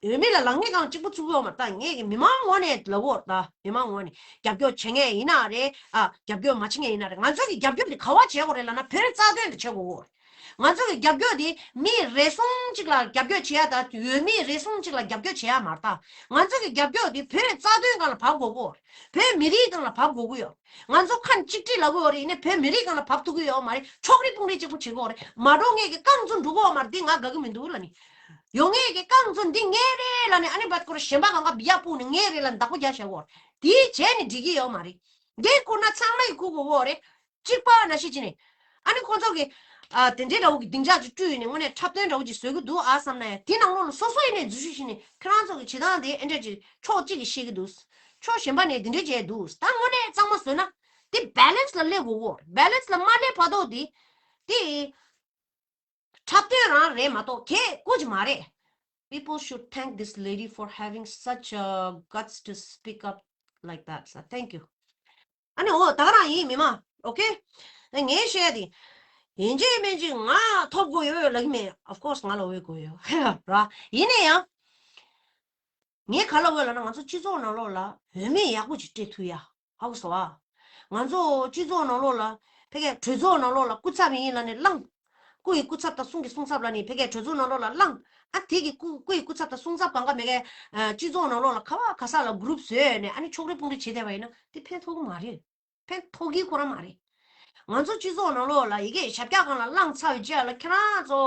འོས་མི་ལ་ལངས་མཁན་སྒང་གཅིག་པོ་བཙུགས་ཀྱི་ཡོད་མ་རེད། ད་ངས་ཀྱི་མི་མང་ངོས་ནས་ལབ་ཀྱི་ཡོད་རེད། ད་མི་མང་ངོས་ནས་རྒྱབ་སྐྱོར་བྱེད་མཁན་ཡིན་ན་རེད། ཨ། རྒྱབ་སྐྱོར་མ་བྱེད་མཁན་ཡིན་ན་རེད། ང་ཚོ་གི་རྒྱབ་སྐྱོར་དེ་ག་པར་བྱེད་དགོས་རེད་ལབ་ན། བོད་རྩ་དོན་དེ་བྱེད་དགོས་ཀྱི་ཡོད་རེད། ང་ཚོ་གི་རྒྱབ་སྐྱོར་དེ་མི་རེ་ཟུང་གཅིག་ལ་རྒྱབ་སྐྱོར་བྱེད་ཡ་དང་། འོས་མི་རེ་ཟུང་གཅིག་ལ་རྒྱབ་སྐྱོར་བྱེད་ཡ་མ་རེད། ད་ང་ཚོ་གི་རྒྱབ་སྐྱོར་དེ་བོད་རྩ་དོན་སྒང་ལ་བབས་དགོས་ཀྱི་ཡོད་རེད། བོད་མི་རིགས་སྒང་ལ་བབས་དགོས་ཀྱི་ཡོད་རེད། ང་ཚོ་ཁ་གཅིག་སྒྲིལ་ལབ་ཀྱི་ཡོད་རེད། ཡིན་ནའི་བོད་མི་རིགས་སྒང་ལ་བབས་ཐུབ་ཀྱི་ཡོད་མ་རེད། ཕྱོགས་རིས་དཔུང་རིས་གཅིག་པུ་བྱེད་ཀྱི་ཡོད་རེད། མ་འགྲོ་མཁན་གྱི་རྐང་བཙུགས་འགྲོ་གི་ཡོད་མ་རེད། འདི་ང་དགའ་གི་མི་འདུག་ལབ་ནི། ཡོང་མཁན་གྱི་རྐང་བཙུགས་འདི་ངའི་རེད་ལབ་ནི། ཨ་ནི་བད་ཀོ་ར་གཞན་པ་གང་ག་བི་ཡ་སྤུངས་ནས་ངའི་རེད་ལབ་ནི་བདག་པོ་རྒྱག་བྱེད་ཀྱི་ཡོད་རེད། དེ་བྱས་ནས་འགྲིག་གི་ཡོད་མ་རེད། འགན་ཁུར་ན་ཚང་མ་གིས་འཁུར་དགོས་ཀྱི་ཡོད་རེད། གཅིག་པ་ནང་བཞིན་བྱས་ནས། ཨ་ནི་ཁོང་ཚོ་གིས། ཨ། དེ་འདྲའི་འདྲ་བོ་གི་སྡིངས་ཆ་ཅིག་བསྐྲུན་ནས་དངོས་གནས་འཁྲབ་སྟོན་འདྲ་བོ་ཅིག་བཟོ་གི་འདུག་ཨ་བསམ་ན་ཡང་། དེ་ནང་ལོགས་ལ་སོ་སོ་ཡིན་ནའི་འཛུལ་ཞུགས་བྱས་ནས། ཁྱེད་རང་ཚོ་གི་བྱེད་སྟངས་དེ་ཨེ་འདྲ་ཅིག་ཕྱོགས་གཅིག་གིས་བཤད་ཀྱི་འདུག་ཕྱོགས་གཞན་པ་ནས་དེ་འདྲ་བྱས་འདུག་ད་དངོས་གནས་གཙང་མ་བཟོས་ན་དེ་བྷེ་ལེན་སི་ལ་སླེབས་དགོས་ཀྱི་ཡོད་རེད། བྷེ་ལེན་སི་ལ་མ་སླེབས་བར་དུ་དེ། དེ་འཁྲབ་སྟོན་རང་རེད་མ་གཏོགས་གས་ཀོ་ཅི་མ་རེད། People should thank this lady for having such a guts to speak up like that. So thank you. ཨ་ནི་འོ་ད་ག་རང་ཡིན་མི་མ། ཨོ་ཁེ། ངས་བཤད་དེ། ཡིན་གཅིག་མིན་གཅིག་ང་ཐོབ་དགོས་ཡོད་ལབ་ཀྱི་མེད། Of course ང་ལ་འོས་དགོས་ཡོད་ར། ཡིན་ནའི་ཡང་། ངས་ག་ལ་འོས་ལབ་ན་ང་ཚོ་སྤྱི་ཚོགས་ནང་ལོགས་ལ་འོས་མི་ཡག་པོ་ཅིག་སྤྲད་ཐུབ་ཡ། ཧ་གོ་སོང་ཨ། ང་ཚོ་སྤྱི་ཚོགས་ནང་ལོགས་ལ་ཕ་གིའི་གྲོས་ཚོགས་ནང་ལོགས་ལ་སྐུ་ཚབ་ཡིན་ལབ་ནས་བླངས། སྐུ་ཡི་སྐུ་ཚབ་དང་གསུང་གི་གསུང་ཚབ་ལབ་ནས་ཕ་གིའི་གྲོས་ཚོགས་ནང་ལོགས་ལ་བླངས། ཨ་དེ་གི་སྐུ་སྐུ་ཡི་སྐུ་ཚབ་དང་གསུང་ཚབ་གང་ག་མེད་གི། སྤྱི་ཚོགས་ནང་ལོགས་ལ་ག་བ་ག་ས་ལ་གུ་རུབ་བཟོས་ནས་ཨ་ནི་ཕྱོགས་རིས་དཔུང་རིས་བྱེད་བསྡད་པ་ཡིན་ན་དེ་ཕན་ཐོགས་གི་མ་རེད། ཕན་ཐོགས་ཀྱི་ཁོ་རང་མ་རེད། ང་ཚོ་སྤྱི་ཚོགས་ནང་ལོགས་ལ་ཡི་གེ་ཞབས་བཀྱག་སྒང་ལ་བླངས་ཚར་བའི་རྗེས་ལ་ཁྱེད་རང་ཚོ་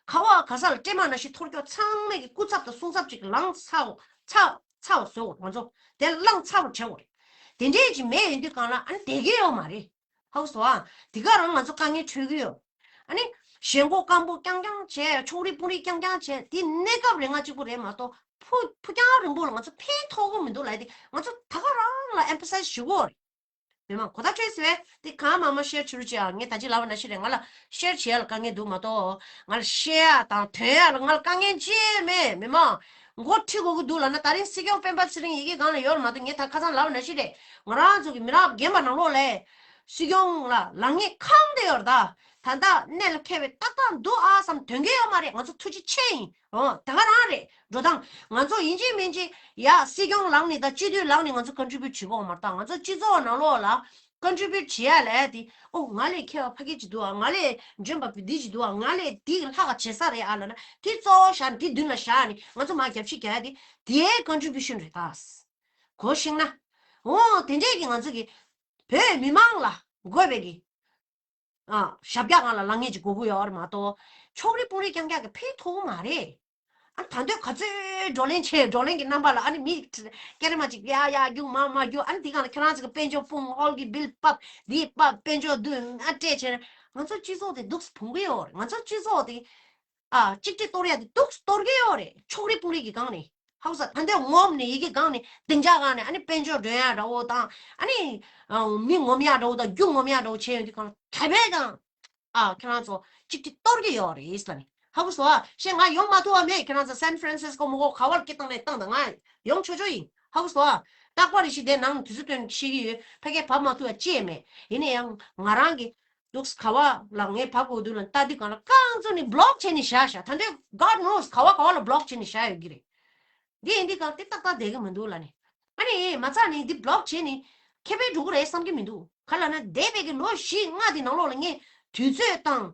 ག་བ་ག་ས་ལ་སྤྲེལ་མ་ནང་བཞིན་ཐོར་ཅོག་ཚང་མས་ཀྱི་སྐུ་ཚབ་དང་གསུང་ཚབ་ཅིག་ལངས་ཚར་ཚར་ཚར་བཟོས་འོ་ང་ཚོ་དེ་བླངས་ཚར་བ་བྱེད་འོ་རེད། དེ་འདྲས་ཅིག་མེད་ཡོང་དུས་སྒང་ལ་ཨ་ནི་བསྡད་ཀྱི་ཡོད་མ་རེད། ཧ་གོ་སོང་ཨ། དེ་ག་རང་ང་ཚོ་དཀའ་ངལ་འཕྲད་ཀྱི་ཡོད། ཨ་ནི་ཞེན་ཁོག་སྐམ་པོ་རྐྱང་རྐྱང་བྱས་ཕྱོགས་རིས་དཔུང་རིས་རྐྱང་རྐྱང་བྱས་དེ་གནས་སྐབས་རེ་ང་གཅིག་པུ་རེད་མ་གཏོགས་ཕུ་ཕུ་རྐྱང་རིང་པོ་ལ་ང་ཚོ་ཕན་ཐོགས་ཀྱི་མི་འདུག་ལབ་དེ་ང་ཚོ་ད་ག་རང་ལ་ཨེམ་ཕ་སའི་ཟི་ཞུ་གི་ཡོད་རེད། མི་མང་གོ་ཐག་ཆོད་ཟེར་བས་དེ་གང་མང་མང་ཤེར་བྱེད་རོགས་བྱེད་ཨ། ངས་ད་ཅི་ལབ་པ་ནང་བཞིན་རེད། ང་ལ་ཤེར་བྱེད་ཡ་ལ་དཀའ་ངལ་འདུག་མ་གཏོགས་ང་ལ་ཤེར་ཡ་དང་ཐོན་ཡ་ལ་ང་ལ་དཀའ་ངལ་ཅི་ཡང་མེད། མི་མང་འགོ་ཁྲིད་དགོས་ཀྱི་འདུག་ལབ་ན་ད་རིང་སྲིད་སྐྱོང་སྤེན་པ་ཚེ་རིང་ཡི་གེ་སྒང་ལ་ཡོད་རེད་མ་གཏོགས་ངས་ད་ཁ་སང་ལབ་པ་ནང་བཞིན་རེད། ང་རང་ཚོ་གི་མི་རབས་རྒན་པ་ནང་ལོགས་ལ་སྲིད་སྐྱོང་ལ་ལངས་ངེས་ཁང་དེ་ཡོད་རེད་ད། ད་ལྟ་གནད་ལ་འཁེལ་བའི་ཏག་ཏག་འདུག་ཨ་བསམ་དོན་གྱི་ཡོད་མ་རེད། ང་ཚོ་ཐུགས་རྗེ་ཆེ་ཡིན། ཨོ་ད་ག་རང་རེད། འགྲོ་སྟངས་ང་ཚོ་ཡིན་གཅིག་མིན་གཅིག་ཡ་སྲིད་སྐྱོང་ལངས་ནས་དང་སྤྱི་འཐུས་ལངས་ནས་ང་ཚོ་ཀོན་ཊི་བིའུ་ཊི་བྱེད་དགོས་མ་རེད་ད། ང་ཚོ་སྤྱི་ཚོགས་ནང་ལོགས་ལ་ཀོན་ཊི་བིའུ་ཊི་བྱེད་ཡ་ལས་དེ་ཨོ་ང་ལས་མཁས་པ་ཕ་གི་ཅིག་འདུག་ཨ། ང་ལས་འཇོན་པ་འདི་ཅིག་འདུག་ཨ། ང་ལས་འདི་ལྷག་ག་བྱེད་ས་རེད་ཨ་ལབ་ན་དེ་གཙོ་བོ་བཞག་ནས་དེ་མདུན་ལ་བཞག་ནས་ང་ཚོ་མར་རྒྱབ་ཤིག་རྒྱག་ཡ་དེ་དེའི་ཀོན་ཊི་བིའུ་ཤན་རེད་ད། གོ་ཤེས་ན། ཨོ་དེ་འདྲས་ཀྱི་ང་ཚོ་གི་བོད་མི་མང་ལ་དགོས་པའི་གི་ཨ། ཞབས་བཀྱག་སྒང་ལ་ལངས་ངེས་ཅིག་དགོས་ཀྱི་ཡོད་རེད་མ་གཏོགས། ཕྱོགས་རིས་དཔུང་རིས་རྐྱང་རྐྱང་གིས་ཕན་ཐོགས་ཀྱི་མ་རེད། ཨ་ད་དུང་ག་ཚོད་བགྲོ་གླེང་བྱས་བགྲོ་གླེང་གི་རྣམ་པ་ལ་ཨ་ནི་མི་སྐྱ་རེ་མ་ཅིག་ཡ་ཡ་རྒྱུག་མ་མ་རྒྱུག་ཨ་ནི་དེ་སྒང་ལ་ཁྱེད་རང་ཚོ་གི་དཔལ་འབྱོར་སྤུངས་ཧོལ་གྱི་བིལ་ཕབ་འདི་ཕབ་དཔལ་འབྱོར་བསྡུས་ཨ་སྤྲད་བྱས་ན་ང་ཚོ་སྤྱི་ཚོགས་དེ་སྡུག་སུ་ཕུང་གི་ཡོད་རེད། ང་ཚོ་སྤྱི་ཚོགས་དེ་ཨ་གཅིག་སྒྲིལ་གཏོར་ཡ་དེ་སྡུག་སུ་གཏོར་གི་ཡོད་རེད། ཕྱོགས་རིས་དཔུང་རིས་ཀྱི་སྒང་ནས། ཧ་གོ་སོང་། ད་ལྟ་ངོམ་ནས་ཡི་གེ་སྒང་ནས་སྡིངས་ཆ་སྒང་ནས་ཨ་ནི་དཔལ་འབྱོར་འདོན་ཡག་འདྲ་བོ་དང་ཨ་ནི་མི་ངོམ་ཡག་འདྲ་བོ་དང་རྒྱུ་ངོམ་ཡག་འདྲ་བོ་བྱས་ཡོང་དུས་སྒང་ལ་ད་བས་ཀྱང་ཨ་ཁྱེད་རང་ཚོ་གཅིག་སྒྲིལ་གཏོར་གྱི་ཡོད་རེད་ལབ་ནས། ཧ་གོ་སོང་ཨ། ཞེས་ང་ཡོང་མ་ཐུབ་པ་མེད། ཁྱེད་རང་ཚོ་སན་ཧྥ་རན་སིས་ཀོ་མོ་ཀོ་ག་བར་སྐད་བཏང་ནས་བཏང་དང་ང་ཡོང་ཆོག་ཆོག་ཡིན། ཧ་གོ་སོང་ཨ། རྟག་པར་རེ་ཞིག་དེ་ནང་དུས་ཚོད་བཏོན་ཤེས་ཀྱི་ཡོད། ཕ་གིར་བབས་མ་ཐུབ་པ་ཅི་ཡང་མེད། ཡིན་ན་ཡང་ང་རང་གི་འདུག་ག་བ་ལ་ངས་བབ་དགོས་འདུག་ལ་ལྟ་དུས་སྒང་ལ་རྐང་བཙུགས་ནས་བློག་བྱས་ནས་བཞག་བཞག་ད་ལྟ་God knows ག་བ་ག་བ་ལ་བློག་བྱས་ནས་བཞག་ཡོད་ཀྱི་རེད། འདི་ཡིན་དུས་སྒང་དེ་ཏག་ཏག་བསྡད་ཀྱི་མི་འདུག་ལབ་ནས། ཨ་ནི་མ་ཚད་ནས་འདི་བློག་བྱས་ནས་ཁེ་ཕན་འགྲོ་གི་རེད་བསམ་གྱི་མི་འདུག་ག་ལབ་ན་འདས་པའི་གི་ལོ་བཞི་ལྔ་དེ་ནང་ལོགས་ལ་ངས་དུས་ཚོད་དང་།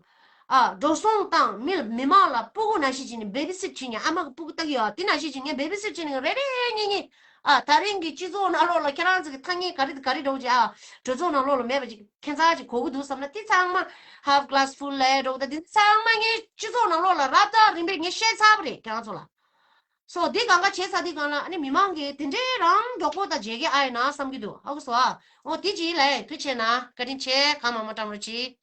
ཨ་འགྲོ་སོང་དང་མི་མི་མང་ལ་སྤུ་གུ་ནང་བཞིན་བྱས་ནས་བེ་བི་སིཊ་བྱས་ནས་ཨ་མ་གི་སྤུ་གུ་ལྟ་གི་ཡོད་དེ་ནང་བཞིན་བྱས་ངས་བེ་བི་སིཊ་བྱས་ནས་རེ་རེ་གཉིས་གཉིས། ཨ་ད་རིང་གི་སྤྱི་ཚོགས་ནང་ལོགས་ལ་ཁྱེད་རང་ཚོ་གི་ཐ་སྙད་ག་རེ་ག་རེ་འདྲ་བོ་ཅིག་ཨ་གྲོས་ཚོགས་ནང་ལོགས་ལ་མེད་པ་ཅིག་ཁྱད་མཚར་ཅིག་གོ་གི་འདུག་བསམ་ན་དེ་ཚང་མ་half glass full ལབ་འདྲ་བོ་དང་དེ་ཚང་མ་ངས་སྤྱི་ཚོགས་ནང་ལོགས་ལ་རབ་དང་རིམ་པས་ངས་བཤད་ཚར་བ་རེད་ཁྱེད་རང་ཚོ་ལ། སོ་འདི་གང་ག་བྱས་ཚར་དུས་སྒང་ལ་ཨ་ནི་མི་མང་གིས་དེ་འདྲའི་རང་མགྱོགས་པོ་དང་བརྗེད་གི་ཨ་ཡིན་ན་བསམ་གྱི་འདུག་ཧ་གོ་སོང་ཨ། འོ་དེ་ཅིག་ལ་ཐུགས་རྗེ་ཆེ་གནང་བཀའ་དྲིན་ཆེ་གང་མང་མང་བཀྲམ་རོགས་གྱིས།